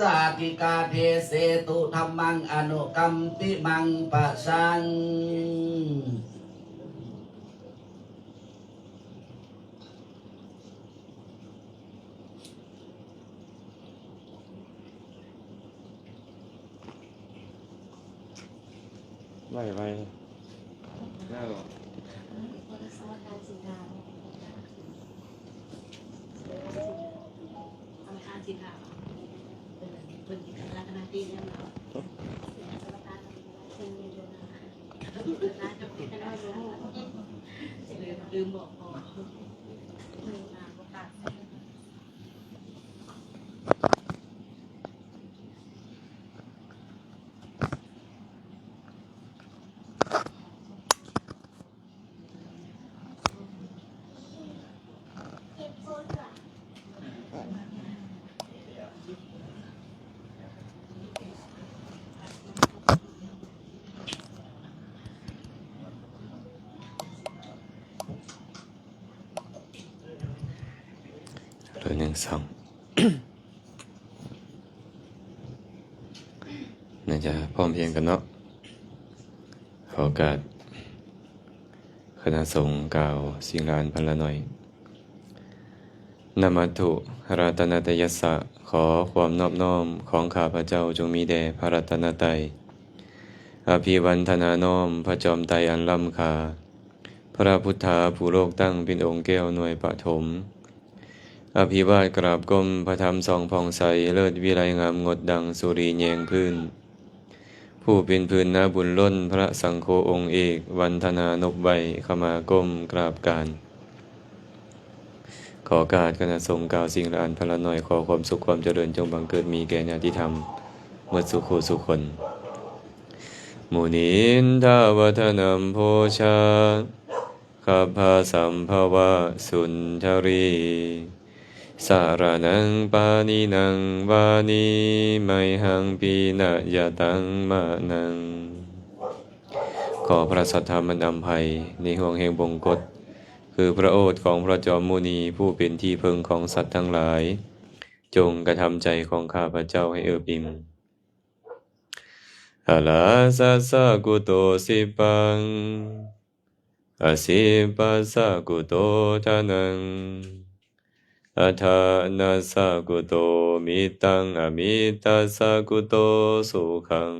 ສາຕິກາເທເສຕຸ ທຳມັງອະນຸກຳປິມັງປະຊັງ. ໄວໄວ ໄດ້ບໍ່? ເອົາ ໜຶ່ງ ສອງ ໜ້າຈະພ້ອມພຽງກັນເນາະ. ຂໍໂອກາດ ຄະນະສົງກ່າວສິ່ງລະອັນພັນລະໜ້ອຍ. ນະມັດຖຸ ລັດຕະນະຕະຍັດສະ ຂໍຄວາມນອບນ້ອມຂອງຂ້າພະເຈົ້າຈົ່ງມີແດ່ພະລັດຕະນະໄຕ. ອະພິວັນທະນານ້ອມພະຈອມໄຕອັນລ້ຳຄ່າ, ພະພຸດທາຜູ້ໂລກຕັ້ງເປັນອົງແກ້ວໜ່ວຍປະຖົມ. ອະພິວາດກາບກົ້ມພະທຳສ່ອງຜ່ອງໃສ ເລີດວິໄລງາມງົດດັ່ງສຸຣີແຍງພື້ນ. ຜູ້ເປັນພື້ນນາບຸນລົ້ນ ພະສັງໂຄອົງເອກ ວັນທະນານົບໄຫວ້ ຂະມາກົ້ມກາບການ. ຂໍໂອກາດຄະນະສົງກ່າວສິ່ງລະອັນພັນລະໜ້ອຍ ຂໍຄວາມສຸກຄວາມຈະເລີນຈົ່ງບັງເກີດມີແກ່ຍາດຕິທຳໝົດສູ່ຄູ່ສູ່ຄົນ. ມຸນິນທາວະທະນັມໂພຊາ ຄັບພະສຳພະວະສຸນທະຣີ ສະລະນັງປະນິນັງວານີ ໄມຫັງປິນະຍະຕັງມະນັງ. ຂໍພະສັດທຳອັນອຳໄພໃນຫ່ວງແຫ່ງບົງກົດ ຄືພະໂອດຂອງພະຈອມມຸນີ ຜູ້ເປັນທີ່ເພິ່ງຂອງສັດທັງຫຼາຍ ຈົ່ງກະທຳໃຈຂອງຂ້າພະເຈົ້າໃຫ້ເອີບອີ່ມ. ອາລາສັດສະກຸໂຕສິບປັງ ອາສິບປັດສະກຸໂຕທະນັງ ອາທານັດສະກຸໂຕມິດຕັງ ອາມິດຕັດສະກຸໂຕສຸຂັງ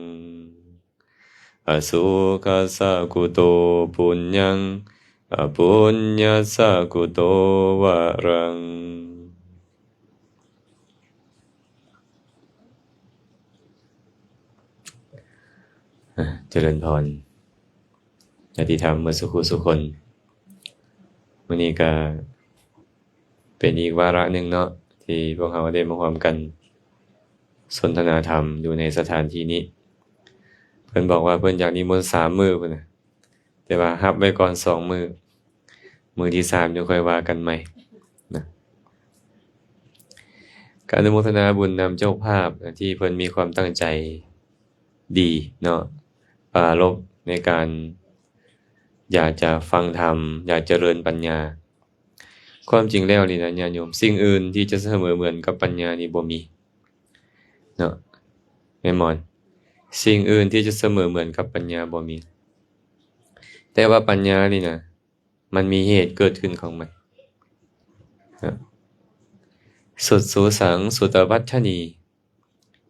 ອາສຸຂັດສະກຸໂຕປຸນຍັງ ອາປຸນຍັດສະກຸໂຕວະລັງ. ອາ ຈະເລີນພອນ ຍາດຕິທຳໝົດສູ່ຄູ່ສູ່ຄົນ. ມື້ນີ້ກະເປັນອີກວາລະໜຶ່ງເນາະ ທີ່ພວກເຮົາໄດ້ມາຮ່ວມກັນສົນທະນາທຳຢູ່ໃນສະຖານທີ່ນີ້. ເພິ່ນບອກວ່າເພິ່ນຢາກນິມົນສາມມື້ພຸ້ນນະ. ແຕ່ວ່າຮັບໄວ້ກ່ອນສອງມື້ ມື້ທີສາມຈັ່ງຄ່ອຍວ່າກັນໃໝ່ນະ. ກະອະນຸໂມທະນາບຸນນຳເຈົ້າພາບທີ່ເພິ່ນມີຄວາມຕັ້ງໃຈດີເນາະ ປາລົບໃນການຢາກຈະຟັງທຳ ຢາກຈະເລີນປັນຍາ. ຄວາມຈິງແລ້ວນີ້ນະ ຍາດໂຍມ, ສິ່ງອື່ນທີ່ຈະສະເໝີເໝືອນກັບປັນຍານີ້ບໍ່ມີເນາະ ແມ່ນບໍ່? ສິ່ງອື່ນທີ່ຈະສະເໝີເໝືອນກັບປັນຍາບໍ່ມີ. ແຕ່ວ່າປັນຍານີ້ນະ ມັນມີເຫດເກີດຂຶ້ນຂອງມັນ. ສຸດສູສັງ ສຸຕະວັດທະນີ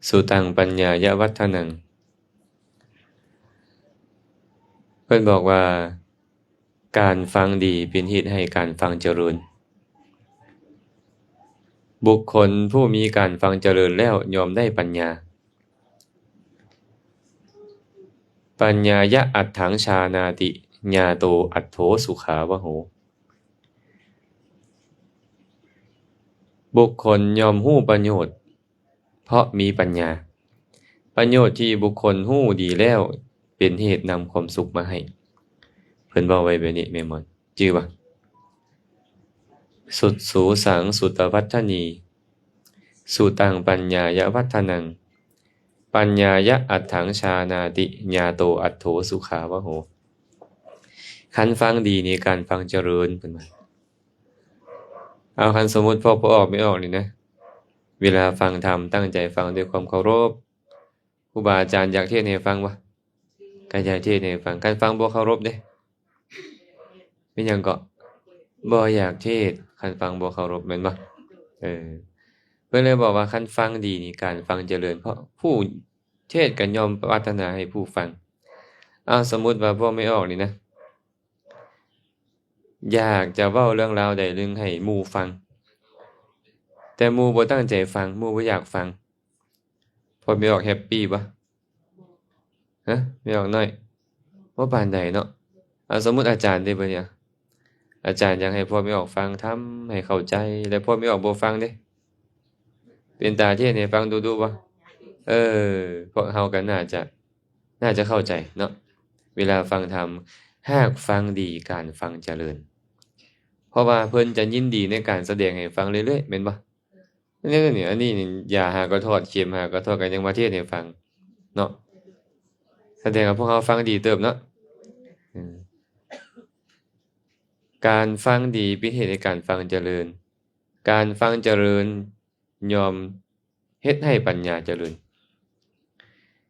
ສຸຕັງ ປັນຍາຍະວັດທະນັງ. ເພິ່ນບອກວ່າ ການຟັງດີເປັນເຫດໃຫ້ການຟັງຈະເລີນ. ບຸກຄົນຜູ້ມີການຟັງຈະເລີນແລ້ວ ຍ່ອມໄດ້ປັນຍາ. ປັນຍາຍະອັດຖັງ ຈານາຕິ ຍາໂຕ ອັດໂທ ສຸຂາວະໂຫ. ບຸກຄົນຍ່ອມຮູ້ປະໂຫຍດ ເພາະມີປັນຍາ. ປະໂຫຍດທີ່ບຸກຄົນຮູ້ດີແລ້ວ ເປັນເຫດນຳຄວາມສຸກມາໃຫ້. ເພິ່ນເວົ້າໄວ້ແບບນີ້ແມ່ນບໍ່? ຈື່ບໍ່? ສຸດສູສັງ ສຸຕະວັດທະນີ ສຸຕັງ ປັນຍາຍະວັດທະນັງ ປັນຍາຍະອັດຖັງ ຈານາຕິ ຍາໂຕ ອັດໂທ ສຸຂາວະໂຫ. ຄັນຟັງດີນີ້ ການຟັງຈະເລີນ ເພິ່ນວ່າ. ເອົາ ຄັນສົມມຸດພວກພໍ່ອອກແມ່ອອກນີ້ນະ ເວລາຟັງທຳ ຕັ້ງໃຈຟັງດ້ວຍຄວາມເຄົາລົບ. ຄູບາອາຈານຢາກເທດໃຫ້ຟັງບໍ່? ກໍຢາກເທດໃຫ້ຟັງ. ຄັນຟັງບໍ່ເຄົາລົບເດ້? ເປັນຫຍັງເກາະ? ບໍ່ຢາກເທດ ຄັນຟັງບໍ່ເຄົາລົບ ແມ່ນບໍ່? ເອີ ເພິ່ນເລີຍບອກວ່າ ຄັນຟັງດີນີ້ ການຟັງຈະເລີນ ເພາະຜູ້ເທດກໍຍ່ອມປາດຖະໜາໃຫ້ຜູ້ຟັງ. ເອົາ ສົມມຸດວ່າພວກແມ່ອອກນີ້ນະ ຢາກຈະເວົ້າເລື່ອງລາວໃດເລື່ອງໃຫ້ໝູ່ຟັງ, ແຕ່ໝູ່ບໍ່ຕັ້ງໃຈຟັງ, ໝູ່ບໍ່ຢາກຟັງ, ພວກແມ່ອອກແຮັບປີ້ບໍ່? ຮະ? ແມ່ອອກນ້ອຍ? ບໍ່ປານໃດເນາະ. ເອົາ ສົມມຸດອາຈານເດ້ ບັດນີ້ ອາຈານຢາກໃຫ້ພວກແມ່ອອກຟັງທຳໃຫ້ເຂົ້າໃຈ ແລະ ພວກແມ່ອອກບໍ່ຟັງເດ້? ເປັນຕາເທດໃຫ້ຟັງດຸໆບໍ່? ເອີ ພວກເຮົາກໍໜ້າຈະ ໜ້າຈະເຂົ້າໃຈເນາະ ເວລາຟັງທຳ. ຫາກຟັງດີ ການຟັງຈະເລີນ ເພາະວ່າເພິ່ນຈະຍິນດີໃນການສະແດງໃຫ້ຟັງເລື້ອຍໆ ແມ່ນບໍ່? ອັນນີ້ ອັນນີ້ຢາຫາກໍຖອດ ເຂັມຫາກໍຖອດ ກໍຍັງມາເທດໃຫ້ຟັງເນາະ. ສະແດງວ່າພວກເຮົາຟັງດີເຕີບເນາະ. ເອີ ການຟັງດີເປັນເຫດໃຫ້ການຟັງຈະເລີນ. ການຟັງຈະເລີນ ຍ່ອມເຮັດໃຫ້ປັນຍາຈະເລີນ.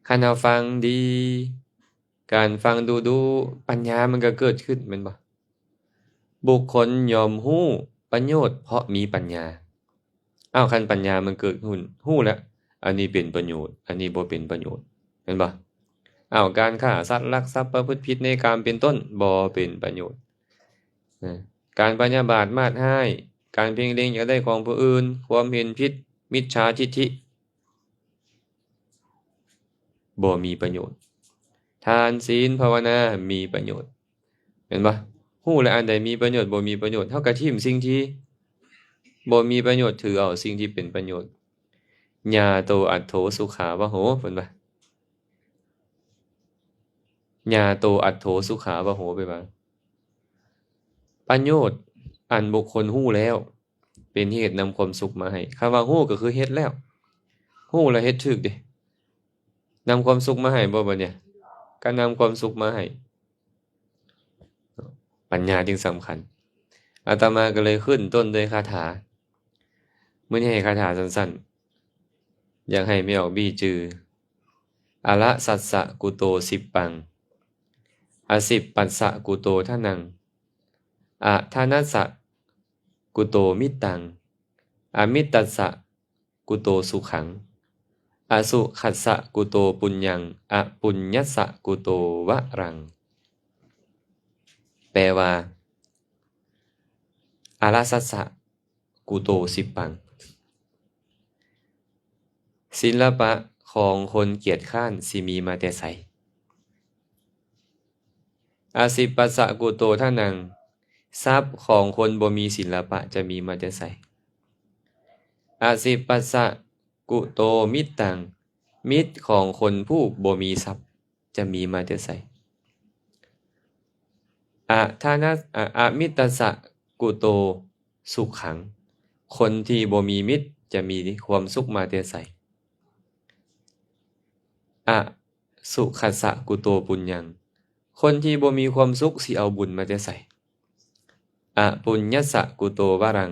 ຄັນເຮົາຟັງດີ ການຟັງດຸໆ ປັນຍາມັນກໍເກີດຂຶ້ນ ແມ່ນບໍ່? ບຸກຄົນຍ່ອມຮູ້ປະໂຫຍດເພາະມີປັນຍາ. ອ້າວ ຄັນປັນຍາມັນເກີດຂຶ້ນ ຮູ້ແລ້ວ ອັນນີ້ເປັນປະໂຫຍດ ອັນນີ້ບໍ່ເປັນປະໂຫຍດ ແມ່ນບໍ່? ອ້າວ ການຂ້າສັດ ລັກຊັບ ປະພຶດຜິດໃນກາມເປັນຕົ້ນ ບໍ່ເປັນປະໂຫຍດ. ນະ ການພະຍາບາດມາດຮ້າຍ ການເພງເລັງຢາກໄດ້ຂອງຜູ້ອື່ນ ຄວາມເຫັນຜິດ ມິດສາທິດຖິ ບໍ່ມີປະໂຫຍດ. ທານ ສິນ ພາວະນາ ມີປະໂຫຍດ ແມ່ນບໍ່? ຮູ້ແລ້ວອັນໃດມີປະໂຫຍດ ບໍ່ມີປະໂຫຍດ ເຮົາກໍຖິ້ມສິ່ງທີ່ບໍ່ມີປະໂຫຍດ ຖືເອົາສິ່ງທີ່ເປັນປະໂຫຍດ. ຍາໂຕ ອັດໂທ ສຸຂາວະໂຫ ເພິ່ນວ່າ ຍາໂຕ ອັດໂທ ສຸຂາວະໂຫ ແປວ່າ ປະໂຫຍດອັນບຸກຄົນຮູ້ແລ້ວ ເປັນເຫດນຳຄວາມສຸກມາໃຫ້. ຄຳວ່າຮູ້ກໍຄືເຮັດແລ້ວ ຮູ້ແລ້ວເຮັດຖືກເດ້ ນຳຄວາມສຸກມາໃຫ້ບໍ່ບັດນີ້? ກໍນຳຄວາມສຸກມາໃຫ້. ປັນຍາຈຶ່ງສຳຄັນ. ອາດຕະມາກໍເລີຍຂຶ້ນຕົ້ນດ້ວຍຄາຖາ. ມື້ນີ້ໃຫ້ຄາຖາສັ້ນໆ ຢາກໃຫ້ແມ່ອອກບີຈື່. ອະລະສັດສະກຸໂຕສິບປັງ ອະສິບປັດສະກຸໂຕທະນັງ ອະທານະສະກຸໂຕມິດຕັງ ອະມິດຕັດສະ ກຸໂຕສຸຂັງ ອະສຸຂັດສະກຸໂຕປຸນຍັງ ອະປຸນຍັດສະກຸໂຕວະລັງ. ແປວ່າ ອະລະສັດສະກຸໂຕສິບປັງ ສິນລະປະຂອງຄົນກຽດຄ້ານຊິມີມາແຕ່ໃສ? ອະສິປັດສະກຸໂຕທະນັງ ຊັບຂອງຄົນບໍ່ມີສິນລະປະຈະມີມາແຕ່ໃສ? ອະສິປັດສະກຸໂຕມິດຕັງ ມິດຂອງຄົນຜູ້ບໍ່ມີຊັບຈະມີມາແຕ່ໃສ? ອະທານະ ອະ ອະມິດຕັດສະກຸໂຕສຸຂັງ ຄົນທີ່ບໍ່ມີມິດຈະມີຄວາມສຸກມາແຕ່ໃສ? ອະ ສຸຂັດສະກຸໂຕປຸນຍັງ ຄົນທີ່ບໍ່ມີຄວາມສຸກຊິເອົາບຸນມາແຕ່ໃສ? ອະປຸນຍັດສະກຸໂຕວະລັງ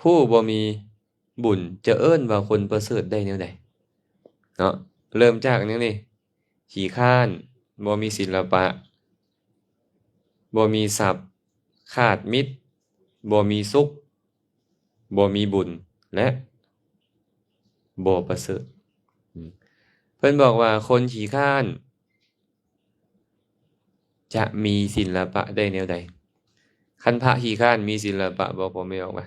ຜູ້ບໍ່ມີບຸນຈະເອີ້ນວ່າຄົນປະເສີດໄດ້ແນວໃດ? ເນາະ ເລີ່ມຈາກຫຍັງນີ້? ຂີ້ຄ້ານ, ບໍ່ມີສິນລະປະ, ບໍ່ມີຊັບ, ຂາດມິດ, ບໍ່ມີສຸກ, ບໍ່ມີບຸນ ແລະ ບໍ່ປະເສີດ. ເພິ່ນບອກວ່າຄົນຂີ້ຄ້ານຈະມີສິນລະປະໄດ້ແນວໃດ? ຄັນພະຂີ້ຄ້ານມີສິນລະປະບໍ່? ພໍ່ແມ່ອອກມາ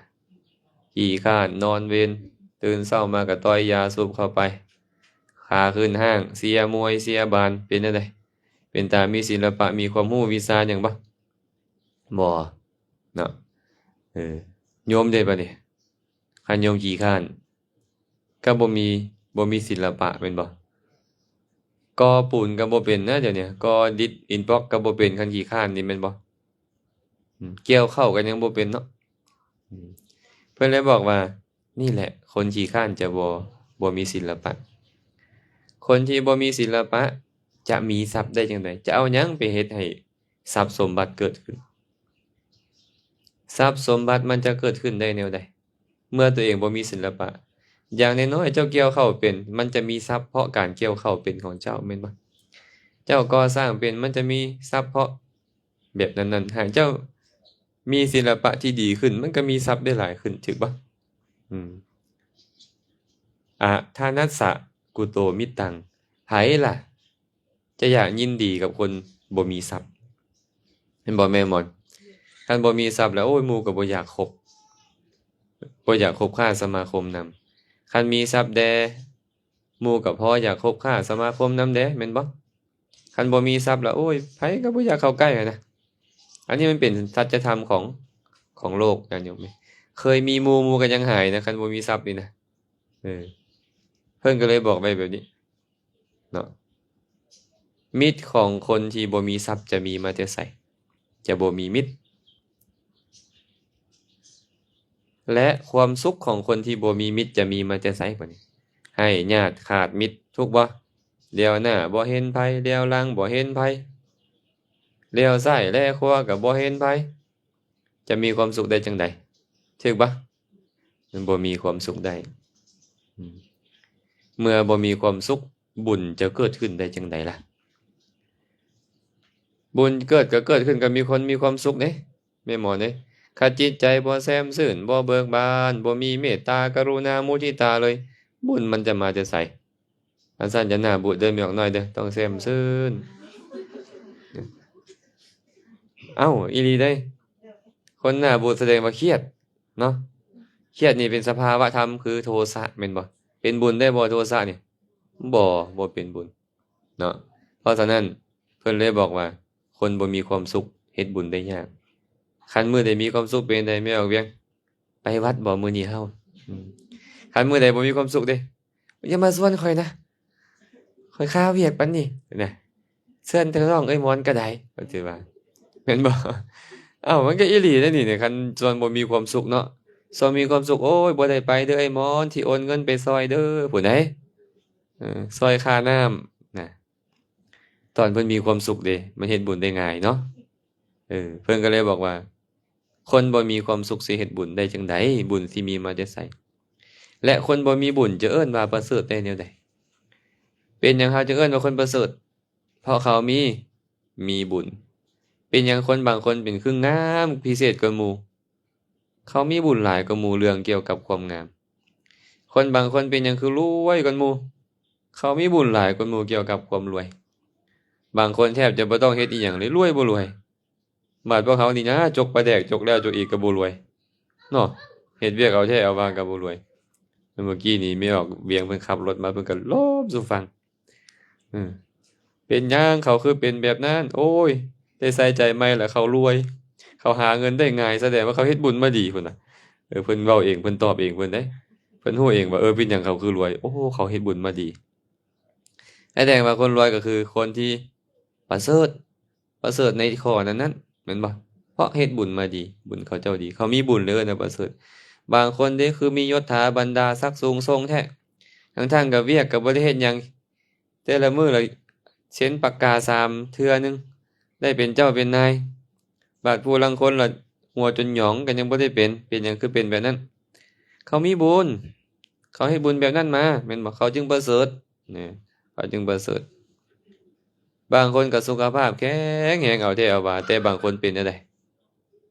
ຂີ້ຄ້ານນອນເວັນ, ຕື່ນເຊົ້າມາກໍຕ່ອຍຢາສູບເຂົ້າໄປ, ຂາຂຶ້ນຫ້າງ, ເຊຍມວຍ, ເຊຍບານ, ເປັນແນວໃດ? ເປັນຕາມີສິນລະປະ, ມີຄວາມຮູ້ວິຊາຫຍັງບໍ່? ບໍ່ເນາະ. ເອີ ໂຍມເດ ບາດນີ້ ຄັນໂຍມຂີ້ຄ້ານ ກໍບໍ່ມີ ບໍ່ມີສິນລະປະແມ່ນບໍ່? ກໍ່ປູນກໍບໍ່ເປັນນະ ດຽວນີ້ ກໍ່ດິດອິດບລັອກກໍບໍ່ເປັນ ຄັນຂີ້ຄ້ານນີ້ແມ່ນບໍ່? ອືມ ກ່ຽວເຂົ້າກໍຍັງບໍ່ເປັນເນາະ. ອືມ ເພິ່ນເລີຍບອກວ່າ ນີ້ແຫຼະ ຄົນຂີ້ຄ້ານຈະບໍ່ ບໍ່ມີສິນລະປະ. ຄົນທີ່ບໍ່ມີສິນລະປະຈະມີຊັບໄດ້ຈັ່ງໃດ? ຈະເອົາຫຍັງໄປເຮັດໃຫ້ຊັບສົມບັດເກີດຂຶ້ນ? ຊັບສົມບັດມັນຈະເກີດຂຶ້ນໄດ້ແນວໃດ? ເມື່ອຕົວເອງບໍ່ມີສິລະປະ. ຢ່າງນ້ອຍໆເຈົ້າກ່ຽວເຂົ້າເປັນ, ມັນຈະມີຊັບເພາະການກ່ຽວເຂົ້າເປັນຂອງເຈົ້າ, ແມ່ນບໍ່? ເຈົ້າກໍ່ສ້າງເປັນ, ມັນຈະມີຊັບເພາະແບບນັ້ນໆ. ຫາກເຈົ້າມີສິລະປະທີ່ດີຂຶ້ນ, ມັນກໍມີຊັບໄດ້ຫຼາຍຂຶ້ນ, ຖືກບໍ່? ອືມ. ອະທານັດສະ ກຸໂຕມິດຕັງ. ໃຜລະ ຈະຢາກຍິນດີກັບຄົນບໍ່ມີຊັບ ແມ່ນບໍ່ແມ່ໝອນ? ຄັນບໍ່ມີຊັບແລ້ວ ໂອ້ຍ ໝູ່ກໍບໍ່ຢາກຄົບ, ບໍ່ຢາກຄົບຄ້າສະມາຄົມນຳ. ຄັນມີຊັບແດ່ ໝູ່ກໍພໍຢາກຄົບຄ້າສະມາຄົມນຳແດ່, ແມ່ນບໍ່? ຄັນບໍ່ມີຊັບແລ້ວ ໂອ້ຍ ໃຜກໍບໍ່ຢາກເຂົ້າໃກ້ຫັ້ນນະ. ອັນນີ້ມັນເປັນສັດຈະທຳຂອງ ຂອງໂລກ, ຍາດໂຍມ. ເຄີຍມີໝູ່, ໝູ່ກໍຍັງຫາຍນະ, ຄັນບໍ່ມີຊັບນີ້ນະ. ເອີ ເພິ່ນກໍເລີຍບອກໄວ້ແບບນີ້. ເນາະ ມິດຂອງຄົນທີ່ບໍ່ມີຊັບຈະມີມາແຕ່ໃສ? ຈະບໍ່ມີມິດ. ແລະ ຄວາມສຸກຂອງຄົນທີ່ບໍ່ມີມິດຈະມີມາແຕ່ໃສບາດນີ້? ໄຮ້ຍາດຂາດມິດ, ຖືກບໍ່? ແລວໜ້າບໍ່ເຫັນໃຜ, ແລວຫຼັງບໍ່ເຫັນໃຜ, ແລວຊ້າຍແລຂວາກໍບໍ່ເຫັນໃຜ. ຈະມີຄວາມສຸກໄດ້ຈັ່ງໃດ? ຖືກບໍ່? ມັນບໍ່ມີຄວາມສຸກໄດ້. ອືມ ເມື່ອບໍ່ມີຄວາມສຸກ, ບຸນຈະເກີດຂຶ້ນໄດ້ຈັ່ງໃດລະ? ບຸນເກີດກໍເກີດຂຶ້ນກັບມີຄົນມີຄວາມສຸກເດ້, ແມ່ໝໍເດ້. ຄັນຈິດໃຈບໍ່ແຊ່ມຊື່ນ, ບໍ່ເບີກບານ, ບໍ່ມີເມດຕາ, ກະລຸນາ, ມຸທິຕາເລີຍ, ບຸນມັນຈະມາແຕ່ໃສ? ຄັນຊັ້ນຢ່າໜ້າບູດເດີ ແມ່ອອກນ້ອຍເດີ, ຕ້ອງແຊ່ມຊື່ນ. ເອົ້າ ອີ່ຫຼີເດ້, ຄົນໜ້າບູດສະແດງວ່າຄຽດເນາະ. ຄຽດນີ້ເປັນສະພາວະທຳ ຄືໂທສະ ແມ່ນບໍ່? ເປັນບຸນໄດ້ບໍ່ໂທສະນີ້? ບໍ່, ບໍ່ເປັນບຸນເນາະ. ເພາະສະນັ້ນ ເພິ່ນເລີຍບອກວ່າ ຄົນບໍ່ມີຄວາມສຸກເຮັດບຸນໄດ້ຍາກ. ຄັນມື້ໃດມີຄວາມສຸກເປັນໃດ ແມ່ອອກວຽງ? ໄປວັດບໍ່ມື້ນີ້ເຮົາ? ອືມ ຄັນມື້ໃດບໍ່ມີຄວາມສຸກເດ້, ຢ່າມາຊວນຂ້ອຍນະ, ຂ້ອຍຄາວຽກປານນີ້ນະ, ເຊີນແຕ່ນ້ອງເອີຍມອນກໍໄດ້, ເພິ່ນຊິວ່າ ແມ່ນບໍ່? ເອົ້າ ມັນກໍອີ່ຫຼີເດ້ນີ້, ຄັນຊວນບໍ່ມີຄວາມສຸກເນາະ, ຊວນມີຄວາມສຸກ, ໂອ້ຍ ບໍ່ໄດ້ໄປເດີ ອ້າຍມອນ, ທີ່ໂອນເງິນໄປຊ່ອຍເດີ ຜູ້ໃດ, ເອີ ຊ່ອຍຄ່ານ້ຳນະ. ຕອນເພິ່ນມີຄວາມສຸກເດ້ ມັນເຮັດບຸນໄດ້ງ່າຍເນາະ. ເອີ ເພິ່ນກໍເລີຍບອກວ່າ ຄົນບໍ່ມີຄວາມສຸກຊິເຮັດບຸນໄດ້ຈັ່ງໃດ? ບຸນຊິມີມາແຕ່ໃສ? ແລະ ຄົນບໍ່ມີບຸນຈະເອີ້ນວ່າປະເສີດໄດ້ແນວໃດ? ເປັນຫຍັງເຮົາຈຶ່ງເອີ້ນວ່າຄົນປະເສີດ? ເພາະເຂົາມີ, ມີບຸນ. ເປັນຫຍັງຄົນບາງຄົນເປັນຄືງາມພິເສດກວ່າໝູ່? ເຂົາມີບຸນຫຼາຍກວ່າໝູ່ເລື່ອງກ່ຽວກັບຄວາມງາມ. ຄົນບາງຄົນເປັນຫຍັງຄືລວຍກວ່າໝູ່? ເຂົາມີບຸນຫຼາຍກວ່າໝູ່ກ່ຽວກັບຄວາມລວຍ. ບາງຄົນແທບຈະບໍ່ຕ້ອງເຮັດອີ່ຫຍັງເລີຍ ລວຍບໍ່ລວຍ. ບາດພວກເຮົານີ້ນະ ຈົກປາແດກ ຈົກແລ້ວຈົກອີກກໍບໍ່ລວຍເນາະ, ເຮັດວຽກເອົາແທ້ເອົາວ່າກໍບໍ່ລວຍ. ເມື່ອກີ້ນີ້ແມ່ອອກວຽງເພິ່ນຂັບລົດມາ ເພິ່ນກໍລົມສູ່ຟັງ. ເອີ ເປັນຫຍັງເຂົາຄືເປັນແບບນັ້ນ? ໂອ້ຍ ໄດ້ໃສ່ໃຈໃໝ່ລະເຂົາລວຍ, ເຂົາຫາເງິນໄດ້ງ່າຍ, ສະແດງວ່າເຂົາເຮັດບຸນມາດີພຸ້ນນະ. ເອີ ເພິ່ນເວົ້າເອງ ເພິ່ນຕອບເອງເພິ່ນເດ້, ເພິ່ນຮູ້ເອງວ່າ ເອີ ເປັນຫຍັງເຂົາຄືລວຍ? ໂອ້ ເຂົາເຮັດບຸນມາດີ. ສະແດງວ່າຄົນລວຍກໍຄືຄົນທີ່ປະເສີດ, ປະເສີດໃນຂໍ້ນັ້ນໆ ແມ່ນບໍ່? ເພາະເຮັດບຸນມາດີ, ບຸນເຂົາເຈົ້າດີ, ເຂົາມີບຸນເລີຍເອີ້ນວ່າປະເສີດ. ບາງຄົນເດ້ ຄືມີຍົດຖາບັນດາສັກສູງສົ່ງແທ້, ທັງໆກັບວຽກກໍບໍ່ໄດ້ເຮັດຫຍັງ, ແຕ່ລະມື້ລະເຊັນປາກກາສາມເທື່ອໜຶ່ງ, ໄດ້ເປັນເຈົ້າເປັນນາຍ. ບາດຜູ້ລາງຄົນລະຫົວຈົນຫຍອງກໍຍັງບໍ່ໄດ້ເປັນ. ເປັນຫຍັງຄືເປັນແບບນັ້ນ? ເຂົາມີບຸນ, ເຂົາເຮັດບຸນແບບນັ້ນມາ, ແມ່ນບໍ່? ເຂົາຈຶ່ງປະເສີດ, ເຂົາຈຶ່ງປະເສີດ. ບາງຄົນກໍສຸຂະພາບແຂງແຮງເອົາແທ້ເອົາວ່າ, ແຕ່ບາງຄົນເປັນແນວໃດ?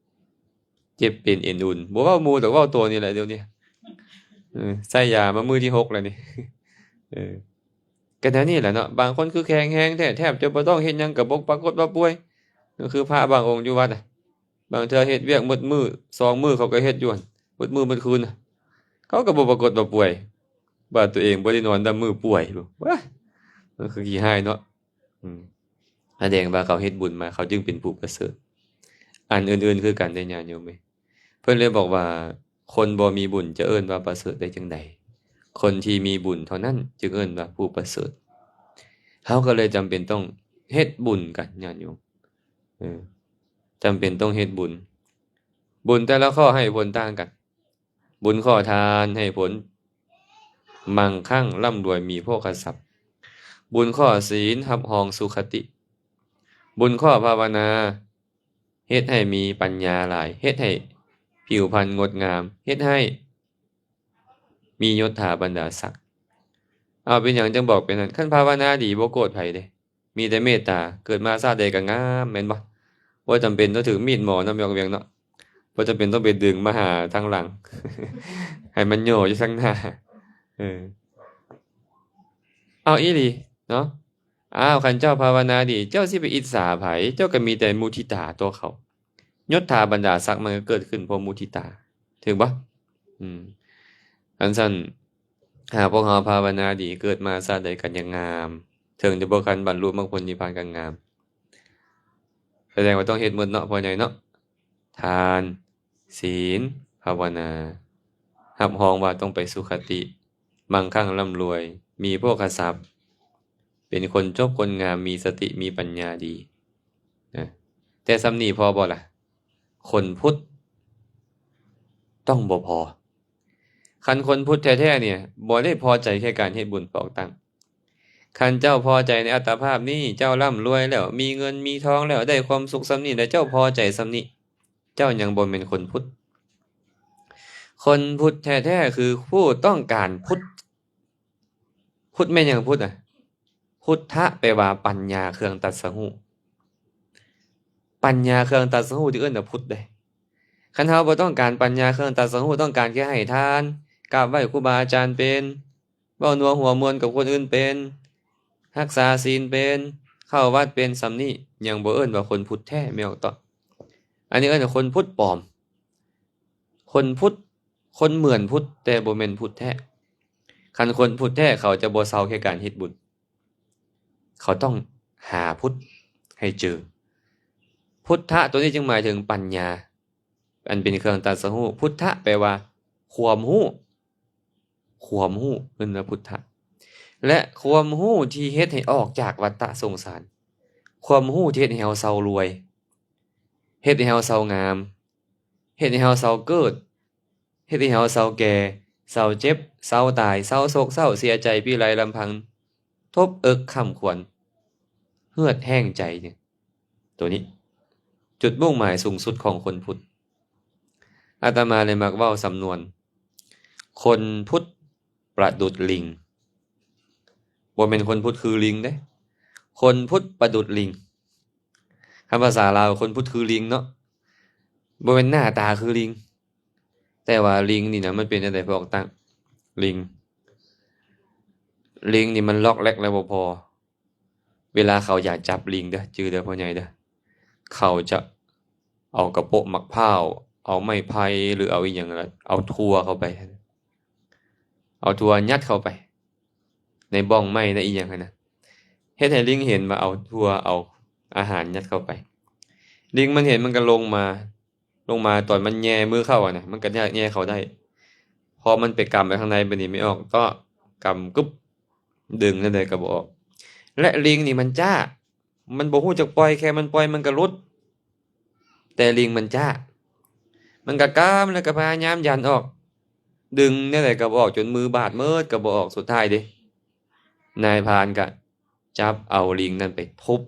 ເຈັບເປັນເອັນອຸ່ນ. ບໍ່ເວົ້າໝູ່ດອກ, ເວົ້າໂຕນີ້ແຫຼະດຽວນີ້. ເອີ ໃສ່ຢາມາມື້ທີຫົກແລ້ວນີ້. ເອີ ກໍແນວນີ້ແຫຼະເນາະ, ບາງຄົນຄືແຂງແຮງແທ້, ແທບຈະບໍ່ຕ້ອງເຮັດຫຍັງກໍບໍ່ປາກົດວ່າປ່ວຍ. ກໍຄືພະບາງອົງຢູ່ວັດນະ, ບາງເທື່ອເຮັດວຽກໝົດມື້ສອງມື້ ເຂົາກໍເຮັດຢູ່ຫັ້ນ ໝົດມື້ໝົດຄືນນະ, ເຂົາກໍບໍ່ປາກົດວ່າປ່ວຍ. ບາດຕົວເອງບໍ່ໄດ້ນອນນຳມື້ປ່ວຍ. ວ້າ ມັນຄືຂີ້ຮ້າຍເນາະ. ອືມ ສະແດງວ່າເຂົາເຮັດບຸນມາ, ເຂົາຈຶ່ງເປັນຜູ້ປະເສີດ. ອັນອື່ນໆຄືກັນເດ້ຍາດໂຍມເອີຍ. ເພິ່ນເລີຍບອກວ່າ ຄົນບໍ່ມີບຸນຈະເອີ້ນວ່າປະເສີດໄດ້ຈັ່ງໃດ? ຄົນທີ່ມີບຸນເທົ່ານັ້ນຈຶ່ງເອີ້ນວ່າຜູ້ປະເສີດ. ເຮົາກໍເລີຍຈຳເປັນຕ້ອງເຮັດບຸນກັນຍາດໂຍມ. ເອີ ຈຳເປັນຕ້ອງເຮັດບຸນ. ບຸນແຕ່ລະຂໍ້ໃຫ້ຜົນຕ່າງກັນ. ບຸນຂໍ້ທານໃຫ້ຜົນມັ່ງຄັ່ງ ລ່ຳລວຍ ມີໂພຄະຊັບ. ບຸນຂໍ້ສິນ ຮັບຮອງສຸຄະຕິ. ບຸນຂໍ້ພາວະນາ ເຮັດໃຫ້ມີປັນຍາຫຼາຍ, ເຮັດໃຫ້ຜິວພັນງົດງາມ, ເຮັດໃຫ້ ມີຍົດຖາບັນດາສັກ. ເອົາ ເປັນຫຍັງຈັ່ງບອກເປັນນັ້ນ? ຄັນພາວະນາດີ ບໍ່ໂກດໃຜເດ້ ມີແຕ່ເມດຕາ, ເກີດມາຊາດໃດກໍງາມ ແມ່ນບໍ່? ບໍ່ຈຳເປັນຕ້ອງຖືກມີດໝໍເນາະ ແມ່ນບໍ່ວຽງເນາະ, ບໍ່ຈຳເປັນຕ້ອງໄປດຶງມາຫາທາງຫຼັງ ໃຫ້ມັນໂຫຍ້ຢູ່ທາງໜ້າ. ເອີ ເອົາອີ່ຫຼີເນາະ. ອ້າວ ຄັນເຈົ້າພາວະນາດີ ເຈົ້າຊິໄປອິດສາໃຜ? ເຈົ້າກໍມີແຕ່ມຸທິຕາຕໍ່ເຂົາ. ຍົດຖາບັນດາສັກມັນກໍເກີດຂຶ້ນເພາະມຸທິຕາ ຖືກບໍ່? ອືມ ອັນຊັ້ນ ຫາກພວກເຮົາພາວະນາດີ ເກີດມາຊາດໃດກໍຍັງງາມ, ເຖິງຈະບໍ່ທັນບັນລຸມັກຜົນນິບພານກໍງາມ. ສະແດງວ່າຕ້ອງເຮັດໝົດເນາະ ພໍ່ໃຫຍ່ເນາະ, ທານ, ສິນ, ພາວະນາ, ຮັບຮອງວ່າຕ້ອງໄປສຸຄະຕິ, ມັ່ງຄັ່ງລ່ຳລວຍ, ມີໂພຄະຊັບ, ເປັນຄົນຈົບຄົນງາມ, ມີສະຕິ, ມີປັນຍາດີນະ. ແຕ່ສ່ຳນີ້ພໍບໍ່ລະ? ຄົນພຸດຕ້ອງບໍ່ພໍ. ຄັນຄົນພຸດແທ້ໆນີ້ ບໍ່ໄດ້ພໍໃຈແຄ່ການເຮັດບຸນຟອກຕັ່ງ. ຄັນເຈົ້າພໍໃຈໃນອັດຕະພາບນີ້, ເຈົ້າລ່ຳລວຍແລ້ວ, ມີເງິນມີທອງແລ້ວ, ໄດ້ຄວາມສຸກສ່ຳນີ້ແລ້ວ, ເຈົ້າພໍໃຈສ່ຳນີ້, ເຈົ້າຍັງບໍ່ແມ່ນຄົນພຸດ. ຄົນພຸດແທ້ໆ ຄືຜູ້ຕ້ອງການພຸດ. ພຸດແມ່ນຫຍັງ? ພຸດນະ ພຸດທະແປວ່າປັນຍາເຄື່ອງຕັດສະຮູ້. ປັນຍາເຄື່ອງຕັດສະຮູ້ທີ່ເອີ້ນວ່າພຸດເດ້. ຄັນເຮົາບໍ່ຕ້ອງການປັນຍາເຄື່ອງຕັດສະຮູ້, ຕ້ອງການແຄ່ໃຫ້ທານ, ກາບໄຫວ້ຄູບາອາຈານເປັນ, ເວົ້ານົວຫົວມ່ວນກັບຄົນອື່ນເປັນ, ຮັກສາສິນເປັນ, ເຂົ້າວັດເປັນ, ສ່ຳນີ້ຍັງບໍ່ເອີ້ນວ່າຄົນພຸດແທ້ ແມ່ນບໍ່? ອັນນີ້ເອີ້ນວ່າຄົນພຸດປອມ. ຄົນພຸດ, ຄົນເໝືອນພຸດ ແຕ່ບໍ່ແມ່ນພຸດແທ້. ຄັນຄົນພຸດແທ້ ເຂົາຈະບໍ່ເຊົາແຄ່ການເຮັດບຸນ, ເຂົາຕ້ອງຫາພຸດໃຫ້ເຈີ. ພຸດທະໂຕນີ້ຈຶ່ງໝາຍເຖິງປັນຍາ ອັນເປັນເຄື່ອງຕັດສະຮູ້. ພຸດທະແປວ່າຄວາມຮູ້, ຄວາມຮູ້ ເອີ້ນວ່າພຸດທະ ແລະ ຄວາມຮູ້ທີ່ເຮັດໃຫ້ອອກຈາກວັດຕະສົງສານ, ຄວາມຮູ້ທີ່ເຮັດໃຫ້ເຮົາເຊົາລວຍ, ເຮັດໃຫ້ເຮົາເຊົາງາມ, ເຮັດໃຫ້ເຮົາເຊົາເກີດ, ເຮັດໃຫ້ເຮົາເຊົາແກ່, ເຊົາເຈັບ, ເຊົາຕາຍ, ເຊົາໂສກເສົ້າເສຍໃຈ, ພິໄລລຳພັງ, ທົບເອິກຄ້ຳຄວນ, ເຫືອດແຫ້ງໃຈ. ໂຕນີ້ຈຸດມຸ່ງໝາຍສູງສຸດຂອງຄົນພຸດ. ອາດຕະມາເລີຍມັກເວົ້າສຳນວນ ຄົນພຸດປະດຸດລິງ. ບໍ່ແມ່ນຄົນພຸດຄືລິງເດ້, ຄົນພຸດປະດຸດລິງ. ຄຳພາສາລາວ ຄົນພຸດຄືລິງເນາະ, ບໍ່ແມ່ນໜ້າຕາຄືລິງ. ແຕ່ວ່າລິງນີ້ນະ ມັນເປັນຈັ່ງໃດພວກຕັ້ງ? ລິງ, ລິງນີ້ມັນລັອກແລັກແລ້ວບໍ່ພໍ. ເວລາເຂົາຢາກຈັບລິງເດີ, ຈື່ເດີພໍ່ໃຫຍ່ເດີ, ເຂົາຈະເອົາກະໂປະໝາກພ້າວ, ເອົາໄມ້ໄຜ່ ຫຼື ເອົາອີ່ຫຍັງລະ, ເອົາຖົ່ວເຂົ້າໄປ, ເອົາຖົ່ວຍັດເຂົ້າໄປໃນບ່ອງໄມ້ ໃນອີ່ຫຍັງຫັ້ນນະ, ເຮັດໃຫ້ລິງເຫັນວ່າເອົາຖົ່ວ, ເອົາອາຫານຍັດເຂົ້າໄປ. ລິງມັນເຫັນ ມັນກໍລົງມາ, ລົງມາຕອນມັນແຍ່ມືເຂົ້າຫັ້ນນະ, ມັນກໍແຍ່ເຂົ້າໄດ້. ພໍມັນໄປກຳໄປຂ້າງໃນ ບາດນີ້ໄມ່ອອກ, ກໍກຳກຶບ, ດຶງແນວໃດກໍບໍ່ອອກ. ແລະ ລິງນີ້ມັນຈ້າ, ມັນບໍ່ຮູ້ຈັກປ່ອຍ, ແຄ່ມັນປ່ອຍມັນກໍຫຼຸດ. ແຕ່ລິງມັນຈ້າ, ມັນກໍກຳ ແລ້ວກໍພະຍາຍາມຢັນອອກ, ດຶງແນວໃດກໍບໍ່ອອກ, ຈົນມືບາດໝົດກໍບໍ່ອອກ. ສຸດທ້າຍເດ ນາຍພານກໍຈັບເອົາລິງນັ້ນໄປທຸບ,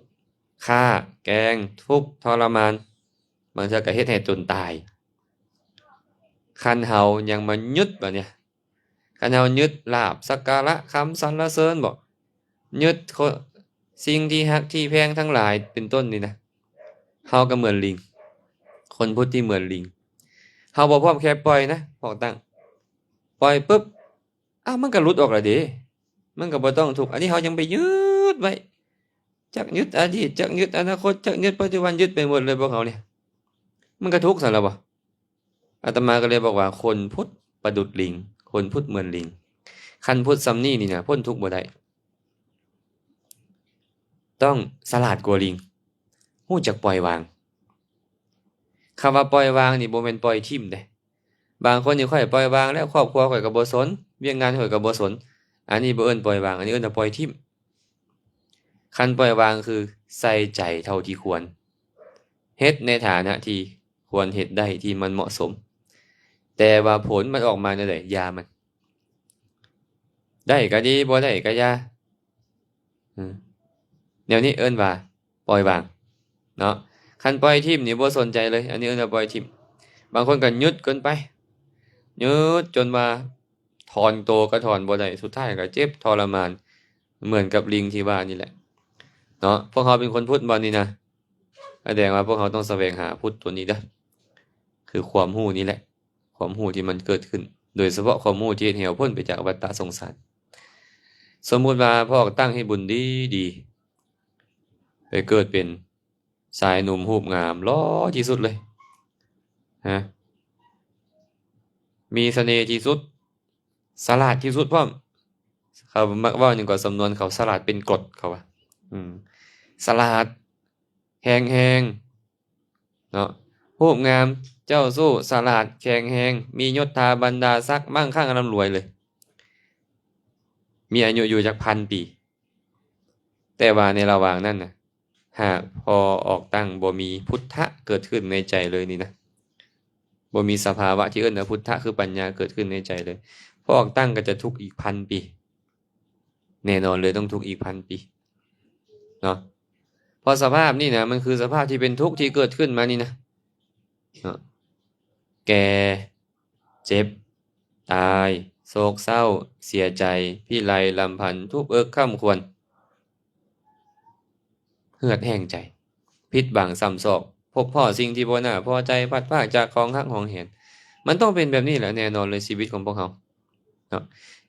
ຂ້າ, ແກງ, ທຸບ, ທໍລະມານ, ບາງເທື່ອກໍເຮັດໃຫ້ຈົນຕາຍ. ຄັນເຮົາຍັງມາຍຶດບາດນີ້, ຄັນເຮົາຍຶດລາບສັກກາລະຄຳສັນລະເສີນບໍ, ຍຶດສິ່ງທີ່ຮັກທີ່ແພງທັງຫຼາຍເປັນຕົ້ນນີ້ນະ, ເຮົາກໍເໝືອນລິງ, ຄົນພຸດທີ່ເໝືອນລິງ. ເຮົາບໍ່ພ້ອມແຄ່ປ່ອຍນະ, ພວກຕັ້ງ, ປ່ອຍປຶບ, ອ້າວ ມັນກໍຫຼຸດອອກແລ້ວເດ, ມັນກໍບໍ່ຕ້ອງທຸກ. ອັນນີ້ເຮົາຍັງໄປຍຶດໄວ້, ຈັກຍຶດອະດີດ, ຈັກຍຶດອະນາຄົດ, ຈັກຍຶດປັດຈຸບັນ, ຍຶດໄປໝົດເລີຍພວກເຮົານີ້, ມັນກໍທຸກຊັ້ນລະບໍ? ອາດຕະມາກໍເລີຍບອກວ່າ ຄົນພຸດປະດຸດລິງ, ຄົນພຸດເໝືອນລິງ. ຄັນພຸດສ່ຳນີ້ນີ້ນະ ພົ້ນທຸກບໍ່ໄດ້. ຕ້ອງສະຫຼາດກວ່າລິງ, ຮູ້ຈັກປ່ອຍວາງ. ຄຳວ່າປ່ອຍວາງນີ້ ບໍ່ແມ່ນປ່ອຍຖິ້ມເດ້. ບາງຄົນນີ້ ຂ້ອຍປ່ອຍວາງແລ້ວ, ຄອບຄົວຂ້ອຍກໍບໍ່ສົນ, ວຽກງານຂ້ອຍກໍບໍ່ສົນ. ອັນນີ້ບໍ່ເອີ້ນປ່ອຍວາງ, ອັນນີ້ເອີ້ນວ່າປ່ອຍຖິ້ມ. ຄັນປ່ອຍວາງຄືໃສ່ໃຈເທົ່າທີ່ຄວນ, ເຮັດໃນຖານະທີ່ຄວນເຮັດໄດ້, ທີ່ມັນເໝາະສົມ. ແຕ່ວ່າຜົນມັນອອກມາແນວໃດ, ຢ່າມັນ. ໄດ້ກໍດີ, ບໍ່ໄດ້ກໍຢ່າ. ອືມ ແນວນີ້ເອີ້ນວ່າປ່ອຍວາງເນາະ. ຄັນປ່ອຍຖິ້ມນີ້ ບໍ່ສົນໃຈເລີຍ, ອັນນີ້ເອີ້ນວ່າປ່ອຍຖິ້ມ. ບາງຄົນກໍຫຍຸດເກີນໄປ, ຫຍຸດຈົນວ່າ ຖອນໂຕກໍຖອນບໍ່ໄດ້ ສຸດທ້າຍກໍເຈັບທໍລະມານ ເໝືອນກັບລິງທີ່ວ່ານີ້ແຫຼະເນາະ. ພວກເຮົາເປັນຄົນພຸດບໍ່ນີ້ນະ? ສະແດງວ່າພວກເຮົາຕ້ອງສະແຫວງຫາພຸດໂຕນີ້ເດີ ຄືຄວາມຮູ້ນີ້ແຫຼະ ຄວາມຮູ້ທີ່ມັນເກີດຂຶ້ນ ໂດຍສະເພາະຄວາມຮູ້ທີ່ເຮັດໃຫ້ເຮົາພົ້ນໄປຈາກວັດຕະສົງສານ. ສົມມຸດວ່າພວກຕັ້ງເຮັດບຸນດີໆ ໄປເກີດເປັນຊາຍໜຸ່ມຮູບງາມຫຼໍ່ທີ່ສຸດເລີຍ ຮະ ມີສະເໜ່ທີ່ສຸດ ສະຫຼາດທີ່ສຸດພ້ອມ. ເຂົາມັກເວົ້າຫຍັງກໍສຳນວນເຂົາ ສະຫຼາດເປັນກົດ ເຂົາວ່າ ອືມ ສະຫຼາດ ແຂງແຮງເນາະ ຮູບງາມ ເຈົ້າຊູ້ ສະຫຼາດ ແຂງແຮງ ມີຍົດຖາບັນດາສັກ ມັ່ງຄັ່ງ ລ່ຳລວຍເລີຍ ມີອາຍຸຢູ່ຈັກພັນປີ. ແຕ່ວ່າໃນລະຫວ່າງນັ້ນນະ ຫາກພໍ່ອອກຕັ້ງບໍ່ມີພຸດທະເກີດຂຶ້ນໃນໃຈເລີຍນີ້ນະ ບໍ່ມີສະພາວະທີ່ເອີ້ນວ່າພຸດທະ ຄືປັນຍາເກີດຂຶ້ນໃນໃຈເລີຍ ພໍ່ອອກຕັ້ງກໍຈະທຸກອີກພັນປີ ແນ່ນອນເລີຍ ຕ້ອງທຸກອີກພັນປີເນາະ. ເພາະສະພາບນີ້ນະ ມັນຄືສະພາບທີ່ເປັນທຸກທີ່ເກີດຂຶ້ນມານີ້ນະເນາະ ແກ່ ເຈັບ ຕາຍ ໂສກເສົ້າ ເສຍໃຈ ພິໄລ ລຳພັນ ທຸກເອິກຄ້ຳຄວນ ເຫືອດແຫ້ງໃຈ ຜິດຫວັງຊ້ຳຊອກ ພົບພໍ້ສິ່ງທີ່ບໍ່ໜ້າພໍໃຈ ພັດພາກຈາກຂອງຮັກຫອງແຫນ. ມັນຕ້ອງເປັນແບບນີ້ແຫຼະ ແນ່ນອນເລີຍ ຊີວິດຂອງພວກເຮົາເນາະ.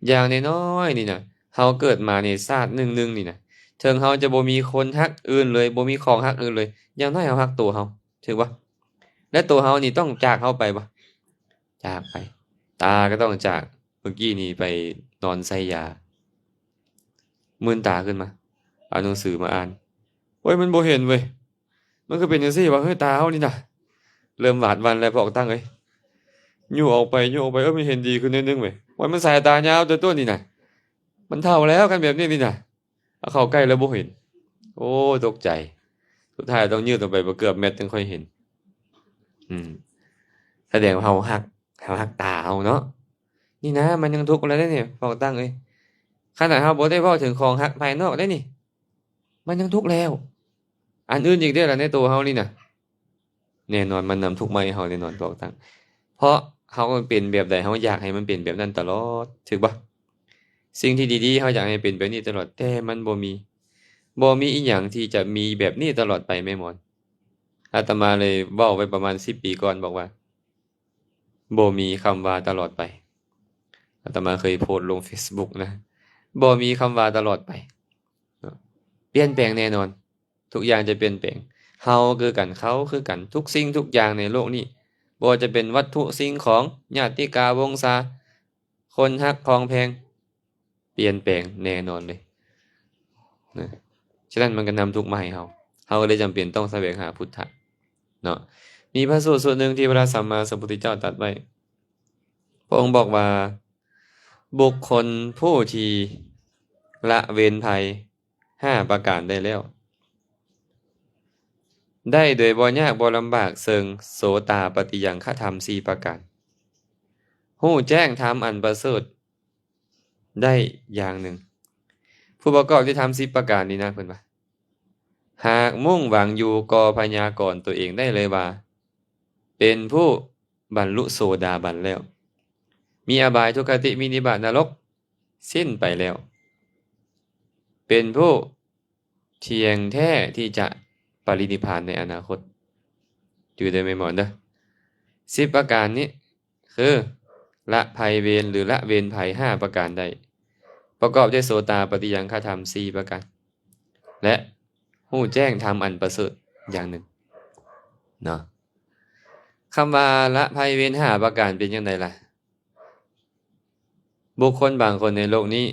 ຢ່າງນ້ອຍໆນີ້ນະ ເຮົາເກີດມາໃນຊາດໜຶ່ງໆນີ້ນະ ເຖິງເຮົາຈະບໍ່ມີຄົນຮັກອື່ນເລີຍ ບໍ່ມີຂອງຮັກອື່ນເລີຍ ຢ່າງໜ້ອຍເຮົາຮັກໂຕເຮົາ ຖືກບໍ່? ແລະ ໂຕເຮົານີ້ຕ້ອງຈາກເຮົາໄປບໍ່? ຈາກໄປ. ຕາກໍຕ້ອງຈາກ. ເມື່ອກີ້ນີ້ໄປນອນໃສ່ຢາ ມື່ນຕາຂຶ້ນມາ ເອົາໜັງສືມາອ່ານ ໂອ້ຍ ມັນບໍ່ເຫັນເວີຍ ມັນຄືເປັນຈັ່ງຊີ້ວະ ເຮີ້ຍ ຕາເຮົານີ້ນະ. ເລີ່ມຫວາດຫວັ່ນແລ້ວ ພວກຕັ້ງເອີຍ. ຍູ້ອອກໄປ ຍູ້ອອກໄປ ເອີ ມັນເຫັນດີຂຶ້ນໜ້ອຍໜຶ່ງເວີຍ. ໂອ້ຍ ມັນສາຍຕາຍາວແຕ່ຕົ້ນນີ້ນະ ມັນເຖົ້າແລ້ວ ຄັນແບບນີ້ນີ້ນະ. ເອົາເຂົ້າໃກ້ແລ້ວບໍ່ເຫັນ. ໂອ້ ຕົກໃຈ. ສຸດທ້າຍຕ້ອງຍືດອອກໄປ ບໍ່ເກືອບແມັດ ຈຶ່ງຄ່ອຍເຫັນ. ອືມ ສະແດງວ່າເຮົາຮັກ ເຮົາຮັກຕາເຮົາເນາະ. ນີ້ນະ ມັນຍັງທຸກແລ້ວເດ້ນີ້ ພວກຕັ້ງເອີຍ. ຂະໜາດເຮົາບໍ່ໄດ້ເວົ້າເຖິງຂອງຮັກພາຍນອກເດ້ນີ້ ມັນຍັງທຸກແລ້ວ. ອັນອື່ນອີກເດ້ລະ ໃນໂຕເຮົານີ້ນະ. ແນ່ນອນ ມັນນຳທຸກມາໃຫ້ເຮົາແນ່ນອນ ພວກຕັ້ງ. ເພາະເຮົາເປັນແບບໃດ ເຮົາຢາກໃຫ້ມັນເປັນແບບນັ້ນຕະຫຼອດ ຖືກບໍ່? ສິ່ງທີ່ດີໆ ເຮົາຢາກໃຫ້ເປັນແບບນີ້ຕະຫຼອດ ແຕ່ມັນບໍ່ມີ ບໍ່ມີອີ່ຫຍັງທີ່ຈະມີແບບນີ້ຕະຫຼອດໄປ ແມ່ໝອນ. ອາດຕະມາເລີຍເວົ້າໄວ້ປະມານສິບປີກ່ອນ ບອກວ່າ ບໍ່ມີຄຳວ່າຕະຫຼອດໄປ. ອາດຕະມາເຄີຍໂພສລົງເຟສບຸກນະ ບໍ່ມີຄຳວ່າຕະຫຼອດໄປ. ປ່ຽນແປງແນ່ນອນ. ທຸກຢ່າງຈະປ່ຽນແປງ. ເຮົາຄືກັນ ເຂົາຄືກັນ ທຸກສິ່ງທຸກຢ່າງໃນໂລກນີ້ ບໍ່ວ່າຈະເປັນວັດຖຸສິ່ງຂອງ ຍາດຕິກາວົງສາ ຄົນຮັກຂອງແພງ ປ່ຽນແປງແນ່ນອນເລີຍນະ. ສະນັ້ນມັນກໍນຳທຸກມາໃຫ້ເຮົາ ເຮົາກໍເລີຍຈຳເປັນຕ້ອງສະແຫວງຫາພຸດທະເນາະ. ມີພະສູດສູດໜຶ່ງທີ່ພະສຳມາສຳພຸດທະເຈົ້າຕັດໄວ້ ພະອົງບອກວ່າ ບຸກຄົນຜູ້ທີ່ລະເວັ້ນໄພ ຫ້າປະການໄດ້ແລ້ວ ໄດ້ໂດຍບໍ່ຍາກບໍ່ລຳບາກ ເຊິ່ງໂສຕາປັດຕິຍັງຄະທຳສີ່ປະການ ຮູ້ແຈ້ງທຳອັນປະເສີດໄດ້ຢ່າງໜຶ່ງ. ຜູ້ປະກອບດ້ວຍທຳສິບປະການນີ້ນະ ເພິ່ນວ່າ ຫາກມຸ່ງຫວັງຢູ່ກໍພະຍາກອນຕົວເອງໄດ້ເລີຍວ່າ ເປັນຜູ້ບັນລຸໂສດາບັນແລ້ວ ມີອະບາຍ ທຸກຄະຕິ ມີນິບາດ ນະລົກ ສິ້ນໄປແລ້ວ ເປັນຜູ້ທ່ຽງແທ້ທີ່ຈະປະລິນິບພານໃນອະນາຄົດ. ຈື່ໄດ້ແມ່ນບໍ່ເດີ ສິບປະການນີ້ ຄື ລະໄພເວນ ຫຼື ລະເວັ້ນໄພຫ້າປະການໄດ້ ປະກອບດ້ວຍໂສຕາປັດຕິຍັງຄະທຳສີ່ປະການ ແລະ ຮູ້ແຈ້ງທຳອັນປະເສີດຢ່າງໜຶ່ງເນາະ. ຄຳວ່າລະໄພເວນຫ້າປະການເປັນຈັ່ງໃດລະ? ບຸກຄົນບາງຄົນໃນໂລກນີ້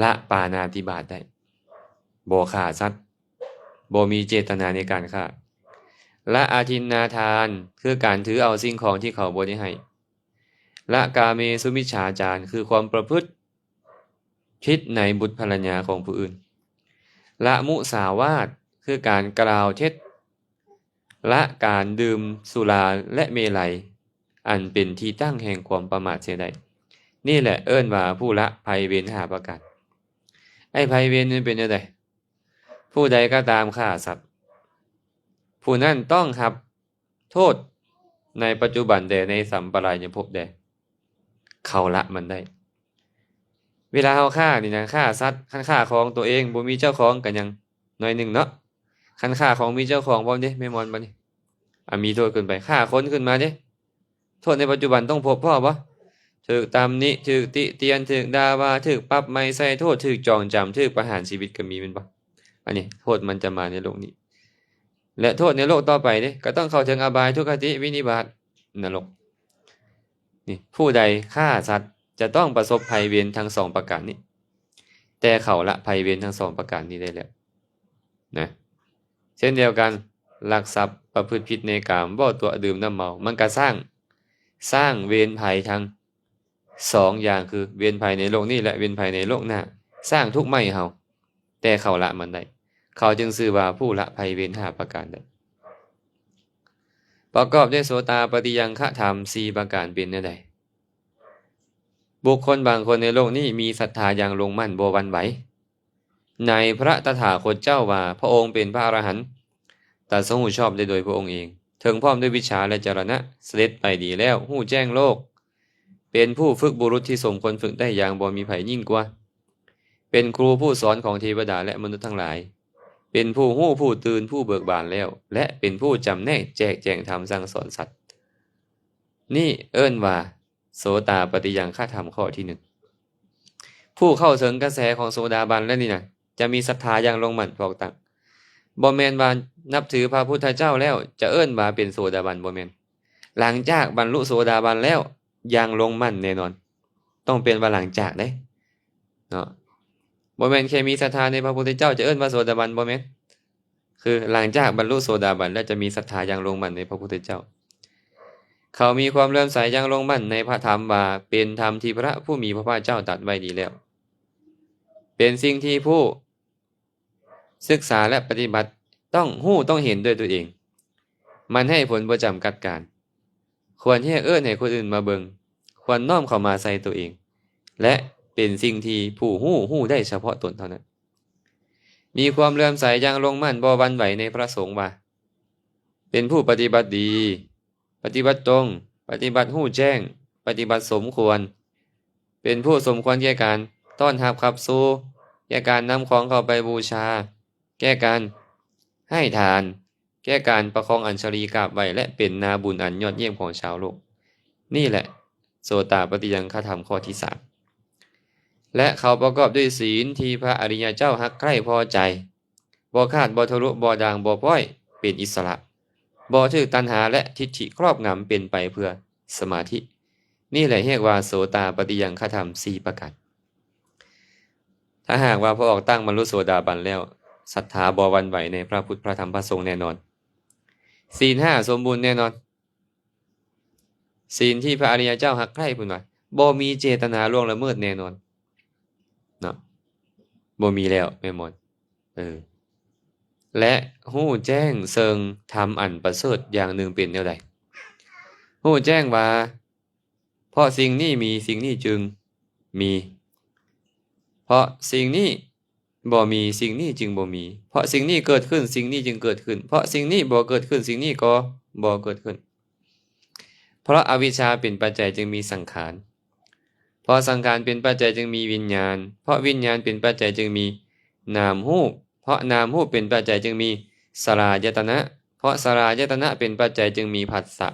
ລະປານາຕິບາດໄດ້ ບໍ່ຂ້າສັດ ບໍ່ມີເຈດຕະນາໃນການຂ້າ ລະອະທິນນາທານ ຄືການຖືເອົາສິ່ງຂອງທີ່ເຂົາບໍ່ໄດ້ໃຫ້ ລະກາເມສຸມິດສາຈານ ຄືຄວາມປະພຶດຜິດໃນບຸດພັນລະຍາຂອງຜູ້ອື່ນ ລະມຸສາວາດ ຄືການກ່າວເທັດ ລະການດື່ມສຸລາ ແລະ ເມໄລ ອັນເປັນທີ່ຕັ້ງແຫ່ງຄວາມປະໝາດເສຍໄດ້. ນີ້ແຫຼະເອີ້ນວ່າຜູ້ລະໄພເວນຫ້າປະການ. ໄອ້ໄພເວນນີ້ເປັນແນວໃດ? ຜູ້ໃດກໍຕາມຂ້າສັດ ຜູ້ນັ້ນຕ້ອງຮັບໂທດໃນປັດຈຸບັນແດ່ ໃນສຳປະລາຍະພົບແດ່. ເຂົາລະມັນໄດ້. ເວລາເຮົາຂ້ານີ້ນະ ຂ້າສັດ ຄັນຂ້າຂອງຕົວເອງບໍ່ມີເຈົ້າຂອງກໍຍັງໜ້ອຍໜຶ່ງເນາະ, ຄັນຂ້າຂອງມີເຈົ້າຂອງພ້ອມເດ້ ແມ່ນບໍ່ບັດນີ້? ອາ ມີໂທດຂຶ້ນໄປ ຂ້າຄົນຂຶ້ນມາເດ້. ໂທດໃນປັດຈຸບັນຕ້ອງພົບພໍ້ບໍ່? ຖືກຕຳໜິ ຖືກຕິຕຽນ ຖືກດ່າວ່າ ຖືກປັບໃໝໃສ່ໂທດ ຖືກຈອງຈຳ ຖືກປະຫານຊີວິດກໍມີແມ່ນບໍ່? ອັນນີ້ໂທດມັນຈະມາໃນໂລກນີ້ ແລະ ໂທດໃນໂລກຕໍ່ໄປເດ້ ກໍຕ້ອງເຂົ້າເຖິງອະບາຍ ທຸກຄະຕິ ວິນິບາດ ນະລົກ. ນີ້ ຜູ້ໃດຂ້າສັດຈະຕ້ອງປະສົບໄພເວນທັງສອງປະການນີ້, ແຕ່ເຂົາລະໄພເວນທັງສອງປະການນີ້ໄດ້ແລ້ວນະ. ເຊັ່ນດຽວກັນ ລັກຊັບ ປະພຶດຜິດໃນກາມ ເວົ້າຕົວະ ດື່ມນ້ຳເມົາ ມັນກະສ້າງ ສ້າງເວນໄພທັງສອງຢ່າງ ຄືເວນໄພໃນໂລກນີ້ ແລະ ເວນໄພໃນໂລກໜ້າ ສ້າງທຸກໃໝໃຫ້ເຮົາ ແຕ່ເຂົາລະມັນໄດ້ ເຂົາຈຶ່ງຊື່ວ່າຜູ້ລະໄພເວນຫ້າປະການໄດ້. ປະກອບດ້ວຍໂສຕາປັດຕິຍັງຄະທຳສີ່ປະການເປັນແນວໃດ? ບຸກຄົນບາງຄົນໃນໂລກນີ້ມີສັດທາຢ່າງລົງໝັ້ນບໍ່ຫວັ່ນໄຫວໃນພະຕະຖາຄົດເຈົ້າວ່າ ພະອົງເປັນພະອະລະຫັນ ຕັດສະຮູ້ຊອບໄດ້ໂດຍພະອົງເອງ ເຖິງພ້ອມດ້ວຍວິດຊາ ແລະ ຈະລະນະ ສະເດັດໄປດີແລ້ວ ຮູ້ແຈ້ງໂລກ ເປັນຜູ້ຝຶກບຸລຸດທີ່ສົມຄວນຝຶກໄດ້ຢ່າງບໍ່ມີໃຜຍິ່ງກວ່າ ເປັນຄູຜູ້ສອນຂອງເທວະດາ ແລະ ມະນຸດທັງຫຼາຍ ເປັນຜູ້ຮູ້ຜູ້ຕື່ນ ຜູ້ເບີກບານແລ້ວ ແລະ ເປັນຜູ້ຈຳແນກແຈກແຈງທຳສັ່ງສອນສັດ. ນີ້ເອີ້ນວ່າໂສຕາປັດຕິຍັງຄະທຳຂໍ້ທີໜຶ່ງ. ຜູ້ເຂົ້າເຖິງກະແສຂອງໂສດາບັນແລ້ວນີ້ນະ ຈະມີສັດທາຢ່າງລົງໝັ້ນພອກຕັ້ງ. ບໍ່ແມ່ນວ່ານັບຖືພະພຸດທະເຈົ້າແລ້ວ ຈະເອີ້ນວ່າເປັນໂສດາບັນ, ບໍ່ແມ່ນ. ຫຼັງຈາກບັນລຸໂສດາບັນແລ້ວ ຢ່າງລົງໝັ້ນແນ່ນອນ. ຕ້ອງເປັນວ່າຫຼັງຈາກເດ້ ເນາະ. ບໍ່ແມ່ນແຄ່ມີສັດທາໃນພະພຸດທະເຈົ້າຈະເອີ້ນວ່າໂສດາບັນ, ບໍ່ແມ່ນ. ຄືຫຼັງຈາກບັນລຸໂສດາບັນແລ້ວ ຈະມີສັດທາຢ່າງລົງໝັ້ນໃນພະພຸດທະເຈົ້າ. ເຂົາມີຄວາມເຫຼື້ອມໃສຢ່າງລົງໝັ້ນໃນພະທຳວ່າ ເປັນທຳທີ່ພະຜູ້ມີພະພາກເຈົ້າຕັດໄວ້ດີແລ້ວ, ເປັນສິ່ງທີ່ຜູ້ ສຶກສາ ແລະ ປະຕິບັດ ຕ້ອງຮູ້ຕ້ອງເຫັນດ້ວຍຕົວເອງ. ມັນໃຫ້ຜົນບໍ່ຈຳກັດການ. ຄວນຮຽກເອີ້ນໃຫ້ຄົນອື່ນມາເບິ່ງ, ຄວນນ້ອມເຂົ້າມາໃສ່ຕົວເອງ ແລະ ເປັນສິ່ງທີ່ຜູ້ຮູ້ຮູ້ໄດ້ສະເພາະຕົນເທົ່ານັ້ນ. ມີຄວາມເຫຼື້ອມໃສຢ່າງລົງໝັ້ນບໍ່ຫວັ່ນໄຫວໃນພະສົງວ່າ ເປັນຜູ້ປະຕິບັດດີ, ປະຕິບັດຕົງ, ປະຕິບັດຮູ້ແຈ້ງ, ປະຕິບັດສົມຄວນ, ເປັນຜູ້ສົມຄວນແກ່ການຕ້ອນຮັບຂັບສູ່, ແກ່ການນຳຂອງເຂົ້າໄປບູຊາ, ແກ່ການໃຫ້ທານ, ແກ່ການປະຄອງອັນຊະລີກາບໄຫວ້ ແລະ ເປັນນາບຸນອັນຍອດຢ້ຽມຂອງຊາວໂລກ. ນີ້ແຫຼະໂສຕາປັດຕິຍັງຄະທຳຂໍ້ທີສາມ. ແລະ ເຂົາປະກອບດ້ວຍສີນທີ່ພະອະລິຍະເຈົ້າຮັກໃຄ່ພໍໃຈ, ບໍ່ຂາດ, ບໍ່ທະລຸ, ບໍ່ດ່າງ, ບໍ່ພ້ອຍ, ເປັນອິດສະຫຼະ, ບໍ່ຖືກຕັນຫາ ແລະ ທິດຖິຄອບງຳ, ເປັນໄປເພື່ອສະມາທິ. ນີ້ແຫຼະຮຽກວ່າໂສຕາປັດຕິຍັງຄະທຳສີ່ປະການ. ຖ້າຫາກວ່າພະອອກຕັ້ງບັນລຸໂສດາບັນແລ້ວ, ສັດທາບໍ່ຫວັ່ນໄຫວໃນພະພຸດ, ພະທຳ, ພະສົງແນ່ນອນ. ສີນຫ້າສົມບູນແນ່ນອນ. ສິ່ງທີ່ພະອະລິຍະເຈົ້າຮັກໃຄ່ເພິ່ນວ່າ ບໍ່ມີເຈດຕະນາລ່ວງລະເມີດແນ່ນອນເນາະ, ບໍ່ມີແລ້ວແມ່ນບໍ່? ເອີ ແລະ ຮູ້ແຈ້ງເຊິ່ງທຳອັນປະເສີດຢ່າງໜຶ່ງເປັນແນວໃດ? ຮູ້ແຈ້ງວ່າ ເພາະສິ່ງນີ້ມີ, ສິ່ງນີ້ຈຶ່ງມີ, ເພາະສິ່ງນີ້ ບໍ່ມີ, ສິ່ງນີ້ຈຶ່ງບໍ່ມີ, ເພາະສິ່ງນີ້ເກີດຂຶ້ນ, ສິ່ງນີ້ຈຶ່ງເກີດຂຶ້ນ, ເພາະສິ່ງນີ້ບໍ່ເກີດຂຶ້ນ, ສິ່ງນີ້ກໍບໍ່ເກີດຂຶ້ນ. ເພາະອະວິຊຊາເປັນປັດໄຈຈຶ່ງມີສັງຂານ, ເພາະສັງຂານເປັນປັດໄຈຈຶ່ງມີວິນຍານ, ເພາະວິນຍານເປັນປັດໄຈຈຶ່ງມີນາມຮູບ, ເພາະນາມຮູບເປັນປັດໄຈຈຶ່ງມີສະລາຍະຕະນະ, ເພາະສະລາຍະຕະນະເປັນປັດໄຈຈຶ່ງມີພັດສະ,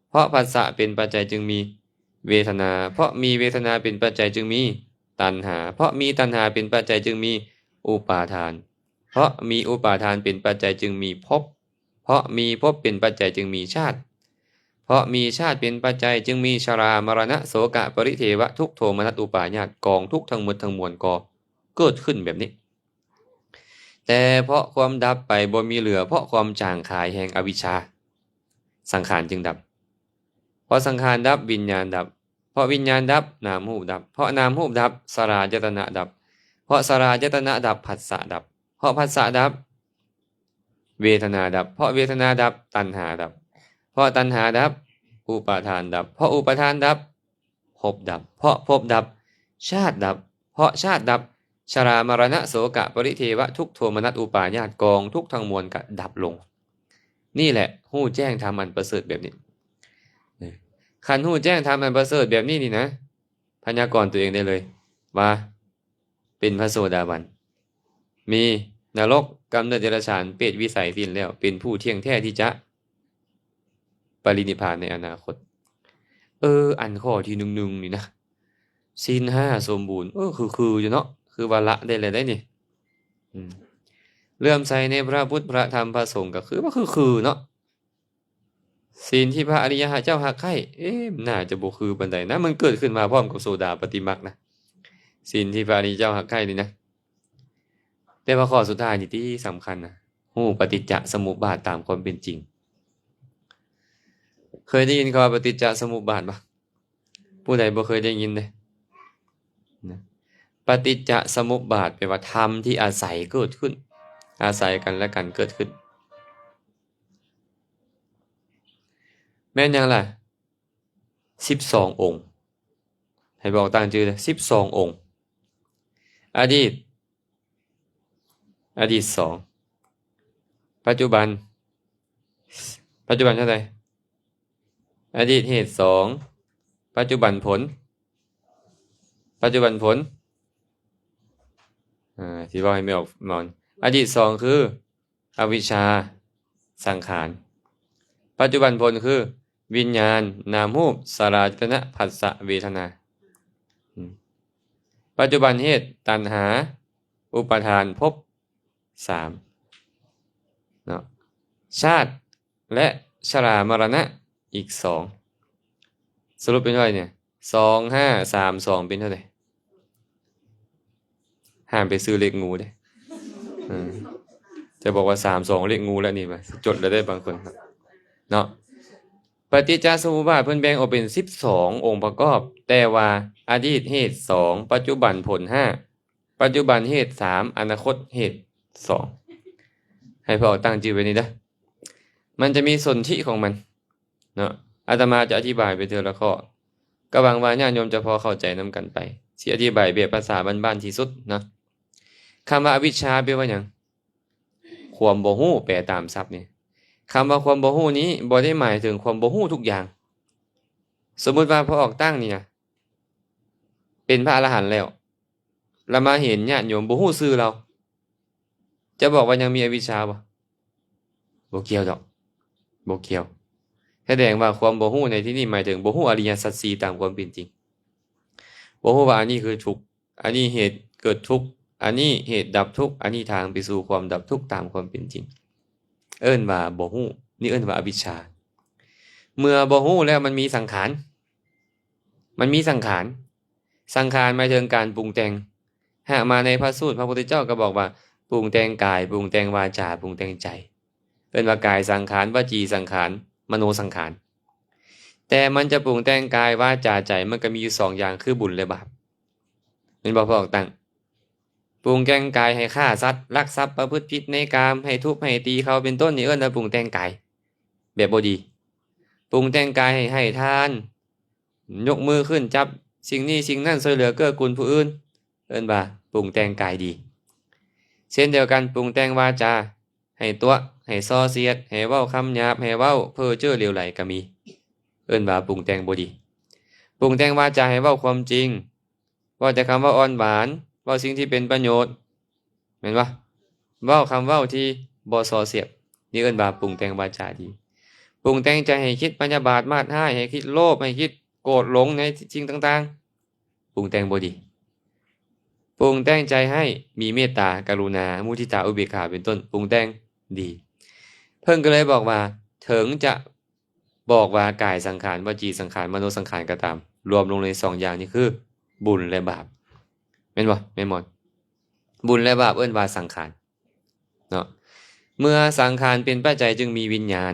ເພາະພັດສະເປັນປັດໄຈຈຶ່ງມີເວທະນາ, ເພາະມີເວທະນາເປັນປັດໄຈຈຶ່ງມີຕັນຫາ, ເພາະມີຕັນຫາເປັນປັດໄຈຈຶ່ງມີອຸປາທານ, ເພາະມີອຸປາທານເປັນປັດໄຈຈຶ່ງມີພົບ, ເພາະມີພົບເປັນປັດໄຈຈຶ່ງມີຊາດ, ເພາະມີຊາດເປັນປັດໄຈຈຶ່ງມີຊະລາ ມະລະນະ ໂສກະ ປະລິເທວະ ທຸກໂທມະນັດ ອຸປາຍາດ, ກອງທຸກທັງໝົດທັງມວນກໍເກີດຂຶ້ນແບບນີ້. ແຕ່ເພາະຄວາມດັບໄປບໍ່ມີເຫຼືອ ເພາະຄວາມຈາງຄາຍແຫ່ງອະວິຊຊາ, ສັງຂານຈຶ່ງດັບ. ເພາະສັງຂານດັບ, ວິນຍານດັບ. ເພາະວິນຍານດັບ, ນາມຮູບດັບ. ເພາະນາມຮູບດັບ, ສະລາຍະຕະນະດັບ. ເພາະສະລາຍະຕະນະດັບ, ພັດສະດັບ. ເພາະພັດສະດັບ, ເວທະນາດັບ. ເພາະເວທະນາດັບ, ຕັນຫາດັບ. ເພາະຕັນຫາດັບ, ອຸປາທານດັບ. ເພາະອຸປາທານດັບ, ພົບດັບ, ເພາະພົບດັບ, ຊາດດັບ, ເພາະຊາດດັບ, ຊະລາ ມະລະນະ ໂສກະ ປະລິເທວະ ທຸກໂທມະນັດ ອຸປາຍາດ, ກອງທຸກທັງມວນກະດັບລົງ. ນີ້ແຫຼະ ຮູ້ແຈ້ງທຳອັນປະເສີດແບບນີ້. ຄັນຮູ້ແຈ້ງທຳອັນປະເສີດແບບນີ້ນີ້ນະ, ພະຍາກອນຕົວເອງໄດ້ເລີຍວ່າເປັນພະໂສດາບັນ ມີນະລົກ, ກຳເນີດເດຍລະສານ, ເປດວິໄສສິ້ນແລ້ວ ເປັນຜູ້ທ່ຽງແທ້ທີ່ຈະປະລິນິບພານໃນອະນາຄົດ. ເອີ ອັນຂໍ້ທີໜຶ່ງໜຶ່ງນີ້ນະ ສິນຫ້າສົມບູນ ເອີ ຄື ຄືຢູ່ເນາະ ຄືວ່າລະໄດ້ແລ້ວໄດ໋ນີ້. ອືມ ເຫຼື້ອມໃສໃນພະພຸດ ພະທຳ ພະສົງ ກໍຄືວ່າຄື ຄືເນາະ. ສິນທີ່ພະອະລິຍະເຈົ້າຮັກໃຄ່ ເອ ໜ້າຈະບໍ່ຄືປານໃດນະ ມັນເກີດຂຶ້ນມາພ້ອມກັບໂສດາປະຕິມັກນະ ສິນທີ່ພະອະລິຍະເຈົ້າຮັກໃຄ່ນີ້ນະ. ແຕ່ວ່າຂໍ້ສຸດທ້າຍນີ້ຕິສຳຄັນນະ ຮູ້ປະຕິດຈະສະມຸບບາດຕາມຄວາມເປັນຈິງ. ເຄີຍໄດ້ຍິນຄຳວ່າປະຕິດຈະສະມຸບບາດບໍ່? ຜູ້ໃດບໍ່ເຄີຍໄດ້ຍິນເດ້ ນະ ປະຕິດຈະສະມຸບບາດ ແປວ່າທຳທີ່ອາໄສເກີດຂຶ້ນ ອາໄສກັນແລະກັນເກີດຂຶ້ນ. ແມ່ນຫຍັງລະ? ສິບສອງອົງ. ໃຫ້ບອກຕັ້ງຊື່ເດີ ສິບສອງອົງ. ອະດີດ ອະດີດສອງ ປັດຈຸບັນ ປັດຈຸບັນເທົ່າໃດ? ອະດີດເຫດສອງ ປັດຈຸບັນຜົນ ປັດຈຸບັນຜົນ. ອາ ຊິເວົ້າໃຫ້ແມ່ນອອກມາ ອະດີດສອງຄື ອະວິຊຊາ ສັງຂານ, ປັດຈຸບັນຜົນຄື ວິນຍານ ນາມຮູບ ສະລາຍະຕະນະ ຜັດສະ ເວທະນາ. ອືມ ປັດຈຸບັນເຫດ ຕັນຫາ ອຸປາທານ ພົບ ສາມເນາະ ຊາດ ແລະ ຊະລາ ມະລະນະ ອີກສອງ. ສະຫຼຸບເປັນເທົ່າໃດນີ້? ສອງ ຫ້າ ສາມ ສອງ ເປັນເທົ່າໃດ? ຫ້າມໄປຊື້ເລກງູເດ້. ເອີ ຈະບອກວ່າ ສາມ ສອງ ເລກງູແລ້ວນີ້ ວ່າຈົດແລ້ວເດ້ບາງຄົນເນາະ. ປະຕິດຈະສະມຸບບາດເພິ່ນແບ່ງອອກເປັນສິບສອງອົງປະກອບ, ແຕ່ວ່າອະດີດເຫດສອງ, ປັດຈຸບັນຜົນຫ້າ, ປັດຈຸບັນເຫດສາມ, ອະນາຄົດເຫດສອງ. ໃຫ້ພວກເຮົາຕັ້ງຈື່ໄວ້ນີ້ເດີ. ມັນຈະມີສົນທິຂອງມັນເນາະ. ອາດຕະມາຈະອະທິບາຍໄປເທື່ອລະຂໍ້, ກໍຫວັງວ່າຍາດໂຍມຈະພໍເຂົ້າໃຈນຳກັນໄປ. ຊິອະທິບາຍແບບພາສາບ້ານໆທີ່ສຸດເນາະ. ຄຳວ່າອະວິຊຊາແປວ່າຫຍັງ? ຄວາມບໍ່ຮູ້, ແປຕາມສັບນີ້. ຄຳວ່າຄວາມບໍ່ຮູ້ນີ້ບໍ່ໄດ້ໝາຍເຖິງຄວາມບໍ່ຮູ້ທຸກຢ່າງ. ສົມມຸດວ່າພໍ່ອອກຕັ້ງນີ້ນະ ເປັນພະອະລະຫັນແລ້ວ, ລະມາເຫັນຍາດໂຍມບໍ່ຮູ້ຊື່ລາວ, ຈະບອກວ່າຍັງມີອະວິຊຊາບໍ່? ບໍ່ກ່ຽວດອກ, ບໍ່ກ່ຽວ. ສະແດງວ່າຄວາມບໍ່ຮູ້ໃນທີ່ນີ້ໝາຍເຖິງບໍ່ຮູ້ອະລິຍະສັດສີ່ຕາມຄວາມເປັນຈິງ. ບໍ່ຮູ້ວ່າອັນນີ້ຄືທຸກ, ອັນນີ້ເຫດເກີດທຸກ, ອັນນີ້ເຫດດັບທຸກ, ອັນນີ້ທາງໄປສູ່ຄວາມດັບທຸກຕາມຄວາມເປັນຈິງ. ເອີ້ນວ່າບໍ່ຮູ້, ນີ້ເອີ້ນວ່າອະວິຊຊາ. ເມື່ອບໍ່ຮູ້ແລ້ວມັນມີສັງຂານ, ມັນມີສັງຂານ. ສັງຂານໝາຍເຖິງການປຸງແຕ່ງ. ຫາກມາໃນພະສູດ ພະພຸດທະເຈົ້າກໍບອກວ່າ ປຸງແຕ່ງກາຍ, ປຸງແຕ່ງວາຈາ, ປຸງແຕ່ງໃຈ. ເອີ້ນວ່າກາຍສັງຂານ, ວະຈີສັງຂານ, ມະໂນສັງຂານ. ແຕ່ມັນຈະປຸງແຕ່ງກາຍ, ວາຈາ, ໃຈ, ມັນກໍມີຢູ່ສອງຢ່າງ ຄືບຸນ ແລະ ບາບ. ແມ່ນບໍ່ ພໍ່ອອກຕັ້ງ? ປຸງແຕ່ງກາຍໃຫ້ຂ້າສັດ, ລັກຊັບ, ປະພຶດຜິດໃນກາມ, ໃຫ້ທຸບໃຫ້ຕີເຂົາ ເປັນຕົ້ນ, ນີ້ເອີ້ນວ່າປຸງແຕ່ງກາຍແບບບໍ່ດີ. ປຸງແຕ່ງກາຍໃຫ້ໃຫ້ທານ, ຍົກມືຂຶ້ນຈັບສິ່ງນີ້ສິ່ງນັ້ນ, ຊ່ວຍເຫຼືອເກື້ອກູນຜູ້ອື່ນ, ເອີ້ນວ່າປຸງແຕ່ງກາຍດີ. ເຊັ່ນດຽວກັນ, ປຸງແຕ່ງວາຈາ ໃຫ້ຕົວະ, ໃຫ້ສໍ້ສຽດ, ໃຫ້ເວົ້າຄຳຫຍາບ, ໃຫ້ເວົ້າເພ້ອເຈີ້ຫຼຽວໄຫຼກໍມີ, ເອີ້ນວ່າປຸງແຕ່ງບໍ່ດີ. ປຸງແຕ່ງວາຈາໃຫ້ເວົ້າຄວາມຈິງ, ເວົ້າແຕ່ຄຳເວົ້າອ່ອນຫວານ, ເວົ້າສິ່ງທີ່ເປັນປະໂຫຍດ, ແມ່ນບໍ່? ເວົ້າຄຳເວົ້າທີ່ບໍ່ສໍ້ສຽດ, ນີ້ເອີ້ນວ່າປຸງແຕ່ງວາຈາດີ. ປຸງແຕ່ງໃຈໃຫ້ຄິດພະຍາບາດມາດຮ້າຍ, ໃຫ້ຄິດໂລບ, ໃຫ້ຄິດໂກດຫຼົງໃນສິ່ງຕ່າງໆ, ປຸງແຕ່ງບໍ່ດີ. ປຸງແຕ່ງໃຈໃຫ້ມີເມດຕາ, ກະລຸນາ, ມຸທິຕາ, ອຸເບກຂາ ເປັນຕົ້ນ, ປຸງແຕ່ງດີ. ເພິ່ນກໍເລີຍບອກວ່າ ເຖິງຈະ ບອກວ່າກາຍສັງຂານ, ວະຈີສັງຂານ, ມະໂນສັງຂານກໍຕາມ, ລວມລົງໃນສອງຢ່າງນີ້ຄືບຸນ ແລະ ບາບ. ແມ່ນບໍ່? ແມ່ນບໍ່? ບຸນ ແລະ ບາບເອີ້ນວ່າສັງຂານເນາະ. ເມື່ອສັງຂານເປັນປັດໄຈຈຶ່ງມີວິນຍານ.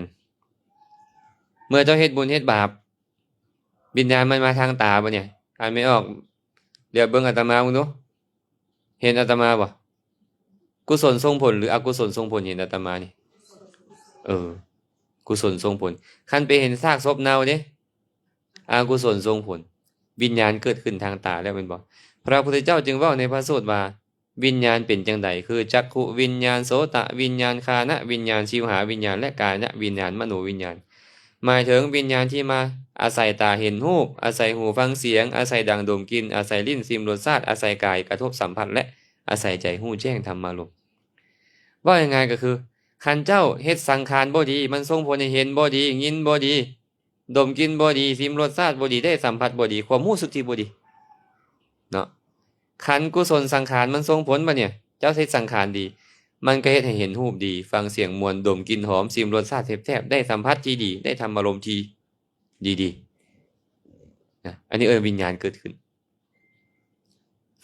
ເມື່ອເຈົ້າເຮັດບຸນເຮັດບາບ, ວິນຍານມັນມາທາງຕາບໍ່ນີ້? ອັນແມ່ອອກ ຫຼຽວເບິ່ງອາດຕະມາເບິ່ງດູ. ເຫັນອາດຕະມາບໍ່? ກຸສົນສົ່ງຜົນ ຫຼື ອະກຸສົນສົ່ງຜົນ? ເຫັນອາດຕະມານີ້? ເອີ ກຸສົນສົ່ງຜົນ. ຄັນໄປເຫັນຊາກສົບເນົ່າເດ້? ອະກຸສົນສົ່ງຜົນ. ວິນຍານເກີດຂຶ້ນທາງຕາແລ້ວແມ່ນບໍ່? ພະພຸດທະເຈົ້າຈຶ່ງເວົ້າໃນພະສູດວ່າ ວິນຍານເປັນຈັ່ງໃດ? ຄື ຈັກຂຸວິນຍານ, ໂສຕະວິນຍານ, ຄານະວິນຍານ, ຊິວຫາວິນຍານ ແລະ ກາຍະວິນຍານ, ມະໂນວິນຍານ. ໝາຍເຖິງວິນຍານທີ່ມາອາໄສຕາເຫັນຮູບ, ອາໄສຫູຟັງສຽງ, ອາໄສດັງດົມກິ່ນ, ອາໄສລີ້ນຊິມລົດຊາດ, ອາໄສກາຍກະທົບສຳຜັດ ແລະ ອາໄສໃຈຮູ້ແຈ້ງທຳມາລົມ. ເວົ້າງ່າຍໆກໍຄື ຄັນເຈົ້າເຮັດສັງຂານບໍ່ດີ, ມັນສົ່ງຜົນໃຫ້ເຫັນບໍ່ດີ, ຍິນບໍ່ດີ, ດົມກິ່ນບໍ່ດີ, ຊິມລົດຊາດບໍ່ດີ, ໄດ້ສຳຜັດບໍ່ດີ, ຄວາມຮູ້ສຶກທີ່ບໍ່ດີເນາະ. ຄັນກຸສົນສັງຂານມັນສົ່ງຜົນບາດນີ້, ເຈົ້າເຮັດສັງຂານດີ, ມັນກໍເຮັດໃຫ້ເຫັນຮູບດີ, ຟັງສຽງມ່ວນ, ດົມກິ່ນຫອມ, ຊິມລົດຊາດແຊບໆ, ໄດ້ສຳຜັດທີ່ດີ, ໄດ້ທຳອາລົມທີ່ດີໆນະ. ອັນນີ້ເອີ້ນວິນຍານເກີດຂຶ້ນ.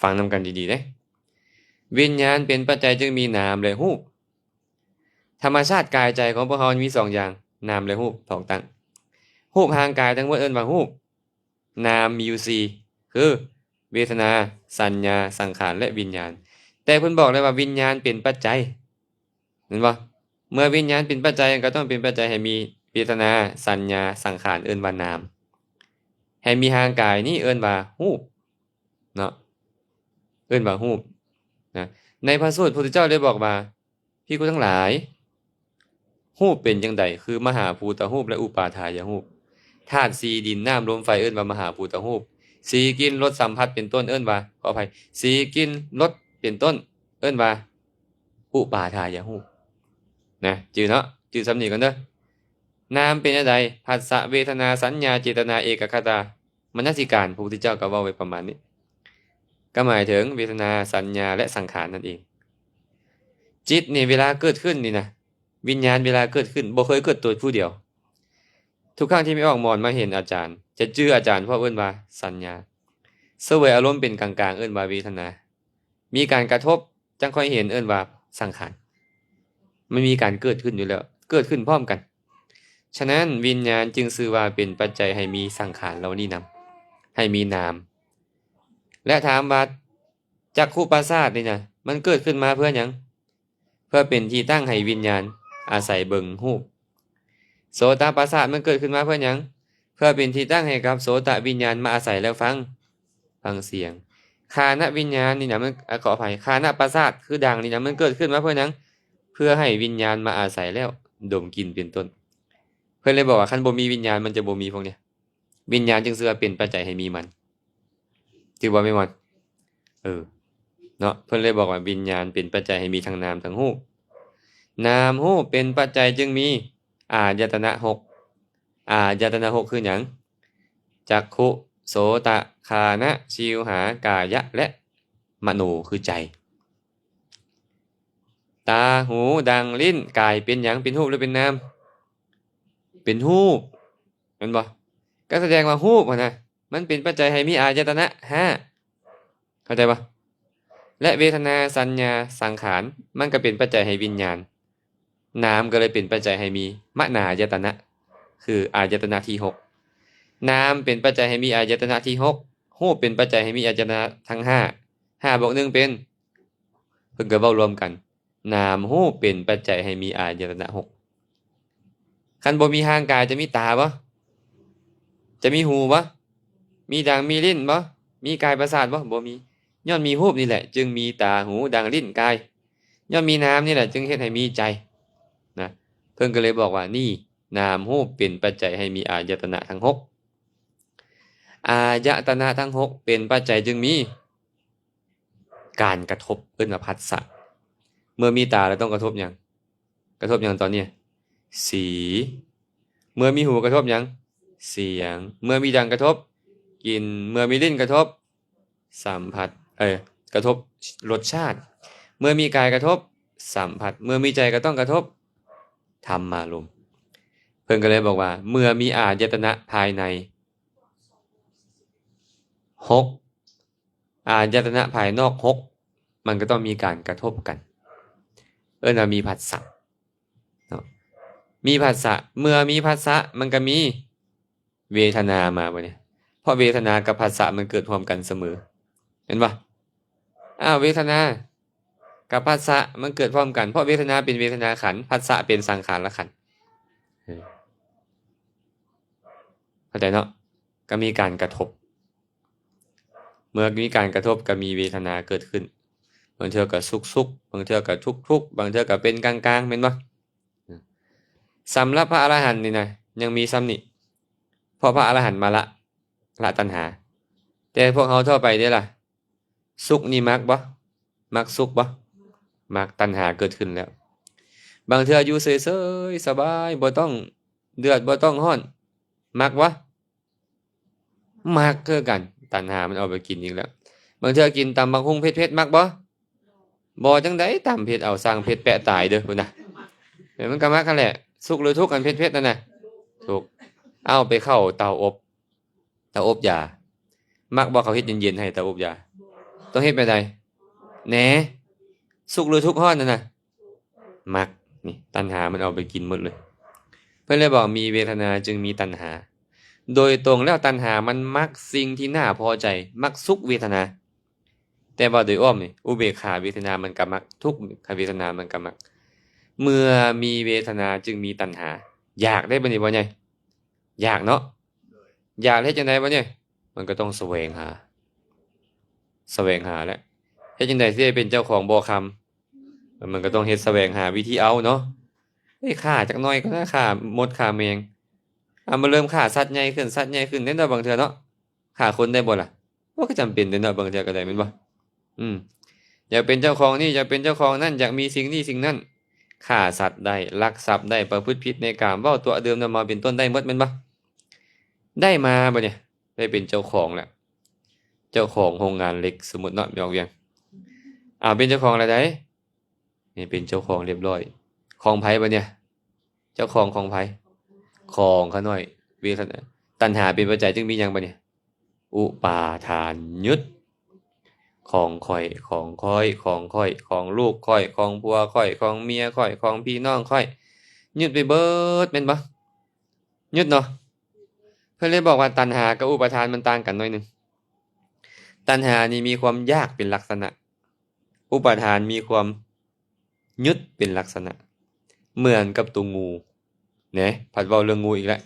ຟັງນຳກັນດີໆເດ້. ວິນຍານເປັນປັດໄຈຈຶ່ງມີນາມ ແລະ ຮູບ. ທຳມະຊາດກາຍໃຈຂອງພວກເຮົາມີສອງຢ່າງ, ນາມ ແລະ ຮູບ ສອງຕັ້ງ. ຮູບຮ່າງກາຍທັງໝົດເອີ້ນວ່າຮູບ. ນາມມີຢູ່ສີ່ ຄື ເວທະນາ, ສັນຍາ, ສັງຂານ ແລະ ວິນຍານ. ແຕ່ເພິ່ນບອກແລ້ວວ່າວິນຍານເປັນປັດໄຈ. ແມ່ນບໍ່? ເມື່ອວິນຍານເປັນປັດໄຈ ກໍຕ້ອງເປັນປັດໄຈໃຫ້ມີເວທະນາ, ສັນຍາ, ສັງຂານ ເອີ້ນວ່ານາມ. ໃຫ້ມີຮ່າງກາຍນີ້ເອີ້ນວ່າຮູບເນາະ, ເອີ້ນວ່າຮູບນະ. ໃນພະສູດ ພະພຸດທະເຈົ້າໄດ້ບອກວ່າ, ພິກຂຸທັງຫຼາຍ, ຮູບເປັນຈັ່ງໃດ? ຄືມະຫາພູຕະຮູບ ແລະ ອຸປາທາຍະຮູບ. ທາດສີ່ ດິນ, ນ້ຳ, ລົມ, ໄຟ ເອີ້ນວ່າມະຫາພູຕະຮູບ. ສີ, ກິ່ນ, ລົດ, ສຳຜັດ ເປັນຕົ້ນ ເອີ້ນວ່າ, ຂໍອະໄພ, ສີ, ກິ່ນ, ລົດ ເປັນຕົ້ນ ເອີ້ນວ່າ ອຸປາທາຍະຮູບນະ. ຈື່ເນາະ, ຈື່ສ່ຳນີ້ກ່ອນເດີ. ນາມເປັນແນວໃດ? ພັດສະ, ເວທະນາ, ສັນຍາ, ເຈຕະນາ, ເອກະຄະຕາ, ມະນະສິການ. ພະພຸດທະເຈົ້າກໍເວົ້າໄວ້ປະມານນີ້, ກໍໝາຍເຖິງເວທະນາ, ສັນຍາ ແລະ ສັງຂານນັ້ນເອງ. ຈິດນີ້ເວລາເກີດຂຶ້ນນີ້ນະ, ວິນຍານເວລາເກີດຂຶ້ນ ບໍ່ເຄີຍເກີດໂຕຜູ້ດຽວ. ທຸກຄັ້ງທີ່ແມ່ອອກໝອນມາເຫັນອາຈານ ຈະຈື່ອາຈານ ເພາະເອີ້ນວ່າສັນຍາ. ສະເຫວີຍອາລົມເປັນກາງໆ ເອີ້ນວ່າເວທະນາ. ມີການກະທົບ ຈັ່ງຄ່ອຍເຫັນ ເອີ້ນວ່າສັງຂານ. ມັນມີການເກີດຂຶ້ນຢູ່ແລ້ວ, ເກີດຂຶ້ນພ້ອມກັນ. ສະນັ້ນ ວິນຍານຈຶ່ງຊື່ວ່າເປັນປັດໄຈໃຫ້ມີສັງຂານເຫຼົ່ານີ້ນຳ, ໃຫ້ມີນາມ. ແລະ ຖາມວ່າ ຈັກຂຸປະສາດນີ້ນະ ມັນເກີດຂຶ້ນມາເພື່ອຫຍັງ? ເພື່ອເປັນທີ່ຕັ້ງໃຫ້ວິນຍານອາໄສເບິ່ງຮູບ. ໂສຕະປະສາດມັນເກີດຂຶ້ນມາເພື່ອຫຍັງ? ເພື່ອເປັນທີ່ຕັ້ງໃຫ້ກັບໂສຕະວິນຍານມາອາໄສແລ້ວຟັງ, ຟັງສຽງ. ຄານະວິນຍານນີ້ນະ ມັນ, ອາ, ຂໍອະໄພ, ຄານະປະສາດຄືດັງນີ້ນະ ມັນເກີດຂຶ້ນມາເພື່ອຫຍັງ? ເພື່ອໃຫ້ວິນຍານມາອາໄສແລ້ວດົມກິ່ນເປັນຕົ້ນ. ເພິ່ນເລີຍບອກວ່າ ຄັນບໍ່ມີວິນຍານ ມັນຈະບໍ່ມີພວກນີ້. ວິນຍານຈຶ່ງຊື່ວ່າເປັນປັດໄຈໃຫ້ມີມັນ. ຖືກບໍ່ແມ່ນບໍ່? ເອີ ເນາະ, ເພິ່ນເລີຍບອກວ່າວິນຍານເປັນປັດໄຈໃຫ້ມີທັງນາມທັງຮູບ. ນາມຮູບເປັນປັດໄຈຈຶ່ງມີອາຍະຕະນະຫົກ. ອາຍະຕະນະຫົກຄືຫຍັງ? ຈັກຂຸ, ໂສຕະ, ຄານະ, ຊິວຫາ, ກາຍະ ແລະ ມະໂນ ຄືໃຈ. ຕາ, ຫູ, ດັງ, ລີ້ນ, ກາຍ ເປັນຫຍັງ? ເປັນຮູບຫຼືເປັນນາມ? ເປັນຮູບ ແມ່ນບໍ່? ກໍສະແດງວ່າຮູບຫັ້ນນະ ມັນເປັນປັດໄຈໃຫ້ມີອາຍະຕະນະຫ້າ ເຂົ້າໃຈບໍ່? ແລະ ເວທະນາ, ສັນຍາ, ສັງຂານ ມັນກໍເປັນປັດໄຈໃຫ້ວິນຍານ. ນາມກໍເລີຍເປັນປັດໄຈໃຫ້ມີມະນາຍະຕະນະ ຄືອາຍະຕະນະທີຫົກ. ນາມເປັນປັດໄຈໃຫ້ມີອາຍະຕະນະທີຫົກ, ຮູບເປັນປັດໄຈໃຫ້ມີອາຍະຕະນະທັງຫ້າ. ຫ້າບວກໜຶ່ງເປັນ ເພິ່ນກໍເວົ້າລວມກັນ ນາມຮູບເປັນປັດໄຈໃຫ້ມີອາຍະຕະນະຫົກ. ຄັນບໍ່ມີຮ່າງກາຍ ຈະມີຕາບໍ່? ຈະມີຫູບໍ່? ມີດັງ, ມີລີ້ນບໍ່? ມີກາຍປະສາດບໍ່? ບໍ່ມີ. ຍ້ອນມີຮູບນີ້ແຫຼະ ຈຶ່ງມີຕາ, ຫູ, ດັງ, ລີ້ນ, ກາຍ. ຍ້ອນມີນາມນີ້ແຫຼະ ຈຶ່ງເຮັດໃຫ້ມີໃຈນະ. ເພິ່ນກໍເລີຍບອກວ່າ ນີ້ ນາມຮູບເປັນປັດໄຈໃຫ້ມີອາຍະຕະນະທັງຫົກ. ອາຍະຕະນະທັງຫົກເປັນປັດໄຈຈຶ່ງມີ ການກະທົບ ເອີ້ນວ່າພັດສະ. ເມື່ອມີຕາແລ້ວຕ້ອງກະທົບຫຍັງ? ກະທົບຫຍັງຕອນນີ້? ສີ. ເມື່ອມີຫູກະທົບຫຍັງ? ສຽງ. ເມື່ອມີດັງກະທົບ ກິ່ນ. ເມື່ອມີລີ້ນກະທົບ ສຳຜັດ ເອີ ກະທົບລົດຊາດ. ເມື່ອມີກາຍກະທົບ ສຳຜັດ. ເມື່ອມີໃຈກໍຕ້ອງກະທົບ ທຳມາລົມ. ເພິ່ນກໍເລີຍບອກວ່າ ເມື່ອມີອາຍະຕະນະພາຍໃນຫົກ ອາຍະຕະນະພາຍນອກຫົກ ມັນກໍຕ້ອງມີການກະທົບກັນ ເອີ້ນວ່າມີພັດສະເນາະ. ມີພັດສະ ເມື່ອມີພັດສະ ມັນກໍມີເວທະນາມາບັດນີ້ ເພາະເວທະນາກັບພັດສະມັນເກີດຮ່ວມກັນສະເໝີ ແມ່ນບໍ່? ອ້າວ ເວທະນາກັບພັດສະມັນເກີດພ້ອມກັນ ເພາະເວທະນາເປັນເວທະນາຂັນ ພັດສະເປັນສັງຂານລະຂັນ ເອີ ເຂົ້າໃຈເນາະ? ກໍມີການກະທົບ. ເມື່ອມີການກະທົບກໍມີເວທະນາເກີດຂຶ້ນ ບາງເທື່ອກໍສຸກໆ ບາງເທື່ອກໍທຸກໆ ບາງເທື່ອກໍເປັນກາງໆ ແມ່ນບໍ່? ສຳລັບພະອະລະຫັນນີ້ນະ ຍັງມີຊ່ຳນີ້ ເພາະພະອະລະຫັນມາລະ ລະຕັນຫາ. ແຕ່ພວກເຮົາທົ່ວໄປເດ້ລະ ສຸກນີ້ມັກບໍ່? ມັກສຸກບໍ່? ມັກ. ຕັນຫາເກີດຂຶ້ນແລ້ວ. ບາງເທື່ອຢູ່ເສີຍໆ ສະບາຍ ບໍ່ຕ້ອງເດືອດ ບໍ່ຕ້ອງຮ້ອນ ມັກບໍ່? ມັກຄືກັນ. ຕັນຫາມັນເອົາໄປກິນອີກແລ້ວ. ບາງເທື່ອກິນຕຳບັກຫຸ່ງເຜັດໆ ມັກບໍ່? ບໍ່. ຈັ່ງໃດ ຕຳເຜັດເອົາ ສ້າງເຜັດແປະຕາຍເດີ້ ພຸ້ນນະ. ເອີ ມັນກໍມັກຫັ້ນແຫຼະ. ສຸກຫຼືທຸກ ອັນເຜັດໆ ນັ້ນນະ? ທຸກ. ເອົາໄປເຂົ້າເຕົາອົບ ເຕົາອົບຢາ. ມັກບໍ່ເຂົາເຮັດເຢັນໆ ໃຫ້ ເຕົາອົບຢາ? ຕ້ອງເຮັດແບບໃດ? ແໜ ສຸກຫຼືທຸກຮ້ອນນັ້ນນະ? ມັກ. ນີ້ ຕັນຫາມັນເອົາໄປກິນໝົດເລີຍ. ເພິ່ນເລີຍບອກ ມີເວທະນາຈຶ່ງມີຕັນຫາ. ໂດຍຕົງແລ້ວຕັນຫາມັນມັກສິ່ງທີ່ໜ້າພໍໃຈ, ມັກສຸກເວທະນາ. ແຕ່ເວົ້າໂດຍອ້ອມນີ້ ອຸເບກຂາເວທະນາມັນກໍມັກ, ທຸກຂະເວທະນາມັນກໍມັກ. ເມື່ອມີເວທະນາຈຶ່ງມີຕັນຫາ. ຢາກໄດ້ບັດນີ້ ພໍ່ໃຫຍ່? ຢາກເນາະ? ຢາກເຮັດຈັ່ງໃດບັດນີ້? ມັນກໍຕ້ອງສະແຫວງຫາ, ສະແຫວງຫາແຫຼະ. ເຮັດຈັ່ງໃດຊິໄດ້ເປັນເຈົ້າຂອງບໍ່ຄຳ? ມັນກໍຕ້ອງເຮັດສະແຫວງຫາວິທີເອົາເນາະ. ເອີຍ ຂ້າຈັກໜ້ອຍກໍໄດ້, ຂ້າມົດຂ້າແມງ. ເອົາ ມາເລີ່ມຂ້າສັດໃຫຍ່ຂຶ້ນ, ສັດໃຫຍ່ຂຶ້ນ ແນ່ນອນ. ບາງເທື່ອເນາະ ຂ້າຄົນໄດ້ບໍ່ລະ? ບໍ່ກໍຈຳເປັນເດ້ເນາະ, ບາງເທື່ອກໍໄດ້ ແມ່ນບໍ່? ອືມ ຢາກເປັນເຈົ້າຂອງນີ້, ຢາກເປັນເຈົ້າຂອງນັ້ນ, ຢາກມີສິ່ງນີ້ສິ່ງນັ້ນ. ຂ້າສັດໄດ້, ລັກຊັບໄດ້, ປະພຶດຜິດໃນກາມ, ເວົ້າຕົວະດື່ມນ້ຳເມົາເປັນຕົ້ນໄດ້ໝົດ ແມ່ນບໍ່? ໄດ້ມາບັດນີ້ ໄດ້ເປັນເຈົ້າຂອງແລ້ວ, ເຈົ້າຂອງໂຮງງານເຫຼັກ ສົມມຸດເນາະ, ແມ່ອອກວຽງ. ເອົາ ເປັນເຈົ້າຂອງແລ້ວໃດ? ນີ້ເປັນເຈົ້າຂອງລຽບລ້ອຍ. ຂອງໃຜບັດນີ້? ເຈົ້າຂອງຂອງໃຜ? ຂອງຂ້ານ້ອຍ. ເວທະນາ ຕັນຫາເປັນປັດໄຈຈຶ່ງມີຫຍັງບັດນີ້? ອຸປາທານ. ຍຶດ. ຂອງຂ້ອຍ, ຂອງຂ້ອຍ, ຂອງຂ້ອຍ, ຂອງລູກຂ້ອຍ, ຂອງຜົວຂ້ອຍ, ຂອງເມຍຂ້ອຍ, ຂອງພີ່ນ້ອງຂ້ອຍ. ຍຶດໄປເບິດ ແມ່ນບໍ່? ຍຶດເນາະ. ເພິ່ນເລີຍບອກວ່າ ຕັນຫາກັບອຸປາທານມັນຕ່າງກັນໜ້ອຍໜຶ່ງ. ຕັນຫານີ້ມີຄວາມຢາກເປັນລັກສະນະ, ອຸປາທານມີຄວາມຍຶດເປັນລັກສະນະ. ເໝືອນກັບຕົວງູ ແນະ, ພັດເວົ້າເລື່ອງງູອີກແລ້ວ.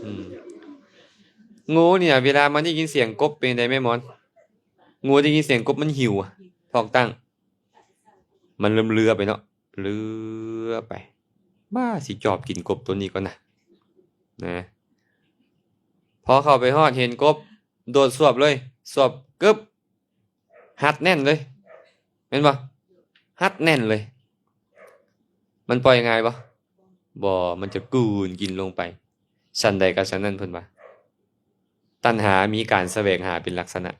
ອືມ ງູນີ້ນະ ເວລາມັນໄດ້ຍິນສຽງກົບເປັນໃດແມ່ໝອນ? ງູໄດ້ຍິນສຽງກົບມັນຫິວ ພອກຕັ້ງ ມັນເລີ່ມເລືອໄປເນາະ, ເລືອໄປ. ບ້າ ຊິຈອບກິນກົບໂຕນີ້ກ່ອນນະ ນະ. ພໍເຂົ້າໄປຮອດເຫັນກົບ ໂດດສວບເລີຍ, ສວບ ກຶບ ຮັດແໜ້ນເລີຍ ແມ່ນບໍ່? ຮັດແໜ້ນເລີຍ. ມັນປ່ອຍງ່າຍບໍ່? ບໍ່, ມັນຈະກືນກິນລົງໄປ. ສັນໃດກໍສັນນັ້ນ ເພິ່ນວ່າ ຕັນຫາມີການສະແຫວງຫາເປັນລັກສະນະ,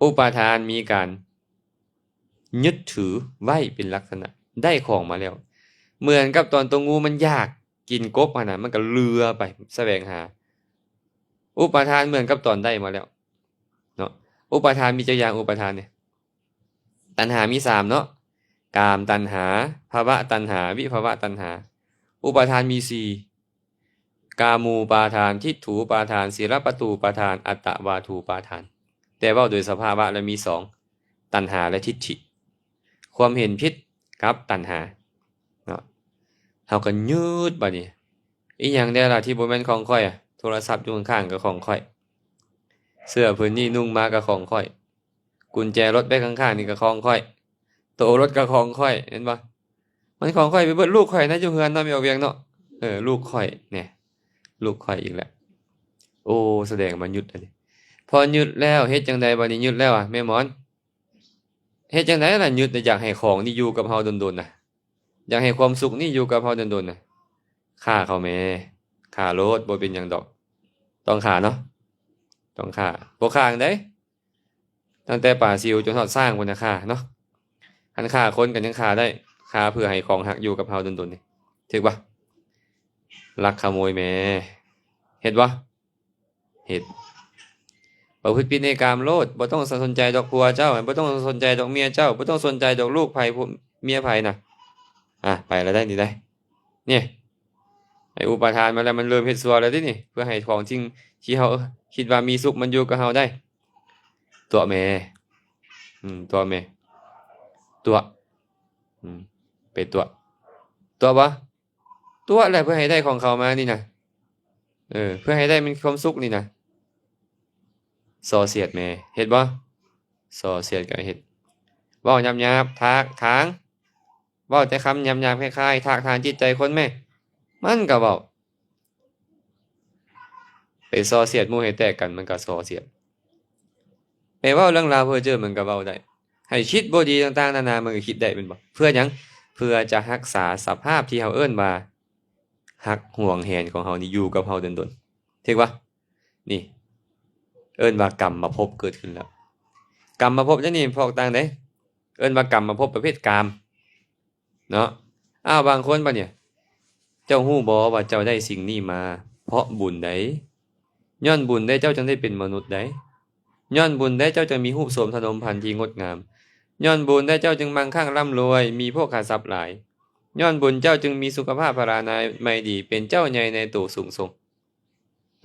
ອຸປາທານມີການຍຶດຖືໄວ້ເປັນລັກສະນະ, ໄດ້ຂອງມາແລ້ວ. ເໝືອນກັບຕອນຕົວງູມັນຢາກກິນກົບຫັ້ນນະ, ມັນກໍເລືອໄປສະແຫວງຫາ. ອຸປາທານເໝືອນກັບຕອນໄດ້ມາແລ້ວເນາະ. ອຸປາທານມີຈັກຢ່າງ? ອຸປາທານນີ້ ຕັນຫາມີສາມເນາະ, ກາມຕັນຫາ, ພະວະຕັນຫາ, ວິພະວະຕັນຫາ. ອຸປາທານມີສີ່, ກາມູປາທານ, ທິດຖູປາທານ, ສີລະປະຕູປາທານ, ອັດຕະວາທູປາທານ. ແຕ່ເວົ້າໂດຍສະພາວະແລ້ວມີສອງ, ຕັນຫາ ແລະ ທິດຖິ, ຄວາມເຫັນຜິດກັບຕັນຫາເນາະ. ເຮົາກໍຍຶດບັດນີ້, ອີຫຍັງແດ່ລະທີ່ບໍ່ແມ່ນຂອງຂ້ອຍ? ໂທລະສັບຢູ່ຂ້າງໆ ກໍຂອງຂ້ອຍ, ເສື້ອຜືນນີ້ນຸ່ງມາກໍຂອງຂ້ອຍ, ກຸນແຈລົດໄວ້ຂ້າງໆ ນີ້ກໍຂອງຂ້ອຍ, ໂຕລົດກໍຂອງຂ້ອຍ, ເຫັນບໍ່? ມັນຂອງຂ້ອຍໄປເບິດ. ລູກຂ້ອຍນະ ຢູ່ເຮືອນເນາະ ແມ່ອອກວຽງເນາະ. ເອີ ລູກຂ້ອຍແນ່, ລູກຂ້ອຍອີກແລ້ວ. ໂອ້ ສະແດງວ່າຍຶດແລ້ວນີ້. ພໍຍຶດແລ້ວເຮັດຈັ່ງໃດບັດນີ້? ຍຶດແລ້ວອະ ແມ່ໝອນ ເຮັດຈັ່ງໃດລະ? ຍຶດ ຢາກໃຫ້ຂອງນີ້ຢູ່ກັບເຮົາດົນໆນະ, ຢາກໃຫ້ຄວາມສຸກນີ້ຢູ່ກັບເຮົາດົນໆນະ. ຂ້າເຂົາແໝ່, ຂ້າໂລດ, ບໍ່ເປັນຫຍັງດອກ. ຕ້ອງຂ້າເນາະ, ຕ້ອງຂ້າ. ບໍ່ຂ້າຈັ່ງໃດ? ຕັ້ງແຕ່ປາຊິວຈົນຮອດຊ້າງພຸ້ນນະຂ້າເນາະ. ຄັນຂ້າຄົນກໍຍັງຂ້າໄດ້, ຂ້າເພື່ອໃຫ້ຂອງຮັກຢູ່ກັບເຮົາດົນໆນີ້, ຖືກບໍ່? ລັກຂະໂມຍແໝ່, ເຮັດບໍ່? ເຮັດ. ປະພຶດຜິດໃນກາມໂລດ, ບໍ່ຕ້ອງສົນໃຈດອກຜົວເຈົ້າ, ບໍ່ຕ້ອງສົນໃຈດອກເມຍເຈົ້າ, ບໍ່ຕ້ອງສົນໃຈດອກລູກໃຜ ເມຍໃຜນະ. ອາ ໄປແລ້ວໄດ໋ນີ້ໄດ໋. ນີ້ ໄອ້ອຸປາທານມາແລ້ວ ມັນເລີ່ມເຮັດຊົ່ວແລ້ວເດ້ນີ້, ເພື່ອໃຫ້ຂອງສິ່ງທີ່ເຮົາຄິດວ່າມີສຸກມັນຢູ່ກັບເຮົາໄດ້. ຕົວະແມ່, ອືມ, ຕົວະແມ່, ຕົວະ, ອືມ, ໄປຕົວະ, ຕົວະບໍ່? ຕົວະແຫຼະ ເພື່ອໃຫ້ໄດ້ຂອງເຂົາມານີ້ນະ, ເອີ, ເພື່ອໃຫ້ໄດ້ມັນຄວາມສຸກນີ້ນະ. ສໍ້ສຽດແມ່, ເຮັດບໍ່? ສໍ້ສຽດກໍເຮັດ. ເວົ້າຫຍາບໆ, ຖາກຖາງ. ເວົ້າແຕ່ຄຳຫຍາບໆ ຄ້າຍໆ ຖາກຖາງຈິດໃຈຄົນແມ້. ມັນກໍເວົ້າ, ໄປສໍ້ສຽດໝູ່ໃຫ້ແຕກກັນ ມັນກໍສໍ້ສຽດ. ໄປເວົ້າເລື່ອງລາວເພ້ອເຈີ ມັນກໍເວົ້າໄດ້. ໃຫ້ຄິດບໍ່ດີຕ່າງໆນານາ ມັນກໍຄິດໄດ້ແມ່ນບໍ່? ເພື່ອຫຍັງ? ເພື່ອຈະຮັກສາສະພາບທີ່ເຮົາເອີ້ນວ່າຮັກຫວງແຫນຂອງເຮົານີ້ຢູ່ກັບເຮົາດົນໆ. ຖືກປະ? ນີ້ເອີ້ນວ່າກຳມະພົບເກີດຂຶ້ນແລ້ວ. ກຳມະພົບນີ້ພວກຕ່າງໃດ ເອີ້ນວ່າກຳມະພົບປະເພດກາມເນາະ. ອ້າວ ບາງຄົນບັດນີ້ ເຈົ້າຮູ້ບໍ່ວ່າເຈົ້າໄດ້ສິ່ງນີ້ມາເພາະບຸນໃດ? ຍ້ອນບຸນໃດເຈົ້າຈຶ່ງໄດ້ເປັນມະນຸດໃດ? ຍ້ອນບຸນໃດເຈົ້າຈຶ່ງມີຮູບໂສມທະນົມພັນທີ່ງົດງາມ? ຍ້ອນບຸນໃດເຈົ້າຈຶ່ງມັ່ງຄັ່ງລ່ຳລວຍ ມີໂພຄະຊັບຫຼາຍ? ຍ້ອນບຸນເຈົ້າຈຶ່ງມີສຸຂະພາບພະລານາໄມດີ ເປັນເຈົ້າໃຫຍ່ໃນໂຕສູງສົ່ງ.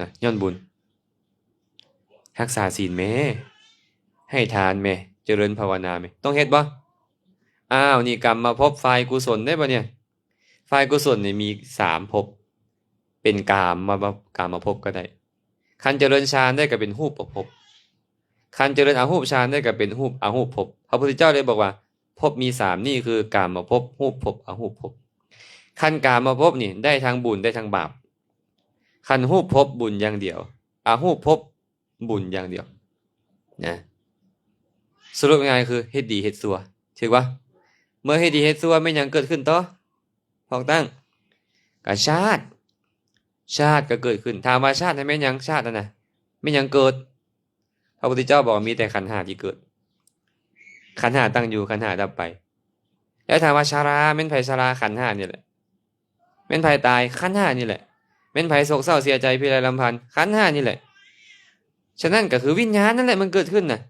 ນະ ຍ້ອນບຸນ. ຮັກສາສິນແມ້, ໃຫ້ທານແມ້, ຈະເລີນພາວະນາແມ້. ຕ້ອງເຮັດບໍ່? ອ້າວ ນີ້ກຳມະພົບຝ່າຍກຸສົນເດ້ບັດນີ້. ຝ່າຍກຸສົນນີ້ມີສາມພົບ, ເປັນກາມມະ, ກາມມະພົບກໍໄດ້. ຄັນຈະເລີນฌານໄດ້ກໍເປັນຮູບປະພົບ. ຄັນຈະເລີນອະຮູບฌານໄດ້ກໍເປັນຮູບອະຮູບພົບ. ພະພຸດທະເຈົ້າເລີຍບອກວ່າ ພົບມີສາມນີ້ຄື ກາມມະພົບ, ຮູບພົບ, ອະຮູບພົບ. ຄັນກາມມະພົບນີ້ໄດ້ທັງບຸນໄດ້ທັງບາບ. ຄັນຮູບພົບບຸນຢ່າງດຽວ, ອະຮູບພົບບຸນຢ່າງດຽວນະ. ສະຫຼຸບງ່າຍໆຄືເຮັດດີເຮັດຊົ່ວ, ຖືກປະ? ເມື່ອເຮັດດີເຮັດຊົ່ວແມ່ນຫຍັງເກີດຂຶ້ນຕໍ່? ພວກຕັ້ງ ກະຊາດ, ຊາດກໍເກີດຂຶ້ນ. ຖາມວ່າຊາດນັ້ນແມ່ນຫຍັງ? ຊາດນັ້ນນະ ແມ່ນຫຍັງເກີດ? ພະພຸດທະເຈົ້າບອກວ່າມີແຕ່ຂັນຫ້າທີ່ເກີດ. ຂັນຫ້າຕັ້ງຢູ່, ຂັນຫ້າດັບໄປ. ແລ້ວຖາມວ່າຊະລາ ແມ່ນໃຜຊະລາ? ຂັນຫ້ານີ້ແຫຼະ. ແມ່ນໃຜຕາຍ? ຂັນຫ້ານີ້ແຫຼະ. ແມ່ນໃຜໂສກເສົ້າເສຍໃຈພິໄລລຳພັນ? ຂັນຫ້ານີ້ແຫຼະ. ສະນັ້ນກໍຄືວິນຍານນັ້ນແຫຼະມັນເກີດຂຶ້ນນະ,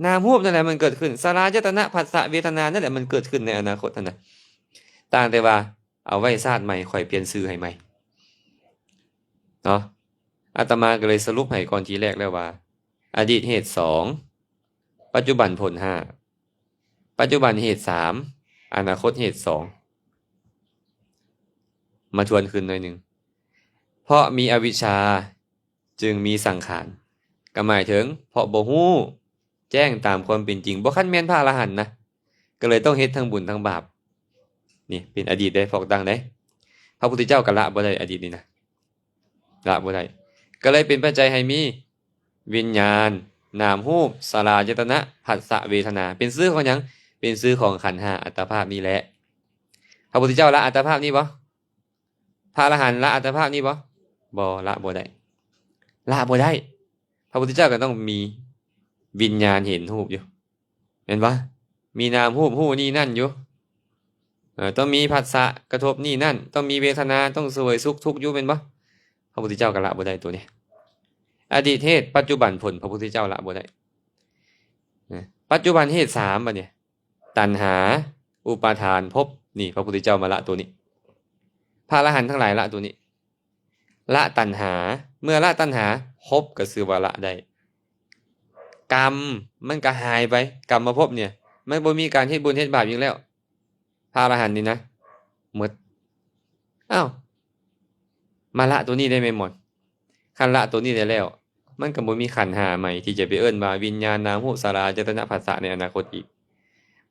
ນາມຮູບນັ້ນແຫຼະມັນເກີດຂຶ້ນ, ສະລາຍະຕະນະ ພັດສະ ເວທະນານັ້ນແຫຼະມັນເກີດຂຶ້ນໃນອະນາຄົດຫັ້ນນະ. ຕ່າງແຕ່ວ່າເອົາໄວ້ຊາດໃໝ່ ຂ້ອຍປ່ຽນຊື່ໃຫ້ໃໝ່ເນາະ. ອາດຕະມາກໍເລີຍສະຫຼຸບໃຫ້ກ່ອນທີແລກແລ້ວວ່າ ອະດີດເຫດສອງ, ປັດຈຸບັນຜົນຫ້າ, ປັດຈຸບັນເຫດສາມ, ອະນາຄົດເຫດສອງ. ມາທວນຄືນໜ້ອຍໜຶ່ງ. ເພາະມີອະວິດຊາຈຶ່ງມີສັງຂານ, ກໍໝາຍເຖິງເພາະບໍ່ຮູ້ແຈ້ງຕາມຄວາມເປັນຈິງ, ບໍ່ຄັນແມ່ນພະອະລະຫັນນະ, ກໍເລີຍຕ້ອງເຮັດທັງບຸນທັງບາບ. ນີ້ເປັນອະດີດເດ້, ພວກຕັ້ງເດ້. ພະພຸດທະເຈົ້າກໍລະບໍ່ໄດ້ອະດີດນີ້ນະ. ລະບໍ່ໄດ້. ກໍເລີຍເປັນປັດໄຈໃຫ້ມີວິນຍານ, ນາມຮູບ, ສະລາຍະຕະນະ, ພັດສະ, ເວທະນາ. ເປັນຊື່ຂອງຫຍັງ? ເປັນຊື່ຂອງຂັນຫ້າອັດຕະພາບນີ້ແຫຼະ. ພະພຸດທະເຈົ້າລະອັດຕະພາບນີ້ບໍ່? ພະອະລະຫັນລະອັດຕະພາບນີ້ບໍ່? ບໍ່, ລະບໍ່ໄດ້. ລະບໍ່ໄດ້. ພະພຸດທະເຈົ້າກໍຕ້ອງມີວິນຍານເຫັນຮູບຢູ່. ແມ່ນບໍ່? ມີນາມຮູບຮູ້ນີ້ນັ້ນຢູ່. ເອີ ຕ້ອງມີພັດສະກະທົບນີ້ນັ້ນ, ຕ້ອງມີເວທະນາ, ຕ້ອງສວຍສຸກທຸກຢູ່, ແມ່ນບໍ່? ພະພຸດທະເຈົ້າກໍລະບໍ່ໄດ້ໂຕນີ້. ອະດີດເຫດ, ປັດຈຸບັນຜົນ, ພະພຸດທະເຈົ້າລະບໍ່ໄດ້. ນະ, ປັດຈຸບັນເຫດສາມບັດນີ້, ຕັນຫາ, ອຸປາທານ, ພົບ, ນີ້ ພະພຸດທະເຈົ້າມາລະໂຕນີ້. ພະອະລະຫັນທັງຫຼາຍລະໂຕນີ້. ລະຕັນຫາ, ເມື່ອລະຕັນຫາ, ພົບກໍຊື່ວ່າລະໄດ້. ກຳ ມັນກໍຫາຍໄປ, ກຳມະພົບນີ້ ມັນບໍ່ມີການເຮັດບຸນເຮັດບາບອີກແລ້ວ. ພະອະລະຫັນນີ້ນະ ໝົດ. ອ້າວ ມາລະໂຕນີ້ໄດ້ແມ່ນບໍ່? ຄັນລະໂຕນີ້ໄດ້ແລ້ວ ມັນກໍບໍ່ມີຂັນຫ້າໃໝ່ທີ່ຈະໄປເອີ້ນວ່າວິນຍານ, ນາມຮູບ, ສະລາຍະຕະນະ, ພັດສະໃນອະນາຄົດອີກ,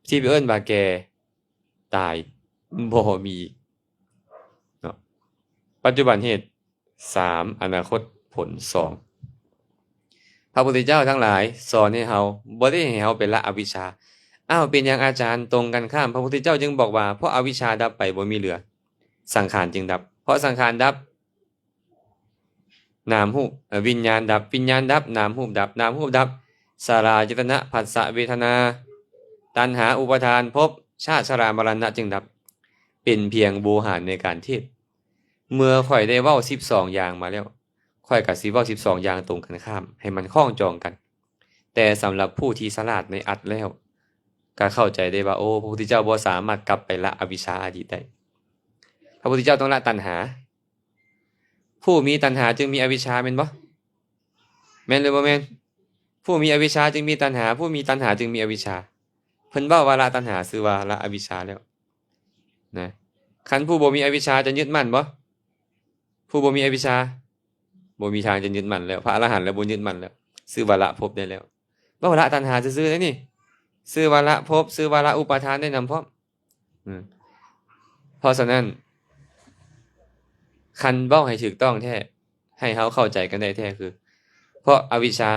ທີ່ໄປເອີ້ນວ່າແກ່, ຕາຍ, ບໍ່ມີ. ເນາະ. ປັດຈຸບັນເຫດສາມ, ອະນາຄົດຜົນສອງ. ພະພຸດທະເຈົ້າທັງຫຼາຍສອນໃຫ້ເຮົາ, ບໍ່ໄດ້ໃຫ້ເຮົາໄປລະອະວິດຊາ. ອ້າວ ເປັນຫຍັງອາຈານ? ຕົງກັນຂ້າມ, ພະພຸດທະເຈົ້າຈຶ່ງບອກວ່າ ເພາະອະວິດຊາດັບໄປບໍ່ມີເຫຼືອ, ສັງຂານຈຶ່ງດັບ. ເພາະສັງຂານດັບ, ນາມຮູບ, ເອີ ວິນຍານດັບ, ວິນຍານດັບ, ນາມຮູບດັບ, ນາມຮູບດັບ, ສະລາຍະຕະນະ, ພັດສະ, ເວທະນາ, ຕັນຫາ, ອຸປາທານ, ພົບ, ຊາດ, ຊະລາ, ມະລະນະຈຶ່ງດັບ. ເປັນພຽງໂວຫານໃນການເທດ. ເມື່ອຂ້ອຍໄດ້ເວົ້າສິບສອງຢ່າງມາແລ້ວ, ຂ້ອຍກໍຊິເວົ້າສິບສອງຢ່າງຕົງກັນຂ້າມ ໃຫ້ມັນຄ້ອງຈອງກັນ. ແຕ່ສຳລັບຜູ້ທີ່ສະຫຼາດໃນອັດແລ້ວ, ກໍເຂົ້າໃຈໄດ້ວ່າ, ໂອ້, ພະພຸດທະເຈົ້າບໍ່ສາມາດກັບໄປລະອະວິດຊາອະດີດໄດ້. ພະພຸດທະເຈົ້າຕ້ອງລະຕັນຫາ. ຜູ້ມີຕັນຫາຈຶ່ງມີອະວິດຊາ, ແມ່ນບໍ່? ແມ່ນຫຼືບໍ່ແມ່ນ? ຜູ້ມີອະວິດຊາຈຶ່ງມີຕັນຫາ, ຜູ້ມີຕັນຫາຈຶ່ງມີອະວິດຊາ. ເພິ່ນເວົ້າວ່າລະຕັນຫາ ຊື່ວ່າລະອະວິດຊາແລ້ວນະ. ຄັນຜູ້ບໍ່ມີອະວິດຊາຈະຍຶດໝັ້ນບໍ່? ຜູ້ບໍ່ມີອະວິດຊາ ບໍ່ມີທາງຈະຍຶດໝັ້ນແລ້ວ. ພະອະລະຫັນແລ້ວບໍ່ຍຶດໝັ້ນແລ້ວ, ຊື່ວ່າລະພົບໄດ້ແລ້ວ. ເວົ້າລະຕັນຫາຊື່ໆເດ້ນີ້, ຊື່ວ່າລະພົບ, ຊື່ວ່າລະອຸປາທານໄດ້ນຳພ້ອມ. ອືມ ເພາະສະນັ້ນ ຄັນເວົ້າໃຫ້ຖືກຕ້ອງແທ້, ໃຫ້ເຮົາເຂົ້າໃຈກັນໄດ້ແທ້ຄື ເພາະອະວິຊຊາ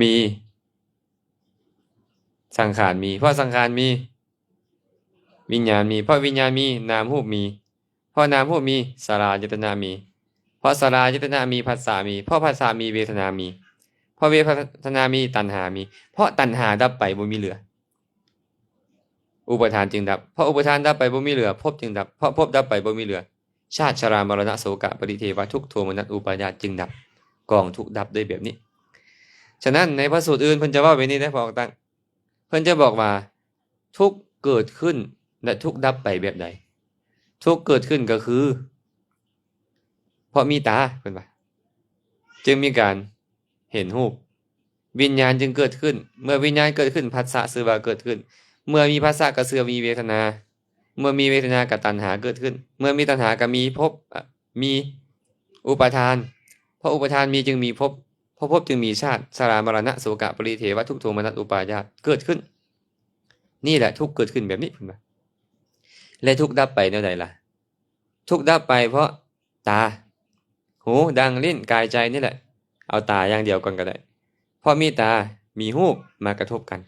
ມີ ສັງຂານມີ ເພາະສັງຂານມີ ວິນຍານມີ ເພາະວິນຍານມີ ນາມຮູບມີ ເພາະນາມຮູບມີ ສະລາຍະຕະນະມີ ເພາະສະລາຍະຕະນະມີ ພັດສະມີ ເພາະພັດສະມີ ເວທະນາມີ ເພາະເວທະນາມີ ຕັນຫາມີ ເພາະຕັນຫາດັບໄປບໍ່ມີເຫຼືອ ອຸປາທານຈຶ່ງດັບ ເພາະອຸປາທານດັບໄປບໍ່ມີເຫຼືອ ພົບຈຶ່ງດັບ ເພາະພົບດັບໄປບໍ່ມີເຫຼືອ ຊາດ ຊະລາ ມະລະນະ ໂສກະ ປະລິເທວະ ທຸກ ໂທມະນັດ ອຸປາຍາດຈຶ່ງດັບ ກອງທຸກດັບດ້ວຍແບບນີ້. ສະນັ້ນໃນພະສູດອື່ນເພິ່ນຈະເວົ້າແບບນີ້ເດ້ ພວກເຮົາຕັ້ງ ເພິ່ນຈະບອກວ່າ ທຸກເກີດຂຶ້ນ ແລະ ທຸກດັບໄປແບບໃດ? ທຸກເກີດຂຶ້ນກໍຄື ເພາະມີຕາ ເພິ່ນວ່າ ຈຶ່ງມີການເຫັນຮູບ ວິນຍານຈຶ່ງເກີດຂຶ້ນ ເມື່ອວິນຍານເກີດຂຶ້ນ ພັດສະຊື່ວ່າເກີດຂຶ້ນ ເມື່ອມີພັດສະກໍຊື່ວ່າມີເວທະນາ ເມື່ອມີເວທະນາກໍຕັນຫາເກີດຂຶ້ນ ເມື່ອມີຕັນຫາກໍມີພົບ ອະ ມີອຸປາທານ ເພາະອຸປາທານມີຈຶ່ງມີພົບ ເພາະພົບຈຶ່ງມີຊາດ ຊະລາ ມະລະນະ ໂສກະ ປະລິເທວະ ທຸກ ໂທມະນັດ ອຸປາຍາດເກີດຂຶ້ນ ນີ້ແຫຼະທຸກເກີດຂຶ້ນແບບນີ້ ເພິ່ນວ່າ ແລະ ທຸກດັບໄປແນວໃດລະ? ທຸກດັບໄປເພາະຕາ ຫູ ດັງ ລີ້ນ ກາຍ ໃຈນີ້ແຫຼະ ເອົາຕາຢ່າງດຽວກ່ອນກໍໄດ້ ເພາະມີຕາ ມີຮູບມາກະທົບກັນ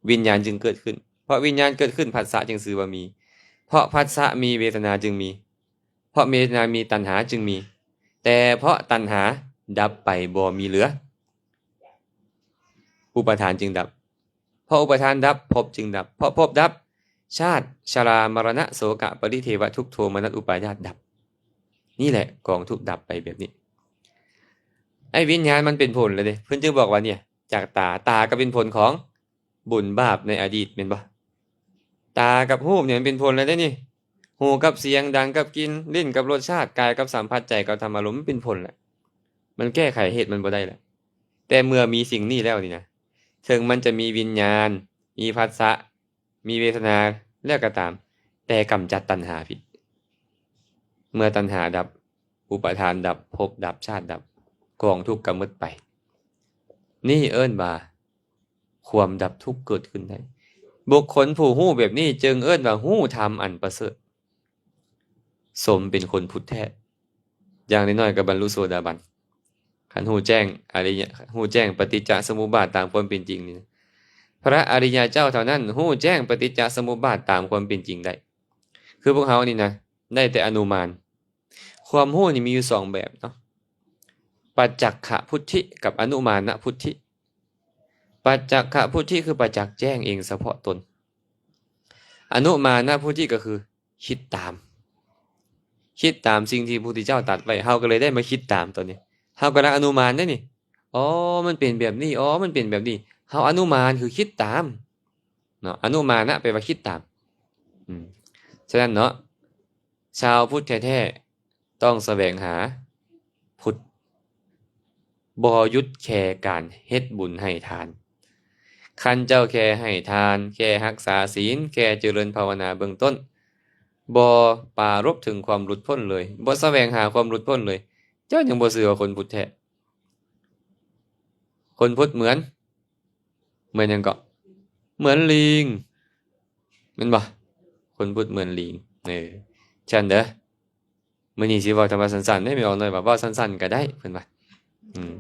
ວິນຍານຈຶ່ງເກີດຂຶ້ນ ເພາະວິນຍານເກີດຂຶ້ນ ພັດສະຈຶ່ງຊື່ວ່າມີ ເພາະພັດສະມີ ເວທະນາຈຶ່ງມີ ເພາະເວທະນາມີ ຕັນຫາຈຶ່ງມີ ແຕ່ເພາະຕັນຫາດັບໄປບໍ່ມີເຫຼືອ ອຸປາທານຈຶ່ງດັບ ເພາະອຸປາທານດັບ ພົບຈຶ່ງດັບ ເພາະພົບດັບ ຊາດ ຊະລາ ມະລະນະ ໂສກະ ປະລິເທວະ ທຸກ ໂທມະນັດ ອຸປາຍາດດັບ ນີ້ແຫຼະກອງທຸກດັບໄປແບບນີ້ ໄອ້ວິນຍານມັນເປັນຜົນແລ້ວເດ້ ເພິ່ນຈຶ່ງບອກວ່າເນຍ ຈາກຕາ ຕາກໍເປັນຜົນຂອງ ບຸນບາບໃນອະດີດແມ່ນບໍ່? ຕາກັບຮູບນີ້ມັນເປັນຜົນແລ້ວເດ້ນີ້ ຫູກັບສຽງ ດັງກັບກິ່ນ ລີ້ນກັບລົດຊາດ ກາຍກັບສຳຜັດ ໃຈກັບທຳອາລົມ ມັນເປັນຜົນແຫຼະ ມັນແກ້ໄຂເຫດມັນບໍ່ໄດ້ແຫຼະ ແຕ່ເມື່ອມີສິ່ງນີ້ແລ້ວນີ້ນະ ເຖິງມັນຈະມີວິນຍານ ມີພັດສະ ມີເວທະນາ ແລ້ວກໍຕາມ ແຕ່ກຳຈັດຕັນຫາພີ້ ເມື່ອຕັນຫາດັບ ອຸປາທານດັບ ພົບດັບ ຊາດດັບ ກອງທຸກກໍໝົດໄປ ນີ້ເອີ້ນວ່າ ຄວາມດັບທຸກເກີດຂຶ້ນໄດ້ ບຸກຄົນຜູ້ຮູ້ແບບນີ້ຈຶ່ງເອີ້ນວ່າຮູ້ທຳອັນປະເສີດ ສົມເປັນຄົນພຸດແທ້ ຢ່າງໜ້ອຍໆກໍບັນລຸໂສດາບັນ ຄັນຮູ້ແຈ້ງອະລິຍະ ຮູ້ແຈ້ງປະຕິດຈະສະມຸບບາດຕາມຄວາມເປັນຈິງນີ້ ພະອະລິຍະເຈົ້າເທົ່ານັ້ນຮູ້ແຈ້ງປະຕິດຈະສະມຸບບາດຕາມຄວາມເປັນຈິງໄດ້ ຄືພວກເຮົານີ້ນະ ໄດ້ແຕ່ອະນຸມານ ຄວາມຮູ້ນີ້ມີຢູ່ສອງແບບເນາະ ປັດຈັກຂະພຸດທິກັບອະນຸມານະພຸດທິ ປັດຈັກຂະພຸດທິຄືປະຈັກແຈ້ງເອງສະເພາະຕົນ ອະນຸມານະພຸດທິກໍຄືຄິດຕາມ ຄິດຕາມສິ່ງທີ່ພະພຸດທະເຈົ້າຕັດໄວ້ ເຮົາກໍເລີຍໄດ້ມາຄິດຕາມຕົວນີ້ ເຮົາກຳລັງອະນຸມານເດ້ນີ້ ອໍ ມັນເປັນແບບນີ້ ອໍ ມັນເປັນແບບນີ້ ເຮົາອະນຸມານຄືຄິດຕາມເນາະ ອະນຸມານະແປວ່າຄິດຕາມ ອືມ ສະນັ້ນເນາະ ຊາວພຸດແທ້ໆ ຕ້ອງສະແຫວງຫາພຸດ ບໍ່ຢຸດແຄ່ການເຮັດບຸນໃຫ້ທານ ຄັນເຈົ້າແຄ່ໃຫ້ທານ ແຄ່ຮັກສາສິນ ແຄ່ຈະເລີນພາວະນາເບື້ອງຕົ້ນ ບໍ່ປາລົບເຖິງຄວາມຫຼຸດພົ້ນເລີຍ ບໍ່ສະແຫວງຫາຄວາມຫຼຸດພົ້ນເລີຍ ເຈົ້າຍັງບໍ່ຊື່ວ່າຄົນພຸດແທ້ ຄົນພຸດເໝືອນ ເໝືອນຫຍັງເກາະ? ເໝືອນລີງ ແມ່ນບໍ່? ຄົນພຸດເໝືອນລີງ ເອີ ຊັ້ນເດີ ມື້ນີ້ຊິເວົ້າທຳມະສັ້ນໆເດ້ ແມ່ອອກນ້ອຍວ່າເວົ້າສັ້ນໆກໍໄດ້ ເພິ່ນວ່າ ອືມ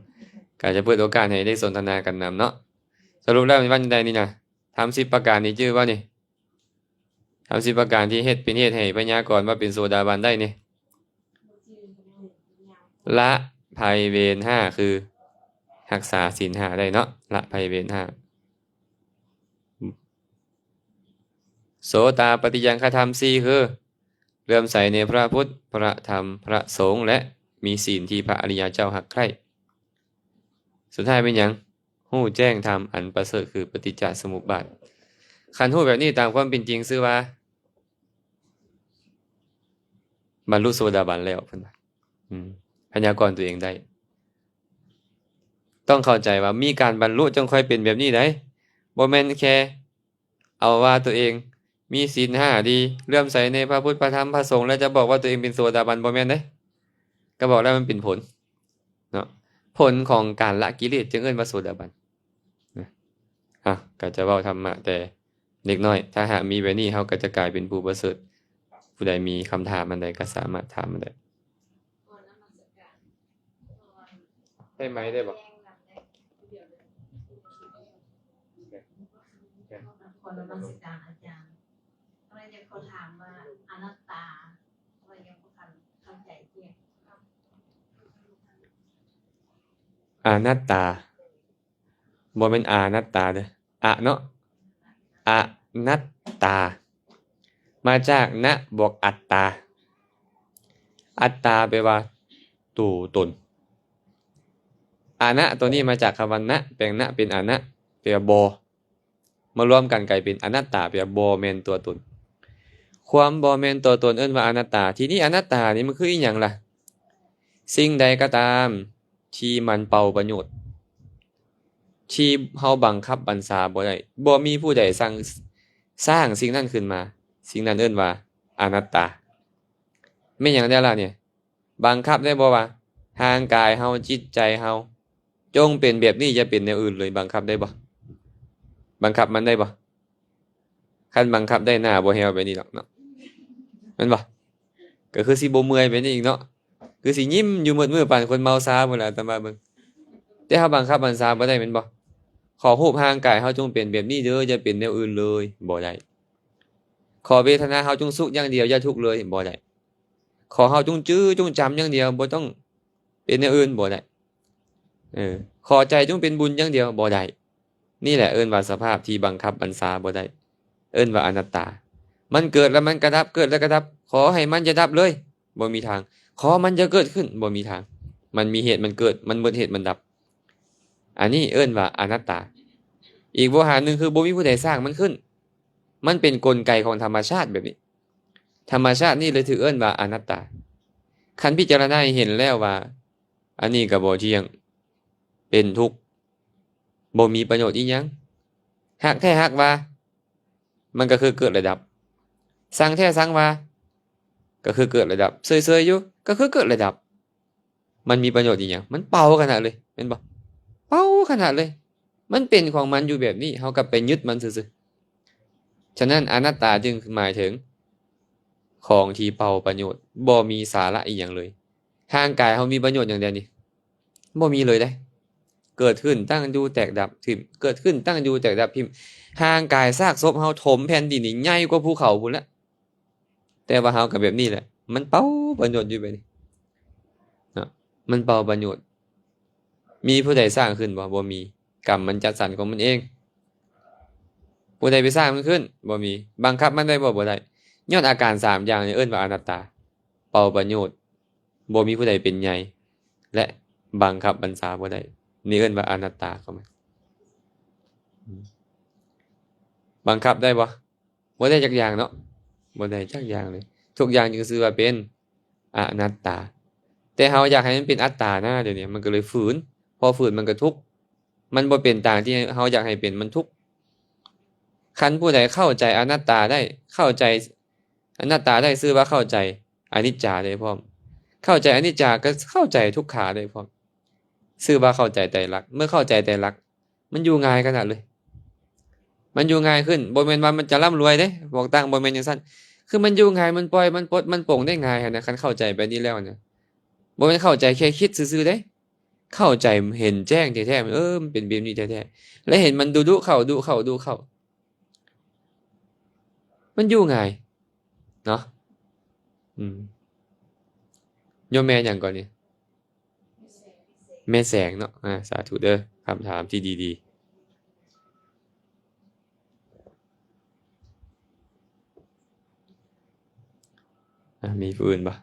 ກະຈະເປີດໂອກາດໃຫ້ໄດ້ສົນທະນາກັນນຳເນາະ ສະຫຼຸບແລ້ວແມ່ນວ່າຈັ່ງໃດນີ້ນະ? ທຳສິບປະການນີ້ຈື່ບໍ່ນີ້? ທຳສິບປະການທີ່ເຮັດ ເປັນເຫດໃຫ້ໄວຍາກອນວ່າເປັນໂສດາບັນໄດ້ນີ້ ລະໄພເວນຫ້າ ຄືຮັກສາສິນຫ້າໄດ້ເນາະ ລະໄພເວນຫ້າ ໂສຕາປັດຕິຍັງຄະທຳສີ່ ຄືເຫຼື້ອມໃສໃນພະພຸດ ພະທຳ ພະສົງ ແລະ ມີສິນທີ່ພະອະລິຍະເຈົ້າຮັກໃຄ່ ສຸດທ້າຍແມ່ນຫຍັງ? ຮູ້ແຈ້ງທຳອັນປະເສີດຄືປະຕິດຈະສະມຸບບາດ ຄັນຮູ້ແບບນີ້ຕາມຄວາມເປັນຈິງຊື່ວ່າ ບັນລຸໂສດາບັນແລ້ວ ເພິ່ນວ່າ ອືມ ໄວຍາກອນຕົວເອງໄດ້ ຕ້ອງເຂົ້າໃຈວ່າມີການບັນລຸຈຶ່ງຄ່ອຍເປັນແບບນີ້ໄດ໋ ບໍ່ແມ່ນແຄ່ເອົາວ່າຕົວເອງມີສິນຫ້າດີ ເຫຼື້ອມໃສໃນພະພຸດ ພະທຳ ພະສົງ ແລ້ວຈະບອກວ່າຕົວເອງເປັນໂສດາບັນ ບໍ່ແມ່ນເດ້ ກໍບອກແລ້ວມັນເປັນຜົນເນາະ ຜົນຂອງການລະກິເລດຈຶ່ງເອີ້ນວ່າໂສດາບັນ ນະ ເຮົາກໍຈະເວົ້າທຳມະແຕ່ເລັກນ້ອຍ ຖ້າຫາກມີແບບນີ້ ເຮົາກໍຈະກາຍເປັນຜູ້ປະເສີດ ຜູ້ໃດມີຄຳຖາມອັນໃດກໍສາມາດຖາມມາໄດ້. ດ້ໄໝໄດ້ບໍ່? ຂໍນະມັດສະການອາຈານ. ກໍເລີຍຢາກຂໍຖາມວ່າອະນັດຕາ ຂ້ອຍຍັງບໍ່ທັນເຂົ້າໃຈຈຽງ. ອະນັດຕາ ບໍ່ແມ່ນອານັດຕາເດີ້ ອະເນາະ ອະນັດຕາ ມາຈາກນະບວກອັດຕາ. ອັດຕາແປວ່າໂຕຕົນ. ອະນະໂຕນີ້ມາຈາກຄຳວ່ານະ ແປງນະເປັນອະນະ ແປວ່າບໍ່. ມາລວມກັນກາຍເປັນອະນັດຕາ ແປວ່າບໍ່ແມ່ນຕົວຕົນ. ຄວາມບໍ່ແມ່ນຕົວຕົນເອີ້ນວ່າອະນັດຕາ. ທີນີ້ອະນັດຕານີ້ມັນຄືອີ່ຫຍັງລະ? ສິ່ງໃດກໍຕາມທີ່ມັນເປົ່າປະໂຫຍດ ທີ່ເຮົາບັງຄັບບັນຊາບໍ່ໄດ້, ບໍ່ມີຜູ້ໃດສັ່ງ ສ້າງສິ່ງນັ້ນຂຶ້ນມາ, ສິ່ງນັ້ນເອີ້ນວ່າອະນັດຕາ. ແມ່ນຫຍັງແດ່ລະນີ້? ບັງຄັບໄດ້ບໍ່ວ່າຮ່າງກາຍເຮົາ, ຈິດໃຈເຮົາ ຈົ່ງເປັນແບບນີ້, ຢ່າເປັນແນວອື່ນເລີຍ. ບັງຄັບໄດ້ບໍ່? ບັງຄັບມັນໄດ້ບໍ່? ຄັນບັງຄັບໄດ້, ໜ້າບໍ່ແຮວແບບນີ້ດອກເນາະ, ແມ່ນບໍ່? ກໍຄືຊິບໍ່ເມື່ອຍແບບນີ້ອີກເນາະ, ຄືຊິຍິ້ມຢູ່ໝົດມື້ປານຄົນເມົາຊາພຸ້ນລະ, ອາດຕະມາເບິ່ງ. ແຕ່ເຮົາບັງຄັບບັນຊາບໍ່ໄດ້, ແມ່ນບໍ່? ຂໍຮູບຮ່າງກາຍເຮົາຈົ່ງເປັນແບບນີ້ເດີ້, ຢ່າເປັນແນວອື່ນເລີຍ, ບໍ່ໄດ້. ຂໍເວທະນາເຮົາຈົ່ງສຸກຢ່າງດຽວ, ຢ່າທຸກເລີຍ, ບໍ່ໄດ້. ຂໍເຮົາຈົ່ງຈື່, ຈົ່ງຈຳຢ່າງດຽວ, ບໍ່ຕ້ອງເປັນແນວອື່ນ, ບໍ່ໄດ້. ເອີ ຂໍໃຈຈົ່ງເປັນບຸນຢ່າງດຽວ, ບໍ່ໄດ້. ນີ້ແຫຼະເອີ້ນວ່າສະພາບທີ່ບັງຄັບບັນຊາບໍ່ໄດ້, ເອີ້ນວ່າອະນັດຕາ. ມັນເກີດແລ້ວມັນກໍດັບ, ເກີດແລ້ວກໍດັບ, ຂໍໃຫ້ມັນຢ່າດັບເລີຍ, ບໍ່ມີທາງ. ຂໍມັນຢ່າເກີດຂຶ້ນ, ບໍ່ມີທາງ. ມັນມີເຫດມັນເກີດ, ມັນໝົດເຫດມັນດັບ. ອັນນີ້ເອີ້ນວ່າອະນັດຕາ. ອີກໂວຫານໜຶ່ງຄືບໍ່ມີຜູ້ໃດສ້າງມັນຂຶ້ນ, ມັນເປັນກົນໄກຂອງທຳມະຊາດແບບນີ້. ທຳມະຊາດນີ້ເລີຍຖືກເອີ້ນວ່າອະນັດຕາ. ຄັນພິຈາລະນາໃຫ້ເຫັນແລ້ວວ່າ ອັນນີ້ກໍບໍ່ທ່ຽງ, ເປັນທຸກ, ບໍ່ມີປະໂຫຍດອີ່ຫຍັງ. ຮັກແທ້ຮັກວ່າ, ມັນກໍຄືເກີດແລະດັບ. ຊັງແທ້ຊັງວ່າ, ກໍຄືເກີດແລະດັບ. ເຊີຍໆຢູ່, ກໍຄືເກີດແລະດັບ. ມັນມີປະໂຫຍດອີ່ຫຍັງ? ມັນເປົ່າຂະໜາດເລີຍ, ແມ່ນບໍ່? ເປົ່າຂະໜາດເລີຍ. ມັນເປັນຂອງມັນຢູ່ແບບນີ້, ເຮົາກໍໄປຍຶດມັນຊື່ໆ. ສະນັ້ນ ອະນັດຕາຈຶ່ງໝາຍເຖິງຂອງທີ່ເປົ່າປະໂຫຍດ, ບໍ່ມີສາລະອີ່ຫຍັງເລີຍ. ຮ່າງກາຍເຮົາມີປະໂຫຍດຫຍັງແດ່ນີ້? ບໍ່ມີເລີຍເດ້. ເກີດຂຶ້ນ, ຕັ້ງຢູ່, ແຕກ, ດັບ, ຖິ້ມ, ເກີດຂຶ້ນ, ຕັ້ງຢູ່, ແຕກ, ດັບ, ຖິ້ມ. ຮ່າງກາຍຊາກສົບເຮົາຖົມແຜ່ນດິນນີ້ໃຫຍ່ກວ່າພູເຂົາພຸ້ນລະ. ແຕ່ວ່າເຮົາກໍແບບນີ້ແຫຼະ, ມັນເປົ່າປະໂຫຍດຢູ່ແບບນີ້ເນາະ, ມັນເປົ່າປະໂຫຍດ. ມີຜູ້ໃດສ້າງຂຶ້ນບໍ່? ບໍ່ມີ. ກຳມັນຈັດສັນຂອງມັນເອງ. ຜູ້ໃດໄປສ້າງມັນຂຶ້ນ? ບໍ່ມີ. ບັງຄັບມັນໄດ້ບໍ່? ບໍ່ໄດ້. ຍ້ອນອາການສາມຢ່າງນີ້ເອີ້ນວ່າອະນັດຕາ, ເປົ່າປະໂຫຍດ, ບໍ່ມີຜູ້ໃດເປັນໃຫຍ່ ແລະ ບັງຄັບບັນຊາບໍ່ໄດ້. ນີ້ເອີ້ນວ່າອະນັດຕາຂອງມັນ. ບັງຄັບໄດ້ບໍ່? ບໍ່ໄດ້ຈັກຢ່າງເນາະ, ບໍ່ໄດ້ຈັກຢ່າງເລີຍ. ທຸກຢ່າງຈຶ່ງຊື່ວ່າເປັນອະນັດຕາ. ແຕ່ເຮົາຢາກໃຫ້ມັນເປັນອັດຕານະ, ດຽວນີ້ມັນກໍເລີຍຝືນ. ພໍຝືນມັນກໍທຸກ, ມັນບໍ່ເປັນຕາມທີ່ເຮົາຢາກໃຫ້ເປັນ, ມັນທຸກ. ຄັນຜູ້ໃດເຂົ້າໃຈອະນັດຕາໄດ້, ເຂົ້າໃຈອະນັດຕາໄດ້, ຊື່ວ່າເຂົ້າໃຈອະນິດຈາໄດ້ພ້ອມ. ເຂົ້າໃຈອະນິດຈາກໍເຂົ້າໃຈທຸກຂາໄດ້ພ້ອມ. ຊື່ວ່າເຂົ້າໃຈໄຕລັກ. ເມື່ອເຂົ້າໃຈໄຕລັກ, ມັນຢູ່ງ່າຍຂະໜາດເລີຍ. ມັນຢູ່ງ່າຍຂຶ້ນ. ບໍ່ແມ່ນວ່າມັນຈະລ່ຳລວຍເດ້, ບອກຕັ້ງ, ບໍ່ແມ່ນຈັ່ງຊັ້ນ. ຄືມັນຢູ່ງ່າຍ, ມັນປ່ອຍ, ມັນປົດ, ມັນປົງໄດ້ງ່າຍຫັ້ນນະ, ຄັນເຂົ້າໃຈແບບນີ້ແລ້ວນະ. ບໍ່ແມ່ນເຂົ້າໃຈແຄ່ຄິດຊື່ໆເດ້. ເຂົ້າໃຈເຫັນແຈ້ງແທ້ໆ, ເອີ ມັນເປັນແບບນີ້ແທ້ໆ ແລະ ເຫັນມັນດຸໆເຂົ້າ, ດຸເຂົ້າ, ດຸເຂົ້າ. ມັນຢູ່ງ່າຍເນາະ. ອືມ ໂຍມແມ່ຫຍັງກ່ອນນີ້? ແມ່ແສງເນາະ. ອາ ສາທຸເດີ້ ຄຳຖາມທີ່ດີໆ. ອາ ມີຜູ້ອື່ນບໍ່?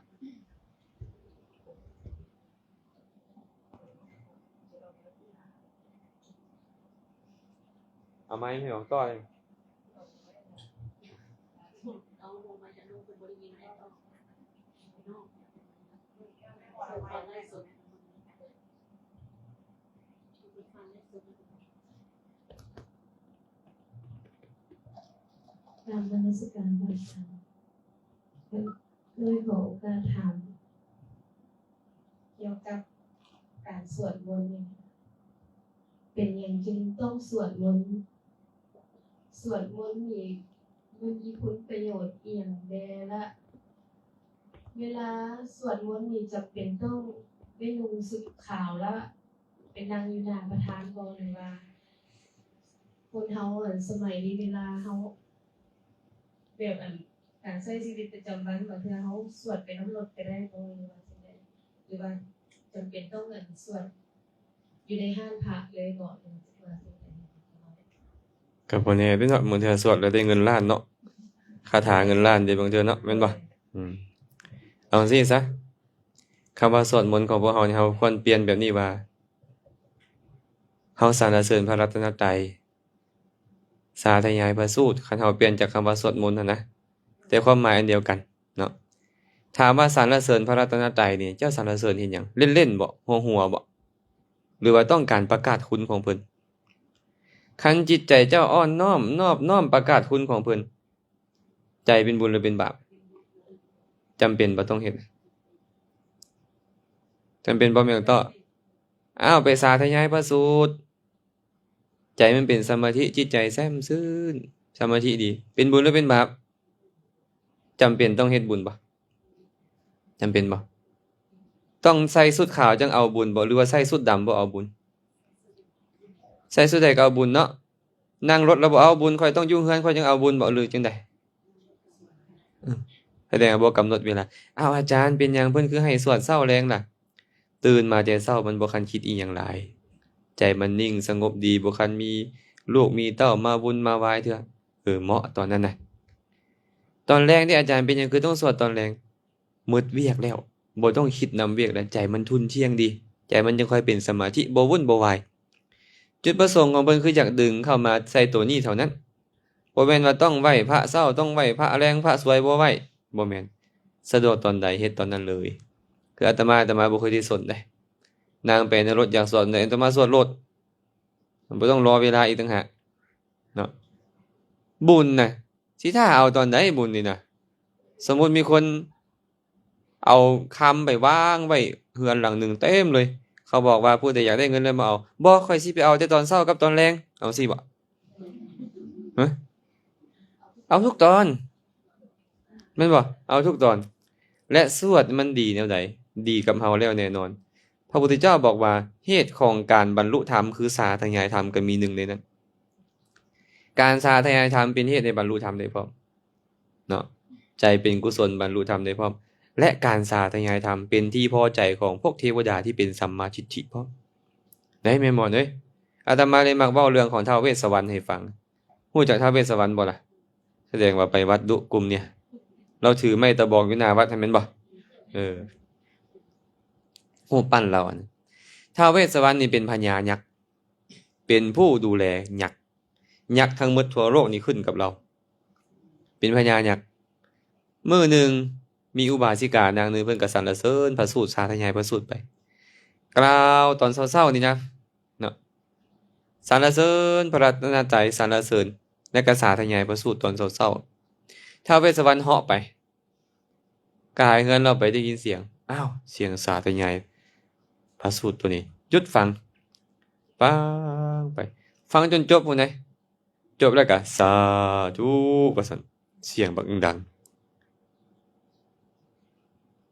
ເອົາໄມໃຫ້ນ້ອງຕໍ່ເລີຍ. ກາບນະມັດສະການພະອາຈານ. ໂດຍຂໍໂອກາດຖາມກ່ຽວກັບການສວດມົນນີ້ ເປັນຫຍັງຈຶ່ງຕ້ອງສວດມົນ? ສວດມົນນີ້ມັນມີຄຸນປະໂຫຍດອີ່ຫຍັງແດ່? ລະເວລາສວດມົນນີ້ຈຳເປັນຕ້ອງໄດ້ນຸ່ງຊຸດຂາວ ລະ ນັ່ງຢູ່ໜ້າພະທານບໍ່ ຫຼືວ່າຄົນເຮົາ ອັນ ສະໄໝນີ້ ເວລາເຮົາ ແບບ ອັນ ການໃຊ້ຊີວິດປະຈຳວັນ ບາງເທື່ອເຮົາສວດໄປນຳລົດກໍໄດ້ບໍ່ ຫຼືວ່າຈັ່ງໃດ ຫຼືວ່າຈຳເປັນຕ້ອງ ອັນ ສວດຢູ່ໃນຮ້ານພະເລີຍບໍ່ ຫຼືວ່າຈັ່ງໃດ? ກໍບໍ່ແນ່ເດ້ເນາະ, ບາງເທື່ອສວດແລ້ວໄດ້ເງິນລ້ານເນາະ, ຄາຖາເງິນລ້ານເດ້ບາງເທື່ອເນາະ, ແມ່ນບໍ່? ອືມ ເອົາຈັ່ງຊີ້ຊະ, ຄຳວ່າສວດມົນຂອງພວກເຮົານີ້ ເຮົາຄວນປ່ຽນແບບນີ້ວ່າ ເຮົາສັນລະເສີນພະລັດຕະນະໄຕ, ສາທະຍາຍພະສູດ, ຄັນເຮົາປ່ຽນຈາກຄຳວ່າສວດມົນຫັ້ນນະ, ແຕ່ຄວາມໝາຍອັນດຽວກັນເນາະ. ຖາມວ່າສັນລະເສີນພະລັດຕະນະໄຕນີ້ ເຈົ້າສັນລະເສີນເຮັດຫຍັງ? ເລ່ນໆບໍ? ຫົວໆບໍ? ຫຼືວ່າຕ້ອງການປະກາດຄຸນຂອງເພິ່ນ? ຄັນຈິດໃຈເຈົ້າອ່ອນນ້ອມ ນອບນ້ອມປະກາດຄຸນຂອງເພິ່ນ, ໃຈເປັນບຸນຫຼືເປັນບາບ? ຈຳເປັນບໍ່ຕ້ອງເຮັດ? ຈຳເປັນບໍ່ແມ່ນຕ້ອ? ອ້າວ ໄປສາທະຍາຍພະສູດ, ໃຈມັນເປັນສະມາທິ, ຈິດໃຈແຊ່ມຊື່ນ, ສະມາທິດີ, ເປັນບຸນຫຼືເປັນບາບ? ຈຳເປັນຕ້ອງເຮັດບຸນບໍ່? ຈຳເປັນບໍ່? ຕ້ອງໃສ່ຊຸດຂາວຈັ່ງເອົາບຸນບໍ່ ຫຼືວ່າໃສ່ຊຸດດຳບໍ່ເອົາບຸນ? ໃສ່ຊຸດໃດກໍເອົາບຸນເນາະ. ນັ່ງລົດແລ້ວບໍ່ເອົາບຸນ, ຂ້ອຍຕ້ອງຢູ່ເຮືອນຂ້ອຍຈັ່ງເອົາບຸນບໍ່ ຫຼືຈັ່ງໃດ? ອືມ ສະແດງວ່າບໍ່ກຳນົດເວລາ. ອ້າວ ອາຈານ ເປັນຫຍັງເພິ່ນຄືໃຫ້ສວດເຊົ້າແລງລະ? ຕື່ນມາແຕ່ເຊົ້າ ມັນບໍ່ທັນຄິດອີ່ຫຍັງຫຼາຍ, ໃຈມັນນິ່ງສະຫງົບດີ, ບໍ່ທັນມີລູກມີເຕົ້າມາວຸ່ນມາວາຍເທື່ອ. ເອີ ເໝາະຕອນນັ້ນນະ. ຕອນແລງເດ ອາຈານ ເປັນຫຍັງຄືຕ້ອງສວດຕອນແລງ? ໝົດວຽກແລ້ວ, ບໍ່ຕ້ອງຄິດນຳວຽກແລ້ວ, ໃຈມັນທຸ່ນທ່ຽງດີ, ໃຈມັນຈັ່ງຄ່ອຍເປັນສະມາທິ, ບໍ່ວຸ່ນບໍ່ວາຍ. ຈຸດປະສົງຂອງເພິ່ນຄືຢາກດຶງເຂົ້າມາໃສ່ໂຕນີ້ເທົ່ານັ້ນ, ບໍ່ແມ່ນວ່າຕ້ອງໄຫວ້ພະເຊົ້າ, ຕ້ອງໄຫວ້ພະແລງ, ພະສວຍບໍ່ໄຫວ້, ບໍ່ແມ່ນ. ສະດວກຕອນໃດເຮັດຕອນນັ້ນເລີຍ. ຄືອາດຕະມາ, ອາດຕະມາບໍ່ເຄີຍໄດ້ສົນເດ້. ນັ່ງໄປໃນລົດຢາກສວດໃດ ອາດຕະມາສວດໂລດ, ບໍ່ຕ້ອງລໍເວລາອີກຕ່າງຫາກເນາະ. ບຸນນະ ຊິຖ້າເອົາຕອນໃດບຸນນີ້ນະ? ສົມມຸດມີຄົນເອົາຄຳໄປວາງໄວ້ເຮືອນຫຼັງໜຶ່ງເຕັມເລີຍ, ເຂົາບອກວ່າຜູ້ໃດຢາກໄດ້ເງິນແລ້ວມາເອົາ. ບໍ່, ຂ້ອຍຊິໄປເອົາແຕ່ຕອນເຊົ້າກັບຕອນແລງ. ເອົາຊີ້ບໍ? ຮະ? ເອົາທຸກຕອນ ແມ່ນບໍ່? ເອົາທຸກຕອນ. ແລະ ສວດມັນດີແນວໃດ? ດີກັບເຮົາແລ້ວແນ່ນອນ. ພະພຸດທະເຈົ້າບອກວ່າ ເຫດຂອງການບັນລຸທຳຄືສາທະຍາຍທຳ, ກໍມີໜຶ່ງໃນນັ້ນ. ການສາທະຍາຍທຳເປັນເຫດໃຫ້ບັນລຸທຳໄດ້ພ້ອມເນາະ, ໃຈເປັນກຸສົນບັນລຸທຳໄດ້ພ້ອມ, ແລະ ການສາທະຍາຍທຳເປັນທີ່ພໍໃຈຂອງພວກເທວະດາທີ່ເປັນສຳມາທິດຖິພ້ອມ. ໄດ້ແມ່ໝອນເອີຍ, ອາດຕະມາເລີຍມັກເວົ້າເລື່ອງຂອງທ້າວເວດສະວັນໃຫ້ຟັງ. ຮູ້ຈັກທ້າວເວດສະວັນບໍ່ລະ? ສະແດງວ່າໄປວັດດຸກຸ່ມນີ້. ລາວຖືໄມ້ຕະບອງຢູ່ໜ້າວັດຫັ້ນແມ່ນບໍ່? ເອີ ຮູບປັ້ນລາວຫັ້ນ. ທ້າວເວດສະວັນນີ້ເປັນພະຍາຍັກ, ເປັນຜູ້ດູແລຍັກ. ຍັກທັງໝົດທົ່ວໂລກນີ້ຂຶ້ນກັບລາວ, ເປັນພະຍາຍັກ. ມື້ໜຶ່ງ ມີອຸບາສິການາງໜຶ່ງ ເພິ່ນກໍສັນລະເສີນພະສູດ, ສາທະຍາຍພະສູດໄປ, ກ່າວຕອນເຊົ້າໆນີ້ນະ ເນາະ, ສັນລະເສີນພະລັດຕະນະໄຕ, ສັນລະເສີນ ແລະ ກໍສາທະຍາຍພະສູດຕອນເຊົ້າໆ. ທ້າວເວດສະວັນເຫາະໄປ, ກາຍເຮືອນລາວໄປໄດ້ຍິນສຽງ, ອ້າວ ສຽງສາທະຍາຍພະສູດໂຕນີ້. ຢຸດຟັງ, ຟັງໄປ, ຟັງຈົນຈົບພຸ້ນໃດ. ຈົບແລ້ວກໍສາທຸວ່າຊັ້ນ, ສຽງບັກດັງ.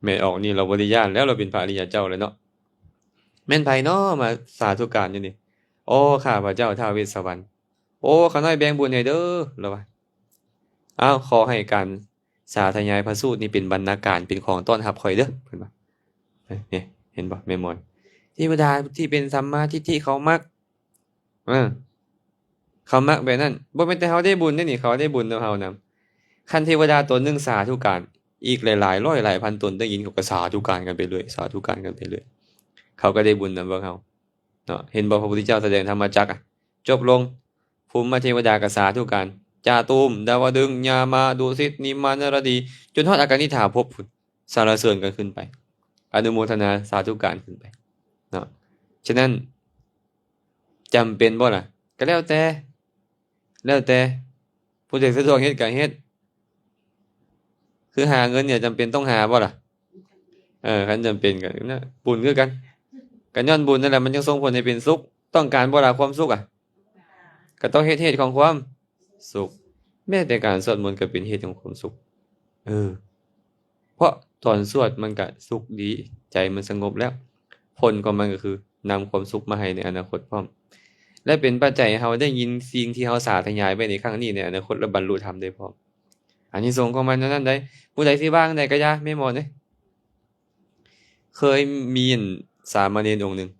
ແມ່ອອກນີ້ລາວບໍ່ໄດ້ຢ້ານແລ້ວ, ລາວເປັນພະອະລິຍະເຈົ້າແລ້ວເນາະ. ແມ່ນໃຜເນາະມາສາທຸການຢູ່ນີ້? ໂອ້ ຂ້າພະເຈົ້າທ້າວເວດສະວັນ. ໂອ້ ຂ້ານ້ອຍແບ່ງບຸນໃຫ້ເດີ, ລາວວ່າ. ອ້າວ ຂໍໃຫ້ການສາທະຍາຍພະສູດນີ້ເປັນບັນນາການ, ເປັນຂອງຕ້ອນຮັບຂ້ອຍເດີ, ເພິ່ນວ່າ. ນີ້ ເຫັນບໍ່ແມ່ໝອນ? ເທວະດາທີ່ເປັນສຳມາທິດຖິເຂົາມັກ. ເອີ ເຂົາມັກແບບນັ້ນ. ບໍ່ແມ່ນແຕ່ເຮົາໄດ້ບຸນເດ້ນີ້, ເຂົາໄດ້ບຸນນຳເຮົານຳ. ຄັນເທວະດາຕົນໜຶ່ງສາທຸການ, ອີກຫຼາຍໆຮ້ອຍຫຼາຍພັນຕົນໄດ້ຍິນ, ເຂົາກໍສາທຸການກັນໄປເລື້ອຍ, ສາທຸການກັນໄປເລື້ອຍ. ເຂົາກໍໄດ້ບຸນນຳພວກເຮົາເນາະ. ເຫັນບໍ່? ພະພຸດທະເຈົ້າສະແດງທຳມະຈັກ ຈົບລົງ, ພູມມະເທວະດາກໍສາທຸການ, ຈາຕູມ, ດາວະດຶງ, ຍາມາ, ດຸສິດ, ນິມມານະລະດີ, ຈົນຮອດອາການິຖາພົບພຸ້ນ, ສັນລະເສີນກັນຂຶ້ນໄປ, ອະນຸໂມທະນາສາທຸການຂຶ້ນໄປເນາະ. ສະນັ້ນ ຈຳເປັນບໍ່ລະ? ກໍແລ້ວແຕ່, ແລ້ວແຕ່, ຜູ້ໃດສະດວກເຮັດກໍເຮັດ. ຄືຫາເງິນນີ້ຈຳເປັນຕ້ອງຫາບໍ່ລະ? ເອີ ຄັນຈຳເປັນກໍນະ ບຸນຄືກັນ, ກໍຍ້ອນບຸນນັ້ນແຫຼະ ມັນຈຶ່ງສົ່ງຜົນໃຫ້ເປັນສຸກ. ຕ້ອງການບໍ່ລະຄວາມສຸກອະ? ກໍຕ້ອງເຮັດເຫດຂອງຄວາມສຸກ. ແມ້ແຕ່ການສວດມົນກໍເປັນເຫດຂອງຄວາມສຸກ. ເອີ ເພາະຕອນສວດມັນກະສຸກດີ, ໃຈມັນສະຫງົບແລ້ວ, ຜົນຂອງມັນກໍຄື ນຳຄວາມສຸກມາໃຫ້ໃນອະນາຄົດພ້ອມ ແລະ ເປັນປັດໄຈໃຫ້ເຮົາໄດ້ຍິນສິ່ງທີ່ເຮົາສາທະຍາຍໄວ້ໃນຄັ້ງນີ້ໃນອະນາຄົດ ແລະ ບັນລຸທຳໄດ້ພ້ອມ. ອານິສົງຂອງມັນເທົ່ານັ້ນໃດ໋. ຜູ້ໃດຊິວ່າຈັ່ງໃດກໍຢ່າ ແມ່ໝໍເອີຍ. ເຄີຍມີອັນສາມະເນນອົງໜຶ່ງ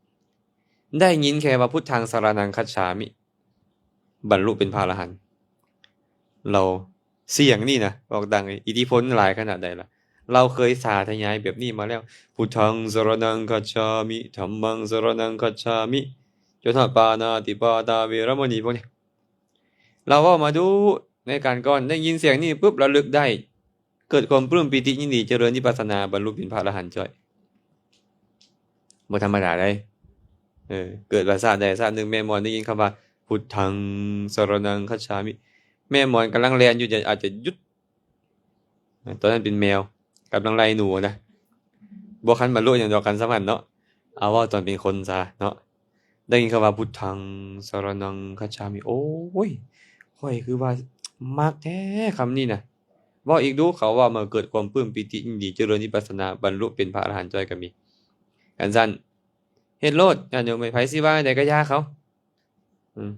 ໄດ້ຍິນແຄ່ວ່າ ພຸດທັງສະລະນັງຄັດສາມິ ບັນລຸເປັນພະອະລະຫັນ. ລາວສຽງນີ້ນະ ບອກດັງ ອິດທິພົນຫຼາຍຂະໜາດໃດລະ. ລາວເຄີຍສາທະຍາຍແບບນີ້ມາແລ້ວ ພຸດທັງສະລະນັງຄັດສາມິ ທຳມັງສະລະນັງຄັດສາມິ ຈົນຮອດປານາຕິປາຕາເວລະມະນີພວກນີ້. ລາວເວົ້າມາດຸໃນການກ່ອນ ໄດ້ຍິນສຽງນີ້ປຶບ ລະລຶກໄດ້ ເກີດຄວາມປຶ້ມປີຕິຍິນດີ ຈະເລີນວິປັດສະນາ ບັນລຸເປັນພະອະລະຫັນຈ້ອຍ. ບໍ່ທຳມະດາໃດ໋. ເອີ ເກີດວ່າຊາດໃດຊາດໜຶ່ງ ແມ່ໝອນໄດ້ຍິນຄຳວ່າ ພຸດທັງສະລະນັງຄັດສາມິ ແມ່ໝອນກຳລັງແລ່ນຢູ່ ຈະ ອາດຈະຢຸດ ຕອນນັ້ນເປັນແມວ ກຳລັງໄລ່ໜູນະ ບໍ່ທັນບັນລຸຫຍັງດອກ ຄັນສ່ຳນັ້ນເນາະ. ເອົາ ເວົ້າຕອນເປັນຄົນຊະເນາະ ໄດ້ຍິນຄຳວ່າ ພຸດທັງສະລະນັງຄັດສາມິ ໂອ້ຍ ຂ້ອຍຄືວ່າມັກແທ້ຄຳນີ້ນະ. ເວົ້າອີກດູ ເຂົາເວົ້າມາເກີດຄວາມປຶ້ມປີຕິຍິນດີ ຈະເລີນວິປັດສະນາ ບັນລຸເປັນພະອະລະຫັນຈ້ອຍກໍມີ. ຄັນຊັ້ນ ເຮັດໂລດ ຍາດໂຍມເອີຍ ໃຜຊິວ່າຈັ່ງໃດກໍຢ່າເຂົາ. ອືມ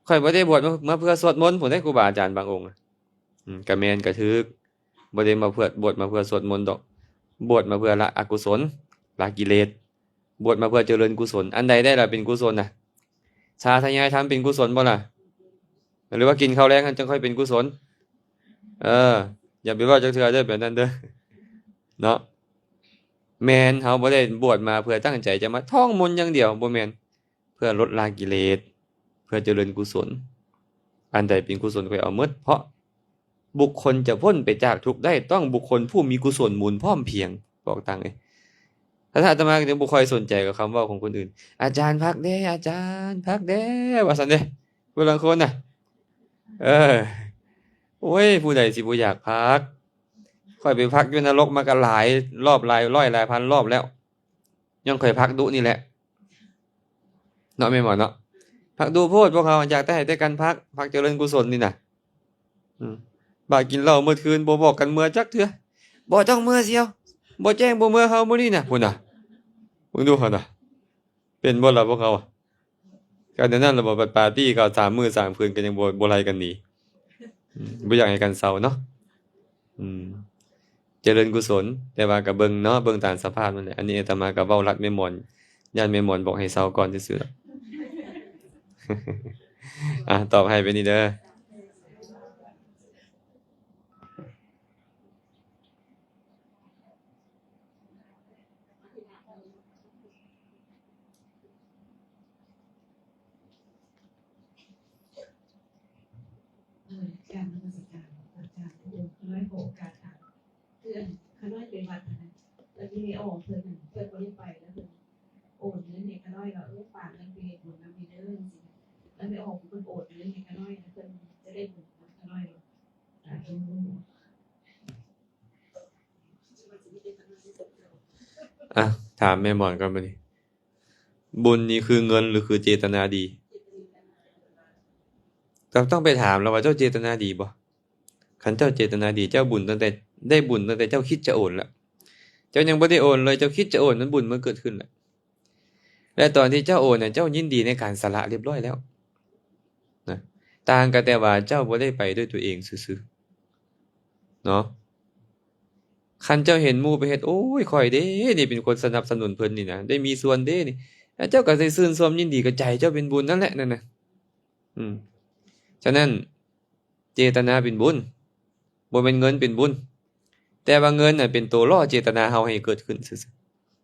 ຂ້ອຍບໍ່ໄດ້ບວດມາ ມາເພື່ອສວດມົນພຸ້ນເດ້ ຄູບາອາຈານບາງອົງ. ອືມ ກະແມ່ນ ກະຖືກ ບໍ່ໄດ້ມາເພື່ອ ບວດມາເພື່ອສວດມົນດອກ ບວດມາເພື່ອລະອະກຸສົນ ລະກິເລດ ບວດມາເພື່ອຈະເລີນກຸສົນ. ອັນໃດໄດ້ລະເປັນກຸສົນນະ? ສາທະຍາຍທຳເປັນກຸສົນບໍ່ລະ? ຫຼືວ່າກິນເຂົ້າແລງຫັ້ນຈັ່ງຄ່ອຍເປັນກຸສົນ? ເອີ ຢ່າໄປເວົ້າຈັກເທື່ອເດີ ແບບນັ້ນເດີເນາະ. ແມ່ນ ເຮົາບໍ່ໄດ້ບວດມາເພື່ອຕັ້ງໃຈຈະມາທ່ອງມົນຢ່າງດຽວ ບໍ່ແມ່ນ. ເພື່ອລົດລາກິເລດ ເພື່ອຈະເລີນກຸສົນ. ອັນໃດເປັນກຸສົນຂ້ອຍເອົາໝົດ ເພາະບຸກຄົນຈະພົ້ນໄປຈາກທຸກໄດ້ ຕ້ອງບຸກຄົນຜູ້ມີກຸສົນມູນພ້ອມພຽງ. ບອກຕາງເອີຍ ຖ້າອາດຕະມາກໍຈະບໍ່ຄ່ອຍສົນໃຈກັບຄຳເວົ້າຂອງຄົນອື່ນ. ອາຈານພັກແດ່ ອາຈານພັກແດ່ ວ່າຊັ້ນເດ້ ຜູ້ລາງຄົນນະ. ເອີ ໂອ້ຍ ຜູ້ໃດຊິບໍ່ຢາກພັກ? ຂ້ອຍໄປພັກຢູ່ນະລົກມາກໍຫຼາຍລອບ ຫຼາຍຮ້ອຍຫຼາຍພັນລອບແລ້ວ. ຍ້ອນຂ້ອຍພັກດຸນີ້ແຫຼະເນາະ ແມ່ນບໍ່ເນາະ? ພັກດຸໂພດ ພວກເຮົາຢາກແຕ່ໃຫ້ແຕ່ກັນພັກ ພັກຈະເລີນກຸສົນນີ້ນະ. ອືມ ບາດກິນເຫຼົ້າໝົດຄືນ ບໍ່ບອກກັນເມືອຈັກເທື່ອ. ບໍ່ຕ້ອງເມືອສ່ຽວ ບໍ່ແຈ້ງບໍ່ເມືອເຮົາມື້ນີ້ນະ ພຸ້ນນະ. ເບິ່ງດູເຮົານະ ເປັນບໍ່ລະພວກເຮົາ? ກໍແນວນັ້ນລະບໍ ບັດປາຕີ້ກໍສາມມື້ສາມຄືນກໍຍັງບໍ່ ບໍ່ໄລ່ກັນໜີ. ອືມ ບໍ່ຢາກໃຫ້ກັນເຊົາເນາະ. ອືມ ຈະເລີນກຸສົນ ແຕ່ວ່າກໍເບິ່ງເນາະ ເບິ່ງຕາມສະພາບນັ້ນແຫຼະ. ອັນນີ້ອາດຕະມາກໍເວົ້າລັດແມ່ໝອນ ຢ້ານແມ່ໝອນບອກໃຫ້ເຊົາກ່ອນຊື່ໆດອກ. ອ່ະ ຕອບໃຫ້ໄປນີ້ເດີ. ເອີ ກາບນະມັດສະການອາຈານ. ໂອ້ ຂ້ານ້ອຍຂໍໂອກາດຖາມ ຄືອັນຂ້ານ້ອຍໄປວັດຫັ້ນນະ ແລ້ວທີ່ແມ່ອອກເພິ່ນ ເພິ່ນບໍ່ໄດ້ໄປ ແລ້ວເພິ່ນໂອນເງິນໃຫ້ຂ້ານ້ອຍວ່າ ເອີ ຝາກເງິນໄປເຮັດບຸນນຳແດ່ເດີ ຈັ່ງຊີ້ນະ. ແລ້ວແມ່ອອກເພິ່ນໂອນເງິນໃຫ້ຂ້ານ້ອຍນະ ເພິ່ນຈະໄດ້ບຸນນຳຂ້ານ້ອຍບໍ່? ສາທຸ. ອ່ະ ຖາມແມ່ໝອນກ່ອນບາດນີ້ ບຸນນີ້ຄືເງິນ ຫຼື ຄືເຈຕະນາດີ? ກໍຕ້ອງໄປຖາມລະວ່າ ເຈົ້າເຈຕະນາດີບໍ່? ຄັນເຈົ້າເຈຕະນາດີ ເຈົ້າບຸນຕັ້ງແຕ່ ໄດ້ບຸນຕັ້ງແຕ່ເຈົ້າຄິດຈະໂອນລະ. ເຈົ້າຍັງບໍ່ໄດ້ໂອນເລີຍ ເຈົ້າຄິດຈະໂອນນັ້ນ ບຸນມັນເກີດຂຶ້ນລະ. ແລະ ຕອນທີ່ເຈົ້າໂອນນະ ເຈົ້າຍິນດີໃນການສະຫຼະຮຽບຮ້ອຍແລ້ວນະ. ຕ່າງກັນແຕ່ວ່າເຈົ້າບໍ່ໄດ້ໄປດ້ວຍຕົວເອງຊື່ໆເນາະ. ຄັນເຈົ້າເຫັນໝູ່ໄປເຮັດ ໂອ້ຍ ຂ້ອຍເດ້ ນີ້ເປັນຄົນສະໜັບສະໜູນເພິ່ນນີ້ນະ ໄດ້ມີສ່ວນເດ້ນີ້ ແລ້ວເຈົ້າກໍໄດ້ຊື່ນຊົມຍິນດີ ກໍໃຈເຈົ້າເປັນບຸນນັ້ນແຫຼະນັ້ນນະ. ອືມ ສະນັ້ນ ເຈຕະນາເປັນບຸນ ບໍ່ແມ່ນເງິນເປັນບຸນ. ແຕ່ວ່າເງິນນະເປັນໂຕຫຼໍ່ເຈຕະນາເຮົາໃຫ້ເກີດຂຶ້ນຊື່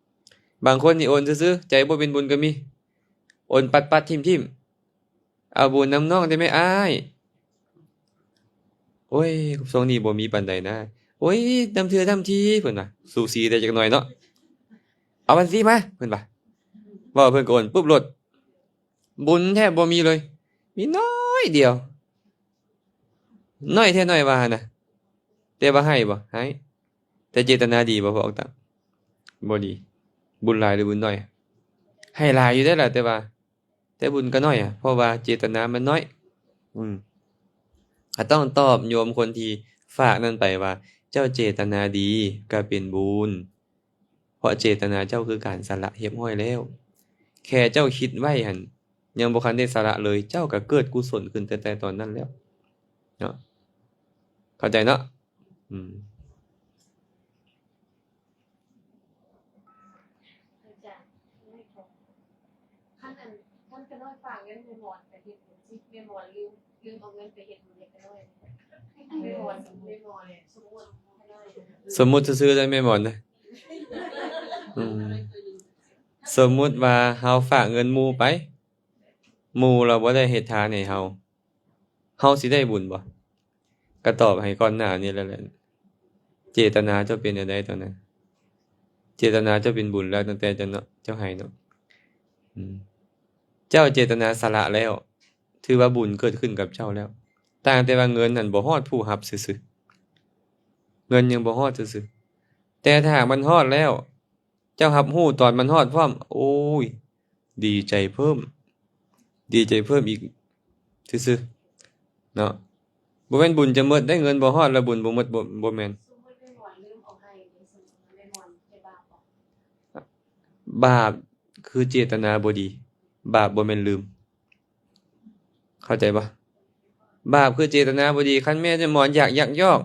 ໆ. ບາງຄົນນີ້ໂອນຊື່ໆ ໃຈບໍ່ເປັນບຸນກໍມີ ໂອນປັດໆຖິ້ມໆ. ເອົາບຸນນຳນ້ອງໄດ້ໄໝອ້າຍ? ໂອ້ຍ ຊ່ວງນີ້ບໍ່ມີປານໃດນະ. ໂອ້ຍ ນຳເທື່ອນຳທີ ເພິ່ນວ່າ ສູສີໄດ້ຈັກໜ້ອຍເນາະ. ເອົາບັນຊີມາ ເພິ່ນວ່າ. ເວົ້າເພິ່ນກໍໂອນປຶບໂລດ. ບຸນແທບບໍ່ມີເລີຍ ມີໜ້ອຍດຽວ ໜ້ອຍແທ້ໜ້ອຍວ່າຫັ້ນນະ. ແຕ່ວ່າໃຫ້ບໍ່? ໃຫ້. ແຕ່ເຈຕະນາດີບໍ່? ພວກເຈົ້າ ບໍ່ດີ. ບຸນຫຼາຍຫຼືບຸນໜ້ອຍ? ໃຫ້ຫຼາຍຢູ່ເດ້ລະ ແຕ່ວ່າ ແຕ່ບຸນກໍໜ້ອຍ ເພາະວ່າເຈຕະນາມັນໜ້ອຍ. ອືມ ກໍຕ້ອງຕອບໂຍມຄົນທີ່ຝາກນັ້ນໄປວ່າ ເຈົ້າເຈຕະນາດີກໍເປັນບຸນ. ເພາະເຈຕະນາເຈົ້າຄືການສະຫຼະຮຽບຮ້ອຍແລ້ວ. ແຄ່ເຈົ້າຄິດໄວ້ຫັ້ນ ຍັງບໍ່ທັນໄດ້ສະຫຼະເລີຍ ເຈົ້າກໍເກີດກຸສົນຂຶ້ນຕັ້ງແຕ່ຕອນນັ້ນແລ້ວເນາະ. ເຂົ້າໃຈເນາະ? ອືມ. ອາຈານ ຄັນອັນ ຄັນຂະນ້ອຍຝາກເງິນແມ່ໝອນໄປເຮັດບຸນ ແມ່ໝອນລືມ ລືມເອົາເງິນໄປເຮັດບຸນໃຫ້ຂະນ້ອຍ ແມ່ໝອນ ແມ່ໝອນ ສົມມຸດຂະນ້ອຍ ສົມມຸດຊື່ໆເດີແມ່ໝອນເດີ. ອືມ. ສົມມຸດວ່າເຮົາຝາກເງິນໝູ່ໄປ ໝູ່ລາວບໍ່ໄດ້ເຮັດທານໃຫ້ເຮົາ ເຮົາຊິໄດ້ບຸນບໍ່? ກໍຕອບໃຫ້ກ່ອນໜ້ານີ້ແລ້ວແຫຼະ ເຈດຕະນາເຈົ້າເປັນແນວໃດຕອນນັ້ນ? ເຈດຕະນາເຈົ້າເປັນບຸນແລ້ວ ຕັ້ງແຕ່ເຈົ້າເນາະ ເຈົ້າໃຫ້ເນາະ. ອືມ. ເຈົ້າເຈດຕະນາສະຫຼະແລ້ວ ຖືວ່າບຸນເກີດຂຶ້ນກັບເຈົ້າແລ້ວ ຕ່າງແຕ່ວ່າເງິນນັ້ນບໍ່ຮອດຜູ້ຮັບຊື່ໆ ເງິນຍັງບໍ່ຮອດຊື່ໆ. ແຕ່ຖ້າຫາກມັນຮອດແລ້ວ ເຈົ້າຮັບຮູ້ຕອນມັນຮອດພ້ອມ ໂອ້ຍ ດີໃຈເພີ່ມ ດີໃຈເພີ່ມອີກຊື່ໆເນາະ. ບໍ່ແມ່ນບຸນຈະໝົດເດ້ ເງິນບໍ່ຮອດແລ້ວບຸນບໍ່ໝົດ ບໍ່ ບໍ່ແມ່ນ. ບາບຄືເຈດຕະນາບໍ່ດີ ບາບບໍ່ແມ່ນລືມ ເຂົ້າໃຈບໍ່? ບາບຄືເຈດຕະນາບໍ່ດີ ຄັນແມ່ນຈະໝອນຢາກຍັກຍອກ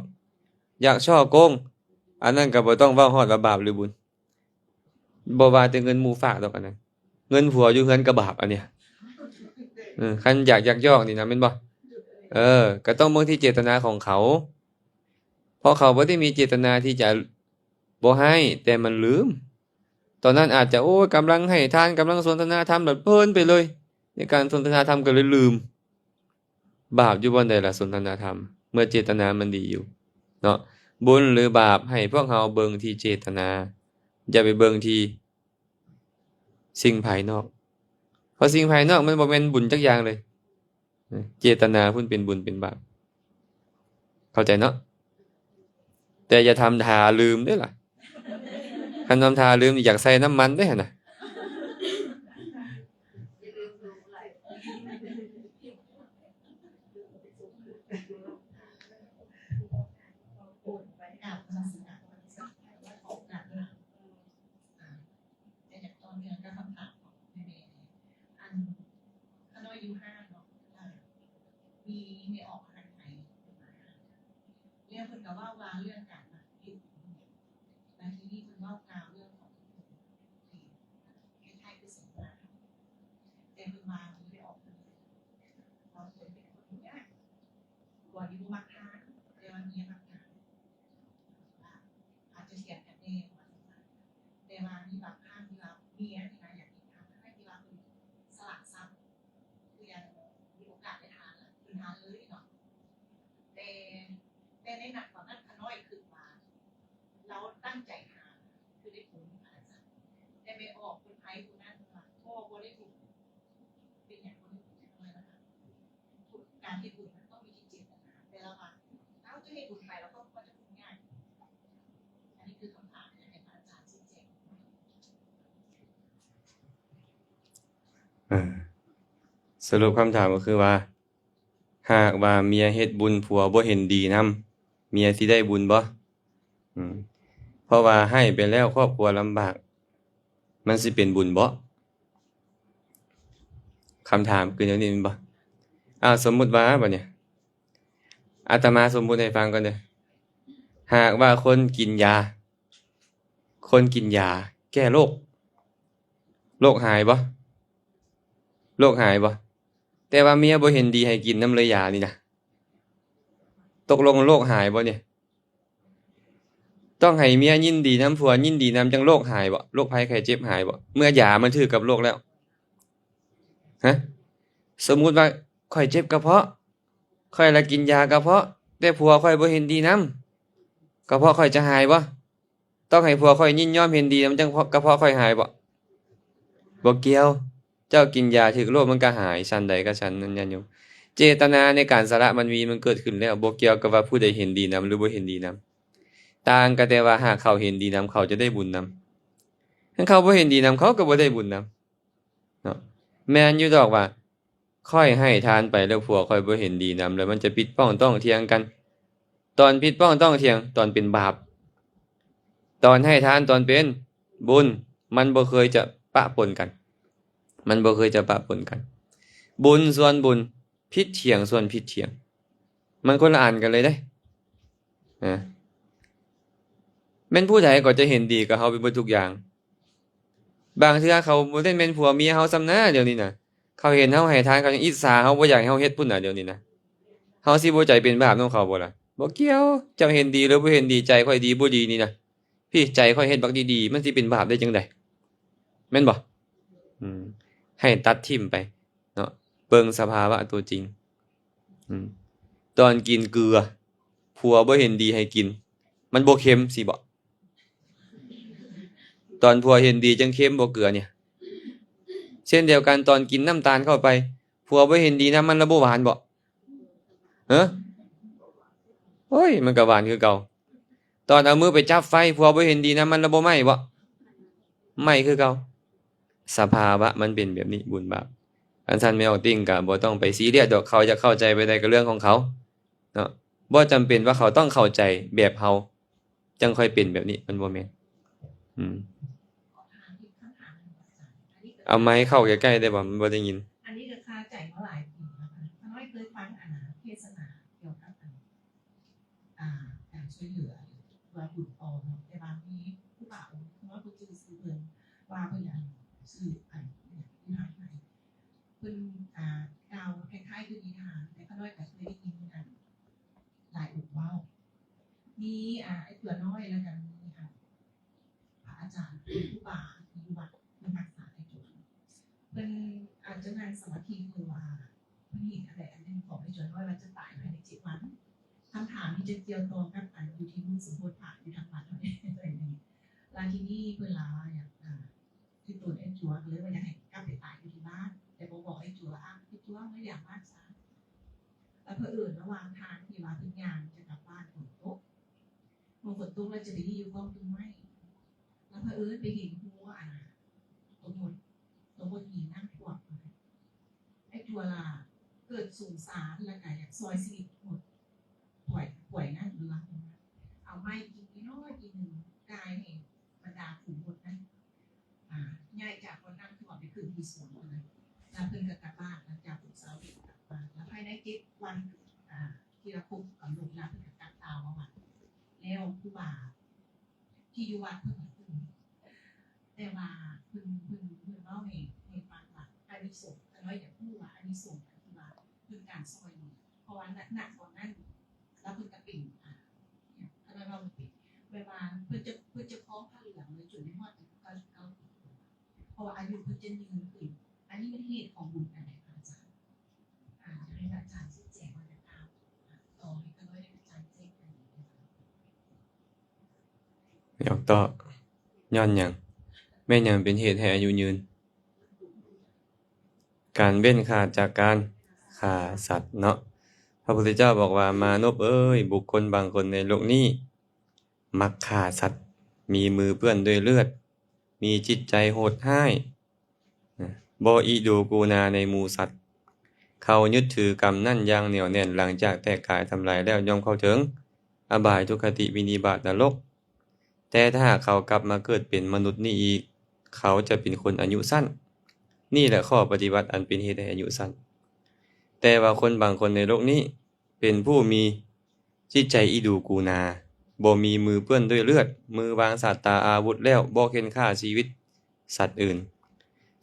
ຢາກສໍ້ໂກງ ອັນນັ້ນກໍບໍ່ຕ້ອງເວົ້າຮອດວ່າບາບຫຼືບຸນ. ບໍ່ວ່າແຕ່ເງິນໝູ່ຝາກດອກອັນນັ້ນ ເງິນຜົວຢູ່ເຮືອນກໍບາບອັນເນີ້ຍ. ເອີ ຄັນຢາກຍັກຍອກນີ້ນະ ແມ່ນບໍ່? ເອີ ກໍຕ້ອງເບິ່ງທີ່ເຈດຕະນາຂອງເຂົາ ເພາະເຂົາບໍ່ໄດ້ມີເຈດຕະນາທີ່ຈະບໍ່ໃຫ້ ແຕ່ມັນລືມ. ຕອນນັ້ນອາດຈະ ໂອ້ຍ ກຳລັງໃຫ້ທານ ກຳລັງສົນທະນາທຳ ແບບເພີນໄປເລີຍ ໃນການສົນທະນາທຳກໍເລີຍລືມ. ບາບຢູ່ບ່ອນໃດລະສົນທະນາທຳ ເມື່ອເຈດຕະນາມັນດີຢູ່ເນາະ? ບຸນຫຼືບາບ ໃຫ້ພວກເຮົາເບິ່ງທີ່ເຈດຕະນາ ຢ່າໄປເບິ່ງທີ່ສິ່ງພາຍນອກ ເພາະສິ່ງພາຍນອກມັນບໍ່ແມ່ນບຸນຈັກຢ່າງເລີຍ. ເຈດຕະນາພຸ້ນເປັນບຸນເປັນບາບ ເຂົ້າໃຈເນາະ? ແຕ່ຢ່າທຳທ່າລືມເດ້ລະ ຄັນທຳທ່າລືມນີ້ຢາກໃສ່ນ້ຳມັນເດ້ຫັ້ນນະ. ແມ່ຢາກຕໍ່ເນື່ອງກັບຄຳຖາມຂອງແມ່ໆ ອັນ ຂ້ານ້ອຍຢູ່ຮ້ານເນາະ ມີແມ່ອອກອາຫານໄທເພິ່ນມາ ແລ້ວເພິ່ນກໍເວົ້າວ່າເລື່ອງການມັກເຮັດບຸນ ແລ້ວທີນີ້ເພິ່ນເວົ້າກ່າວເລື່ອງຂອງເພິ່ນ ທີ່ຄ້າຍໆຄືສັນຍາ ແຕ່ເພິ່ນວ່າມີແມ່ອອກເພິ່ນ ວ່າເພິ່ນເປັນຄົນຍາກ ຜົວນີ້ບໍ່ມັກທານ ແຕ່ວ່າເມຍມັກທານ ອາດຈະຖຽງກັນແດ່ວ່າຊັ້ນຊະ ແຕ່ວ່າມີບາງຄັ້ງທີ່ວ່າເມຍນີ້ນະຢາກເຮັດທານ ທັງທີ່ວ່າເພິ່ນສະຫຼະຊັບ ຄືຍັງມີໂອກາດໄດ້ທານລະ ເພິ່ນທານເລີຍເນາະ ແຕ່ ແຕ່ໃນນັ້ນຕອນນັ້ນຂ້ານ້ອຍຄິດວ່າ ລາວຕັ້ງໃຈທານ ຄືໄດ້ບຸນວ່າຊັ້ນ ແຕ່ແມ່ອອກເພິ່ນໄພຜູ້ນັ້ນວ່າ ບໍ່ ບໍ່ໄດ້ບຸນ ເປັນຫຍັງບໍ່ໄດ້ບຸນຈັກໜ້ອຍວ່າຊັ້ນ ການເຮັດບຸນມັນຕ້ອງມີທີ່ເຈດຕະນາ ແຕ່ລະວ່າ ເຮົາຈະເຮັດບຸນໄປແລ້ວກໍບໍ່ຈະທຸກຍາກ. ອັນນີ້ຄືຄຳຖາມ ຢາກໃຫ້ພະອາຈານຊີ້ແຈງ. ເອີ ສະຫຼຸບຄຳຖາມກໍຄືວ່າ ຫາກວ່າເມຍເຮັດບຸນ ຜົວບໍ່ເຫັນດີນຳ ເມຍຊິໄດ້ບຸນບໍ່? ອືມ ເພາະວ່າໃຫ້ໄປແລ້ວຄອບຄົວລຳບາກ ມັນຊິເປັນບຸນບໍ່? ຄຳຖາມຄືແນວນີ້ແມ່ນບໍ່? ອ້າວ ສົມມຸດວ່າບັດນີ້ ອາດຕະມາສົມມຸດໃຫ້ຟັງກ່ອນເດີ ຫາກວ່າຄົນກິນຢາ ຄົນກິນຢາແກ້ໂລກ ໂລກຫາຍບໍ່? ໂລກຫາຍບໍ່? ແຕ່ວ່າເມຍບໍ່ເຫັນດີໃຫ້ກິນນຳເລີຍຢານີ້ນະ ຕົກລົງໂລກຫາຍບໍ່ນີ້? ຕ້ອງໃຫ້ເມຍຍິນດີນຳ ຜົວຍິນດີນຳ ຈັ່ງໂລກຫາຍບໍ່? ໂລກໄພໄຂ້ເຈັບຫາຍບໍ່? ເມື່ອຢາມັນຖືກກັບໂລກແລ້ວ ຮະ? ສົມມຸດວ່າຂ້ອຍເຈັບກະເພາະ ຂ້ອຍລະກິນຢາກະເພາະ ແຕ່ຜົວຂ້ອຍບໍ່ເຫັນດີນຳ ກະເພາະຂ້ອຍຈະຫາຍບໍ່? ຕ້ອງໃຫ້ຜົວຂ້ອຍຍິນຍອມເຫັນດີນຳ ຈັ່ງກະເພາະຂ້ອຍຫາຍບໍ່? ບໍ່ກ່ຽວ ເຈົ້າກິນຢາຖືກໂລກມັນກະຫາຍ ຊັ້ນໃດກະຊັ້ນນັ້ນ ຍາດໂຍມ. ເຈດຕະນາໃນການສະຫຼະມັນມີ ມັນເກີດຂຶ້ນແລ້ວ ບໍ່ກ່ຽວກັບວ່າຜູ້ໃດເຫັນດີນຳ ຫຼື ບໍ່ເຫັນດີນຳ ຕ່າງກໍແຕ່ວ່າຫາກເຂົາເຫັນດີນຳ ເຂົາຈະໄດ້ບຸນນຳ ຄັນເຂົາບໍ່ເຫັນດີນຳ ເຂົາກໍບໍ່ໄດ້ບຸນນຳເນາະ. ແມ່ນຢູ່ດອກວ່າ ຂ້ອຍໃຫ້ທານໄປແລ້ວ ຜົວຂ້ອຍບໍ່ເຫັນດີນຳ ແລ້ວມັນຈະຜິດປ້ອງຕ້ອງທ່ຽງກັນ. ຕອນຜິດປ້ອງຕ້ອງທ່ຽງ ຕອນເປັນບາບ ຕອນໃຫ້ທານຕອນເປັນບຸນ ມັນບໍ່ເຄີຍຈະປະປົນກັນ. ມັນບໍ່ເຄີຍຈະປະປົນກັນ. ບຸນສ່ວນບຸນ, ຜິດຖຽງສ່ວນຜິດຖຽງ, ມັນຄົນລະອັນກັນເລີຍເດ້. ນະ ແມ່ນຜູ້ໃດກໍຈະເຫັນດີກັບເຮົາໄປເບິດທຸກຢ່າງ. ບາງເທື່ອເຂົາບໍ່ໄດ້ແມ່ນຜົວເມຍເຮົາຊ້ຳນະ ດຽວນີ້ນະ. ເຂົາເຫັນເຮົາໃຫ້ທານ ເຂົາຍັງອິດສາເຮົາ ບໍ່ຢາກໃຫ້ເຮົາເຮັດພຸ້ນນະ ດຽວນີ້ນະ. ເຮົາຊິບໍ່ໃຈເປັນບາບນຳເຂົາບໍ່ລະ? ບໍ່ກ່ຽວ. ເຈົ້າເຫັນດີຫຼືບໍ່ເຫັນດີ, ໃຈຂ້ອຍດີບໍ່ດີນີ້ນະ. ພີ້ ໃຈຂ້ອຍເຮັດບັກດີໆ ມັນຊິເປັນບາບໄດ້ຈັ່ງໃດ? ແມ່ນບໍ່? ອືມ ໃຫ້ຕັດຖິ້ມໄປເນາະ, ເບິ່ງສະພາວະຕົວຈິງ. ອືມ ຕອນກິນເກືອ ຜົວບໍ່ເຫັນດີໃຫ້ກິນ ມັນບໍ່ເຄັມຊີ້ບໍ? ຕອນຜົວເຫັນດີຈັ່ງເຄັມບໍເກືອນີ້? ເຊັ່ນດຽວກັນ ຕອນກິນນ້ຳຕານເຂົ້າໄປ ຜົວບໍ່ເຫັນດີນຳ ມັນລະບໍ່ຫວານບໍ? ເອີ ໂອ້ຍ ມັນກໍຫວານຄືເກົ່າ. ຕອນເອົາມືໄປຈັບໄຟ ຜົວບໍ່ເຫັນດີນຳ ມັນລະບໍ່ໄໝ້ບໍ? ໄໝ້ຄືເກົ່າ. ສະພາວະມັນເປັນແບບນີ້ ບຸນບາບ. ອັນຊັ້ນແມ່ອອກຕິ່ງກໍບໍ່ຕ້ອງໄປຊີຣຽສດອກ, ເຂົາຢາກເຂົ້າໃຈແບບໃດກໍເລື່ອງຂອງເຂົາເນາະ. ບໍ່ຈຳເປັນວ່າເຂົາຕ້ອງເຂົ້າໃຈແບບເຮົາ ຈັ່ງຄ່ອຍເປັນແບບນີ້ ມັນບໍ່ແມ່ນ. ອືມ ເອົາໄມເຂົ້າໃກ້ໆໄດ້ບໍ່? ມັນບໍ່ໄດ້ຍິນ. ອັນນີ້ກໍຄາໃຈມາຫຼາຍປີແລ້ວ. ຂ້ານ້ອຍເຄີຍຟັງອັນເທດສະນາກ່ຽວກັບອັນ ອ່າ ການຊ່ວຍເຫຼືອ ຫຼືວ່າບຸນອອມເນາະ, ແຕ່ວ່າມີຄູບາອົງໜຶ່ງ ຂ້ານ້ອຍບໍ່ຈື່ຊື່ເພິ່ນ ວ່າເພິ່ນອັນ ຊື່ອັນ ຢູ່ທາງໄທ ເພິ່ນ ອ່າ ກ່າວຄ້າຍໆຄືນິທານ, ແຕ່ຂ້ານ້ອຍກໍເຄີຍໄດ້ຍິນອັນ ຫຼາຍອົງເວົ້າ. ມີ ອ່າ ໄອ້ຕົວນ້ອຍ ແລ້ວກໍມີອັນ ພະອາຈານ ເປັນຄູບາທີ່ຢູ່ວັດ ເພິ່ນຮັກສາໄອ້ຈົວ. ເພິ່ນອາດຈະນັ່ງສະມາທິ ຫຼືວ່າເພິ່ນເຫັນອັນໃດອັນໜຶ່ງຂອງໄອ້ຈົວນ້ອຍວ່າຈະຕາຍພາຍໃນເຈັດວັນ. ຄຳຖາມນີ້ຈະກ່ຽວຕໍ່ກັບອັນຢູ່ທີ່ບຸນສົມໂພດພະຢູ່ທາງວັດເຮົານີ້. ແລ້ວທີນີ້ເພິ່ນລາວ່າຫຍັງ ອ່າ ທີ່ຕົວໄອ້ຈົວກໍເລີຍວ່າຢາກໃຫ້ກັບໄປຕາຍຢູ່ທີ່ບ້ານ ແຕ່ບໍ່ບອກໄອ້ຈົວວ່າ ອ້າວ ໄອ້ຈົວມາຢາມບ້ານຊະ. ແລ້ວເຜີອິນລະຫວ່າງທາງທີ່ວ່າເພິ່ນຍ່າງຈະກັບບ້ານຝົນຕົກ ເມື່ອຝົນຕົກແລ້ວຈະໄປຢູ່ກອງຕົ້ນໄມ້ ແລ້ວເຜີອິນໄປເຫັນຮູ້ອັນ ຕົວມົດ ຕົວມົດຫີນນ້ຳຖ້ວມ. ໄອ້ຈົວລະເກີດສົງສານ ແລ້ວກະຢາກຊ່ອຍຊີວິດມົດ ປ່ອຍ ປ່ອຍນັ້ນ ຫຼືວ່າເອົາໄມ້ກິນນ້ອຍໆ ກິນໜຶ່ງ ກ່າຍໃຫ້ບັນດາຝູງມົດນັ້ນ ອ່າ ຍ້າຍຈາກບ່ອນນ້ຳຖ້ວມໄປຂຶ້ນທີ່ສວນພຸ້ນນະ. ແລ້ວເພິ່ນກໍກັບບ້ານ ຫຼັງຈາກເພິ່ນເຊົາເພິ່ນກໍກັບບ້ານ. ແລ້ວພາຍໃນເຈັດວັນ ອ່າ ທີ່ລະຄົບກຳນົດແລ້ວ ເພິ່ນກໍກັບຕ່າວມາວັດ. ແລ້ວຄູບາທີ່ຢູ່ວັດເພິ່ນກໍຕື່ນ ແຕ່ວ່າເພິ່ນ ເພິ່ນ ເພິ່ນເວົ້າໃຫ້ ໃຫ້ຟັງວ່າອານິສົງ ຂ້ານ້ອຍຢາກຮູ້ວ່າອານິສົງທີ່ວ່າເພິ່ນການຊ່ອຍນີ້ ເພາະວ່າ ນະ ນະຕອນນັ້ນ ແລ້ວເພິ່ນກໍເປັນ ອ່າ ຂ້ານ້ອຍເວົ້າບໍ່ເປັນ ແບບວ່າເພິ່ນຈະ ເພິ່ນຈະຄອງຜ້າເຫຼືອງເລີຍຈົນໄດ້ຮອດອາຍຸເກົ້າສິບເກົ້າປີ ເພາະວ່າອາຍຸເພິ່ນຈະຍືນຂຶ້ນ. ອັນນີ້ແມ່ນເຫດຂອງບຸນອັນໃດ ພະອາຈານ? ອາ ຢາກໃຫ້ພະອາຈານຊີ້ແຈງວ່າຈະກ່າວຕໍ່ໃຫ້ຂ້ານ້ອຍໄດ້ກະຈ່າງແຈ້ງກວ່ານີ້. ຍອກຕໍ່ ຍ້ອນຫຍັງ? ແມ່ນຫຍັງເປັນເຫດໃຫ້ອາຍຸຍືນ? ການເວັ້ນຂາດຈາກການຂ້າສັດເນາະ. ພະພຸດທະເຈົ້າບອກວ່າ ມານຸບເອີຍ, ບຸກຄົນບາງຄົນໃນໂລກນີ້ມັກຂ້າສັດ, ມີມືເປື້ອນດ້ວຍເລືອດ, ມີຈິດໃຈໂຫດຮ້າຍ, ບໍ່ອີດູກູນາໃນໝູ່ສັດ. ເຂົາຍຶດຖືກຳນັ້ນຢ່າງໜຽວແໜ້ນ, ຫຼັງຈາກແຕກກາຍທຳລາຍແລ້ວ ຍ່ອມເຂົ້າເຖິງອະບາຍ, ທຸກຄະຕິ, ວິນິບາດ, ນະລົກ. ແຕ່ຖ້າເຂົາກັບມາເກີດເປັນມະນຸດນີ້ອີກ, ເຂົາຈະເປັນຄົນອາຍຸສັ້ນ. ນີ້ແຫຼະຂໍ້ປະຕິບັດອັນເປັນເຫດໃຫ້ອາຍຸສັ້ນ. ແຕ່ວ່າຄົນບາງຄົນໃນໂລກນີ້ເປັນຜູ້ມີຈິດໃຈອີດູກູນາ, ບໍ່ມີມືເປື້ອນດ້ວຍເລືອດ, ມືວາງສາດຕາອາວຸດແລ້ວບໍ່ເຂັ່ນຂ້າຊີວິດສັດອື່ນ.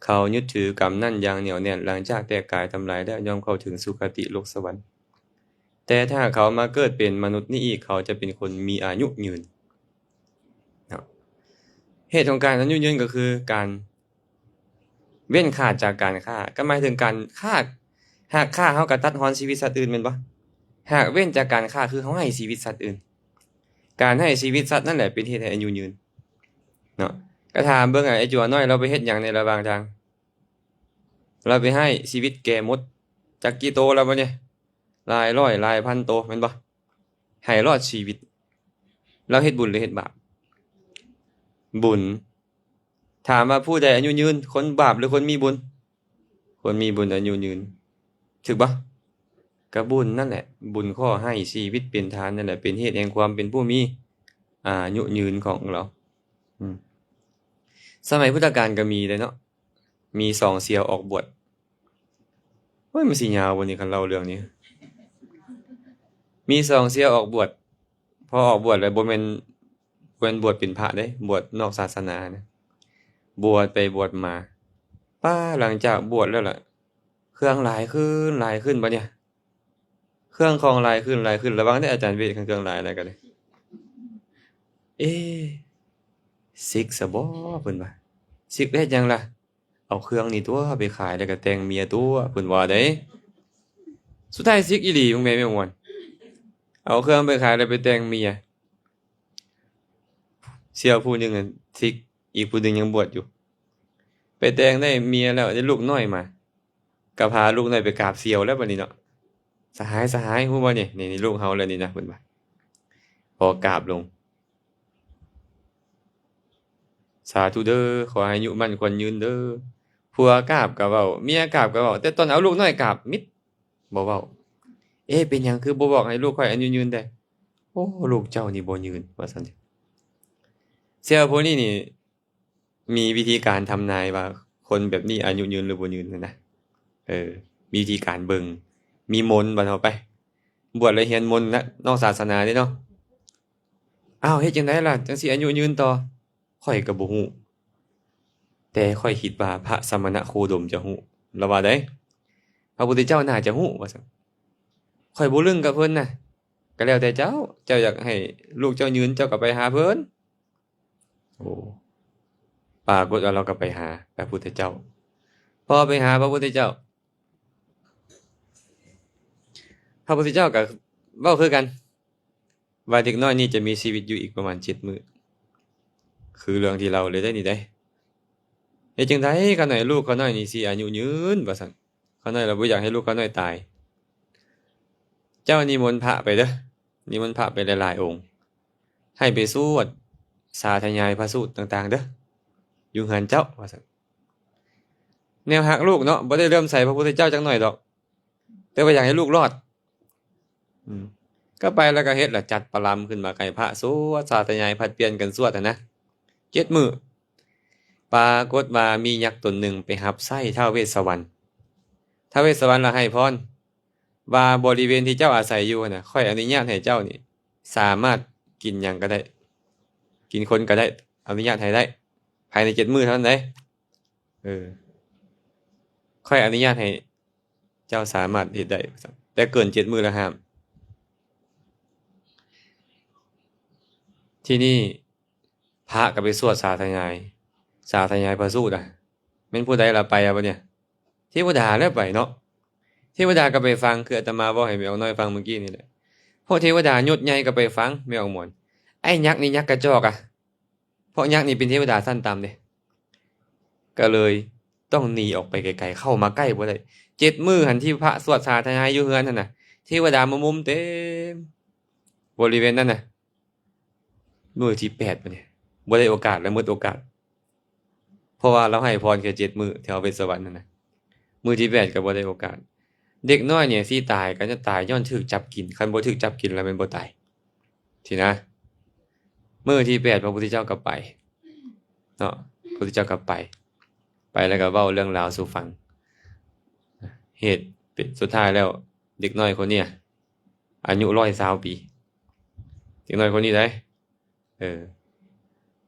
ເຂົາຍຶດຖືກຳນັ້ນຢ່າງໜຽວແໜ້ນ, ຫຼັງຈາກແຕກກາຍທຳລາຍແລ້ວ ຍ່ອມເຂົ້າເຖິງສຸຄະຕິໂລກສະຫວັນ. ແຕ່ຖ້າເຂົາມາເກີດເປັນມະນຸດນີ້ອີກ, ເຂົາຈະເປັນຄົນມີອາຍຸຍືນເນາະ. ເຫດຂອງການອາຍຸຍືນກໍຄືການເວັ້ນຂາດຈາກການຂ້າ, ກໍໝາຍເຖິງການຂ້າ, ຫາກຂ້າເຮົາກໍຕັດຮອນຊີວິດສັດອື່ນແມ່ນບໍ່? ຫາກເວັ້ນຈາກການຂ້າຄືເຮົາໃຫ້ຊີວິດສັດອື່ນ. ການໃຫ້ຊີວິດສັດນັ້ນແຫຼະເປັນເຫດໃຫ້ອາຍຸຍືນເນາະ. ກໍຖາມເບິ່ງ ອາ ໄອ້ຈົວນ້ອຍລາວໄປເຮັດຫຍັງໃນລະຫວ່າງທາງ? ລາວໄປໃຫ້ຊີວິດແກມົດ ຈັກກີ່ໂຕແລ້ວບໍ່ນີ້? ຫຼາຍຮ້ອຍຫຼາຍພັນໂຕແມ່ນບໍ່? ໃຫ້ລອດຊີວິດ. ລາວເຮັດບຸນຫຼືເຮັດບາບ? ບຸນ. ຖາມວ່າຜູ້ໃດອາຍຸຍືນ, ຄົນບາບຫຼືຄົນມີບຸນ? ຄົນມີບຸນອາຍຸຍືນ. ຖືກບໍ່? ກະບຸນນັ້ນແຫຼະ, ບຸນຂໍ້ໃຫ້ຊີວິດເປັນທານນັ້ນແຫຼະ ເປັນເຫດແຫ່ງຄວາມເປັນຜູ້ມີອາຍຸຍືນຂອງລາວ. ອືມ ສະໄໝພຸດທະການກໍມີເດ້ເນາະ. ມີສອງສ່ຽວອອກບວດ. ໂອ້ຍ ມັນຊິຍາວບໍ່ນີ້ ຄັນເລົ່າເລື່ອງນີ້. ມີສອງສ່ຽວອອກບວດ. ພໍອອກບວດແລ້ວ ບໍ່ແມ່ນ ບໍ່ແມ່ນບວດເປັນພະເດ້, ບວດນອກສາສະໜານະ. ບວດໄປບວດມາ. ປ້າ ຫຼັງຈາກບວດແລ້ວລະ ເຄື່ອງຫຼາຍຂຶ້ນ ຫຼາຍຂຶ້ນບັດນີ້. ເຄື່ອງຂອງຫຼາຍຂຶ້ນ ຫຼາຍຂຶ້ນ. ລະວັງເດ້ອາຈານເວດ ຄັນເຄື່ອງຫຼາຍແລ້ວກໍໄດ້. ເອ ສິກຊະບໍ ເພິ່ນວ່າ. ສິກເຮັດຫຍັງລະ? ເອົາເຄື່ອງນີ້ຕົວະ ໄປຂາຍແລ້ວກໍແຕ່ງເມຍຕົວະ ເພິ່ນວ່າເດ້. ສຸດທ້າຍສິກອີ່ຫຼີ ເບິ່ງແມ່ນບໍ່ມ່ວນ. ເອົາເຄື່ອງໄປຂາຍແລ້ວໄປແຕ່ງເມຍ. ສ່ຽວຜູ້ໜຶ່ງນັ້ນສິກ, ອີກຜູ້ໜຶ່ງຍັງບວດຢູ່. ໄປແຕ່ງໄດ້ເມຍແລ້ວ ໄດ້ລູກນ້ອຍມາ. ກໍພາລູກນ້ອຍໄປກາບສ່ຽວແລ້ວບັດນີ້ເນາະ. ສະຫາຍ ສະຫາຍ ຮູ້ບໍ່ນີ້? ນີ້ ນີ້ລູກເຮົາແລ້ວນີ້ນະ ເພິ່ນວ່າ. ພໍກາບລົງ. ສາທຸເດີ ຂໍໃຫ້ອາຍຸໝັ້ນຂວັນຍືນເດີ. ຜົວກາບກໍເວົ້າ ເມຍກາບກໍເວົ້າ ແຕ່ຕອນເອົາລູກນ້ອຍກາບມິດ ບໍ່ເວົ້າ. ເອ ເປັນຫຍັງຄືບໍ່ບອກໃຫ້ລູກຂ້ອຍອາຍຸຍືນແດ່? ໂອ້ ລູກເຈົ້ານີ້ບໍ່ຍືນ ວ່າຊັ້ນ. ສ່ຽວຜູ້ນີ້ນີ້ ມີວິທີການທຳນາຍວ່າຄົນແບບນີ້ອາຍຸຍືນຫຼືບໍ່ຍືນຫັ້ນນະ. ເອີ ມີວິທີການເບິ່ງ ມີມົນ ບັດເຮົາໄປບວດແລ້ວຮຽນມົນນະ ນອກສາສະໜາເດ້ເນາະ. ອ້າວ ເຮັດຈັ່ງໃດລະ ຈັ່ງຊິອາຍຸຍືນຕໍ່? ຂ້ອຍກໍບໍ່ຮູ້ ແຕ່ຂ້ອຍຄິດວ່າພະສະມະນະໂຄດົມຈະຮູ້ ລາວວ່າໄດ໋. ພະພຸດທະເຈົ້າໜ້າຈະຮູ້ ວ່າຊັ້ນ. ຂ້ອຍບໍ່ລຶ້ງກັບເພິ່ນນະ. ກໍແລ້ວແຕ່ເຈົ້າ ເຈົ້າຢາກໃຫ້ລູກເຈົ້າຍືນ ເຈົ້າກໍໄປຫາເພິ່ນ. ໂອ້ ປາກົດວ່າລາວກໍໄປຫາພະພຸດທະເຈົ້າ. ພໍໄປຫາພະພຸດທະເຈົ້າ ພະພຸດທະເຈົ້າກໍເວົ້າຄືກັນ ວ່າເດັກນ້ອຍນີ້ຈະມີຊີວິດຢູ່ອີກປະມານເຈັດມື້ ຄືເລື່ອງທີ່ເລົ່າເລີຍໄດ໋ນີ້ໄດ໋. ເຮັດຈັ່ງໃດຂ້ານ້ອຍ ລູກຂ້ານ້ອຍນີ້ຊິອາຍຸຍືນ ວ່າຊັ້ນ. ຂ້ານ້ອຍລະບໍ່ຢາກໃຫ້ລູກຂ້ານ້ອຍຕາຍ. ເຈົ້ານິມົນພະໄປເດີ ນິມົນພະໄປຫຼາຍໆອົງ ໃຫ້ໄປສວດສາທະຍາຍພະສູດຕ່າງໆເດີ ຢູ່ເຮືອນເຈົ້າ ວ່າຊັ້ນ. ແນວຮັກລູກເນາະ ບໍ່ໄດ້ເຫຼື້ອມໃສພະພຸດທະເຈົ້າຈັກໜ້ອຍດອກ ແຕ່ວ່າຢາກໃຫ້ລູກລອດ. ອືມ ກໍໄປແລ້ວກໍເຮັດລະ ຈັດປະລຳຂຶ້ນມາໃກ້ພະ ສວດສາທະຍາຍ ຜັດປ່ຽນກັນສວດຫັ້ນນະ ເຈັດມື້. ປາກົດວ່າມີຍັກຕົນໜຶ່ງໄປຮັບໃຊ້ທ້າວເວດສະວັນ. ທ້າວເວດສະວັນລະໃຫ້ພອນວ່າ ບໍລິເວນທີ່ເຈົ້າອາໄສຢູ່ຫັ້ນນະ ຂ້ອຍອະນຸຍາດໃຫ້ເຈົ້ານີ້ສາມາດກິນຫຍັງກໍໄດ້ ກິນຄົນກໍໄດ້ ອະນຸຍາດໃຫ້ໄດ້ ພາຍໃນເຈັດມື້ເທົ່ານັ້ນເດ້. ເອີ ຂ້ອຍອະນຸຍາດໃຫ້ເຈົ້າສາມາດເຮັດໄດ້ ແຕ່ເກີນເຈັດມື້ລະຫ້າມ. ທີນີ້ພະກໍໄປສວດສາທະຍາຍ ສາທະຍາຍພະສູດນະ. ແມ່ນຜູ້ໃດລະໄປລະບັດນີ້? ເທວະດາແຫຼະໄປເນາະ. ເທວະດາກໍໄປຟັງ ຄືອາດຕະມາເວົ້າໃຫ້ແມ່ອອກນ້ອຍຟັງມື້ກີ້ນີ້ແຫຼະ. ພວກເທວະດາຍົດໃຫຍ່ກໍໄປຟັງແມ່ອອກມອນ. ໄອ້ຍັກນີ້ຍັກກະຈອກອະ ເພາະຍັກນີ້ເປັນເທວະດາຊັ້ນຕ່ຳເດ້ ກໍເລີຍຕ້ອງໜີອອກໄປໄກໆ ເຂົ້າມາໃກ້ບໍ່ໄດ້. ເຈັດມື້ຫັ້ນທີ່ພະສວດສາທະຍາຍຢູ່ເຮືອນຫັ້ນນະ ເທວະດາມາມຸມເຕັມບໍລິເວນນັ້ນນະ. ມື້ທີແປດບັດນີ້ ບໍ່ໄດ້ໂອກາດ ແລະໝົດໂອກາດ ເພາະວ່າລາວໃຫ້ພອນແຄ່ເຈັດມື້ ແຖວເວດສະວັນຫັ້ນນະ. ມື້ທີແປດກໍບໍ່ໄດ້ໂອກາດ. ເດັກນ້ອຍນີ້ຊິຕາຍກໍຈະຕາຍຍ້ອນຖືກຈັບກິນ ຄັນບໍ່ຖືກຈັບກິນລະແມ່ນບໍ່ຕາຍ ຊີ້ນະ. ມື້ທີແປດ ພະພຸດທະເຈົ້າກໍໄປເນາະ ພະພຸດທະເຈົ້າກໍໄປ ໄປແລ້ວກໍເວົ້າເລື່ອງລາວສູ່ຟັງ. ເຫດເປັນ ສຸດທ້າຍແລ້ວເດັກນ້ອຍຄົນນີ້ອາຍຸຮ້ອຍຊາວປີ ເດັກນ້ອຍຄົນນີ້ໄດ໋. ເອີ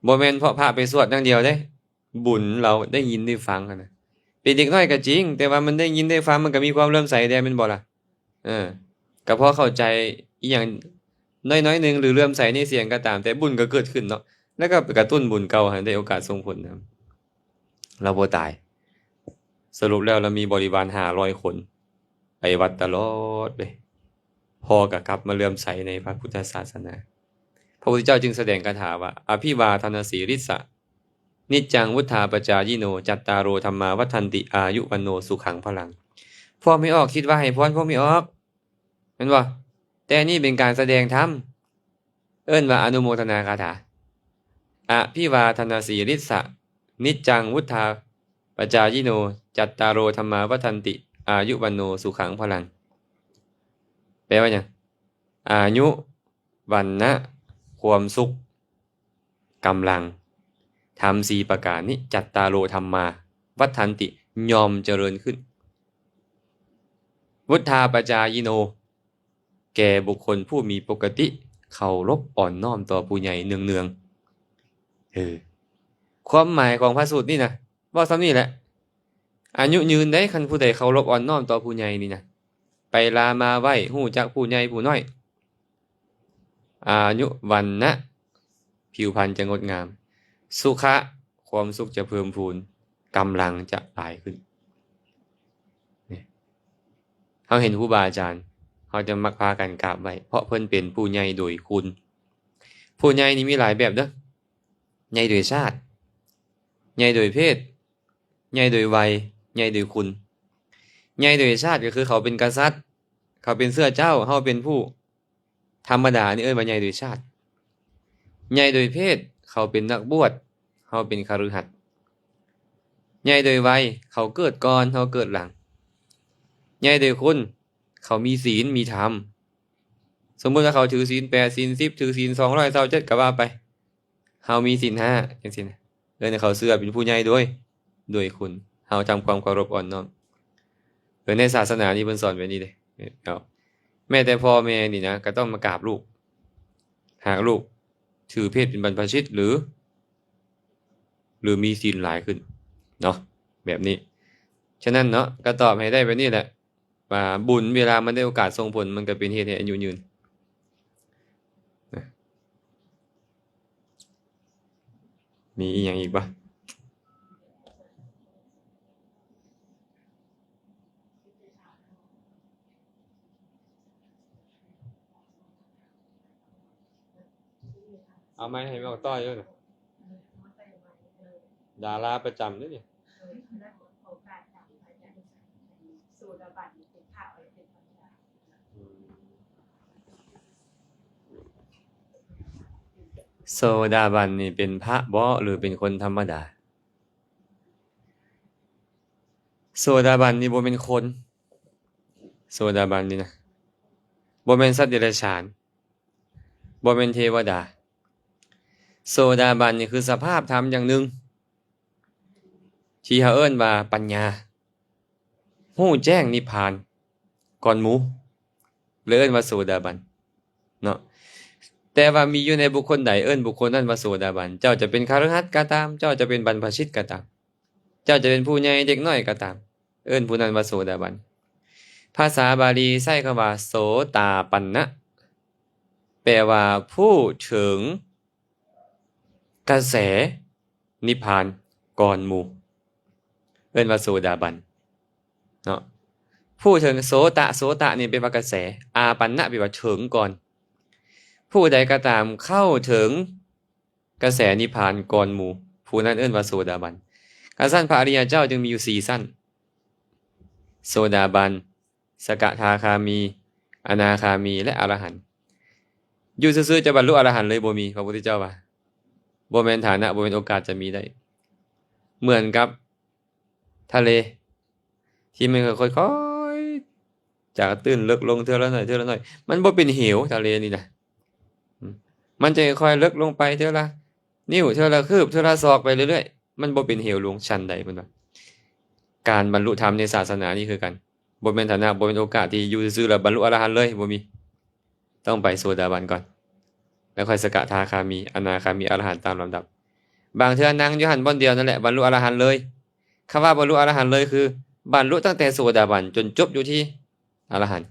ບໍ່ແມ່ນເພາະພະໄປສວດຢ່າງດຽວເດ້ ບຸນລາວໄດ້ຍິນໄດ້ຟັງຫັ້ນນະ. ເປັນເດັກນ້ອຍກໍຈິງ ແຕ່ວ່າມັນໄດ້ຍິນໄດ້ຟັງ ມັນກໍມີຄວາມເຫຼື້ອມໃສແດ່ ແມ່ນບໍ່ລະ? ເອີ ກໍພໍເຂົ້າໃຈອີ່ຫຍັງໜ້ອຍໆໜຶ່ງ ຫຼືເຫຼື້ອມໃສໃນສຽງກໍຕາມ ແຕ່ບຸນກໍເກີດຂຶ້ນເນາະ ແລ້ວກໍໄປກະຕຸ້ນບຸນເກົ່າໃຫ້ໄດ້ໂອກາດສົ່ງຜົນນຳ. ລາວບໍ່ຕາຍ. ສະຫຼຸບແລ້ວລາວມີບໍລິວານຫ້າຮ້ອຍຄົນ ໄປວັດຕະຫຼອດເລີຍ. ພໍ່ກໍກັບມາເຫຼື້ອມໃສໃນພະພຸດທະສາສະໜາ. ພະພຸດທະເຈົ້າຈຶ່ງສະແດງຄາຖາວ່າ ອະພິວາທະນະສີລິດສະ ນິດຈັງວຸດທາປະຈາຍິໂນ ຈັດຕາໂຣທຳມາວັດທັນຕິ ອາຍຸວັນໂນສຸຂັງພະລັງ. ພວກແມ່ອອກຄິດວ່າໃຫ້ພອນພວກແມ່ອອກ ແມ່ນບໍ່? ແຕ່ນີ້ເປັນການສະແດງທຳ ເອີ້ນວ່າອະນຸໂມທະນາຄາຖາ. ອະພິວາທະນະສີລິດສະ ນິດຈັງວຸດທາປະຈາຍິໂນ ຈັດຕາໂຣທຳມາວັດທັນຕິ ອາຍຸວັນໂນສຸຂັງພະລັງ. ແປວ່າຫຍັງ? ອາຍຸ ວັນນະ ຄວາມສຸກ ກຳລັງ ທຳສີ່ປະການນີ້ ຈັດຕາໂຣທຳມາ ວັດທັນຕິ ຍ່ອມຈະເລີນຂຶ້ນ. ວຸດທາປະຈາຍິໂນ ແກ່ບຸກຄົນຜູ້ມີປົກກະຕິເຄົາລົບອ່ອນນ້ອມຕໍ່ຜູ້ໃຫຍ່ເນືອງໆ. ເອີ ຄວາມໝາຍຂອງພະສູດນີ້ນະ ເວົ້າສ່ຳນີ້ແຫຼະ. ອາຍຸຍືນໄດ໋ ຄັນຜູ້ໃດເຄົາລົບອ່ອນນ້ອມຕໍ່ຜູ້ໃຫຍ່ນີ້ນະ. ໄປລາມາໄຫວ້ ຮູ້ຈັກຜູ້ໃຫຍ່ຜູ້ນ້ອຍ. ອາຍຸ ວັນນະ ຜິວພັນຈະງົດງາມ. ສຸຂະ ຄວາມສຸກຈະເພີ່ມພູນ. ກຳລັງຈະຫຼາຍຂຶ້ນ. ນີ້ ເຮົາເຫັນຄູບາອາຈານ ເຮົາຈະມັກພາກັນກາບໄຫວ້ ເພາະເພິ່ນເປັນຜູ້ໃຫຍ່ໂດຍຄຸນ. ຜູ້ໃຫຍ່ນີ້ມີຫຼາຍແບບເດີ. ໃຫຍ່ໂດຍຊາດ, ໃຫຍ່ໂດຍເພດ, ໃຫຍ່ໂດຍໄວ, ໃຫຍ່ໂດຍຄຸນ. ໃຫຍ່ໂດຍຊາດກໍຄືເຂົາເປັນກະສັດ, ເຂົາເປັນເຊື້ອເຈົ້າ, ເຮົາເປັນຜູ້ທຳມະດາ, ອັນນີ້ເອີ້ນວ່າໃຫຍ່ໂດຍຊາດ. ໃຫຍ່ໂດຍເພດ, ເຂົາເປັນນັກບວດ, ເຮົາເປັນຄະລືຫັດ. ໃຫຍ່ໂດຍໄວ, ເຂົາເກີດກ່ອນ, ເຮົາເກີດຫຼັງ. ໃຫຍ່ໂດຍຄຸນ, ເຂົາມີສິນ, ມີທຳ. ສົມມຸດວ່າເຂົາຖືສິນແປດ, ສິນສິບ, ຖືສິນສອງຮ້ອຍຊາວເຈັດ ກໍວ່າໄປ. ເຮົາມີສິນຫ້າ ຈັ່ງຊີ້ນະ. ເອີ້ນໃຫ້ເຂົາເຊື່ອເປັນຜູ້ໃຫຍ່ໂດຍ, ໂດຍຄຸນ. ເຮົາທຳຄວາມເຄົາລົບອ່ອນນ້ອມ. ເອີ ໃນສາສະໜານີ້ເພິ່ນສອນແບບນີ້ເດ້. ເອົາ ແມ້ແຕ່ພໍ່ແມ່ນີ້ນະ ກໍຕ້ອງມາກາບລູກ. ຫາກລູກຖືເພດເປັນບັນພະຊິດ ຫຼື ຫຼືມີສິນຫຼາຍຂຶ້ນເນາະ ແບບນີ້. ສະນັ້ນເນາະ ກໍຕອບໃຫ້ໄດ້ແບບນີ້ແຫຼະ. ວ່າບຸນເວລາມັນໄດ້ໂອກາດສົ່ງຜົນ ມັນກໍເປັນເຫດໃຫ້ອາຍຸຍືນນະ. ມີອີ່ຫຍັງອີກບໍ່? ເອົາໄມໃຫ້ແມ່ອອກຕ້ອຍເດີ. ດາລາປະຈຳເດ້ນີ້. ໂສດາບັນນີ້ເປັນພະບໍ ຫຼື ເປັນຄົນທຳມະດາ? ໂສດາບັນນີ້ບໍ່ແມ່ນຄົນ. ໂສດາບັນນີ້ນະ ບໍ່ແມ່ນສັດເດຍລະສານ. ບໍ່ແມ່ນເທວະດາ. ໂສດາບັນນີ້ຄືສະພາບທຳຢ່າງໜຶ່ງ ທີ່ເຮົາເອີ້ນວ່າປັນຍາ, ຮູ້ແຈ້ງນິບພານກ່ອນໝູ່ ເລີຍເອີ້ນວ່າໂສດາບັນເນາະ. ແຕ່ວ່າມີຢູ່ໃນບຸກຄົນໃດ ເອີ້ນບຸກຄົນນັ້ນວ່າໂສດາບັນ. ເຈົ້າຈະເປັນຄະລືຫັດກໍຕາມ, ເຈົ້າຈະເປັນບັນພະຊິດກໍຕາມ, ເຈົ້າຈະເປັນຜູ້ໃຫຍ່ເດັກນ້ອຍກໍຕາມ, ເອີ້ນຜູ້ນັ້ນວ່າໂສດາບັນ. ພາສາບາລີໃຊ້ຄຳວ່າໂສຕາປັນນະ ແປວ່າຜູ້ເຖິງກະແສນິບພານກ່ອນໝູ່ ເອີ້ນວ່າໂສດາບັນເນາະ. ຜູ້ເຖິງ ໂສຕະ, ໂສຕະນີ້ແປວ່າກະແສ, ອາປັນນະແປວ່າເຖິງກ່ອນ. ຜູ້ໃດກໍຕາມເຂົ້າເຖິງ ກະແສນິບພານກ່ອນໝູ່ ຜູ້ນັ້ນເອີ້ນວ່າໂສດາບັນ. ຄັນຊັ້ນພະອະລິຍະເຈົ້າຈຶ່ງມີຢູ່ສີ່ຊັ້ນ ໂສດາບັນ, ສະກະທາຄາມີ, ອະນາຄາມີ ແລະ ອະລະຫັນ. ຢູ່ຊື່ໆຈະບັນລຸອະລະຫັນເລີຍບໍ່ມີ, ພະພຸດທະເຈົ້າວ່າ ບໍ່ແມ່ນຖານະ, ບໍ່ແມ່ນໂອກາດຈະມີໄດ້. ເໝືອນກັບ ທະເລທີ່ມັນຄ່ອຍໆຈາກຕື້ນເລິກລົງເທື່ອລະໜ້ອຍ ເທື່ອລະໜ້ອຍ ມັນບໍ່ເປັນເຫວ ທະເລນີ້ນະ ມັນຈະຄ່ອຍໆເລິກລົງໄປເທື່ອລະນິ້ວ ເທື່ອລະຄືບ ເທື່ອລະສອກໄປເລື້ອຍໆ ມັນບໍ່ເປັນເຫວຫຼວງ. ຊັ້ນໃດເພິ່ນວ່າ ການບັນລຸທຳໃນສາສະໜານີ້ຄືກັນ ບໍ່ແມ່ນຖານະ ບໍ່ແມ່ນໂອກາດທີ່ຢູ່ຊື່ໆແລ້ວບັນລຸອະລະຫັນເລີຍ ບໍ່ມີ. ຕ້ອງໄປໂສດາບັນກ່ອນ ແລ້ວຄ່ອຍສະກະທາຄາມີ ອະນາຄາມີ ອະລະຫັນຕາມລຳດັບ. ບາງເທື່ອນັ່ງຢູ່ຫັ້ນບ່ອນດຽວນັ້ນແຫຼະ ບັນລຸອະລະຫັນເລີຍ. ຄຳວ່າບັນລຸອະລະຫັນເລີຍ ຄືບັນລຸຕັ້ງແຕ່ໂສດາບັນຈົນຈົບຢູ່ທີ່ອະລະຫັນ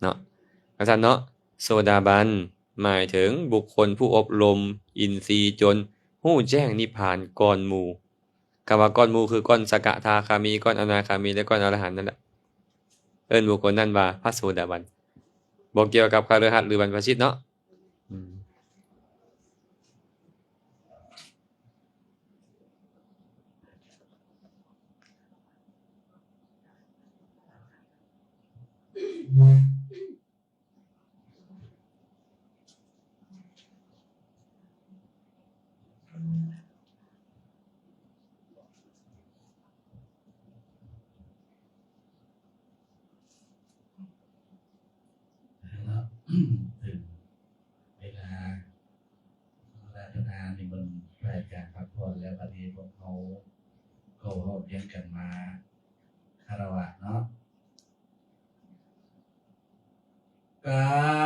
ເນາະ. ຈັ່ງຊັ້ນເນາະ ໂສດາບັນໝາຍເຖິງບຸກຄົນຜູ້ອົບລົມອິນຊີຈົນຮູ້ແຈ້ງນິບພານກ່ອນໝູ່. ຄຳວ່າກ່ອນໝູ່ ຄືກ່ອນສະກະທາຄາມີ ກ່ອນອະນາຄາມີ ແລະ ກ່ອນອະລະຫັນນັ້ນແຫຼະ ເອີ້ນບຸກຄົນນັ້ນວ່າພະໂສດາບັນ. ບໍ່ກ່ຽວກັບຄະລືຫັດ ຫຼື ບັນພະຊິດເນາະ. ອືມ. ເນາະ ເຖິງເວລາອາລາທະນານິມົນພະອາຈານພັກຜ່ອນແລ້ວ ບັດນີ້ພວກເຮົາ ຮຽນກັນມາຄາລະວະເນາະ ກາ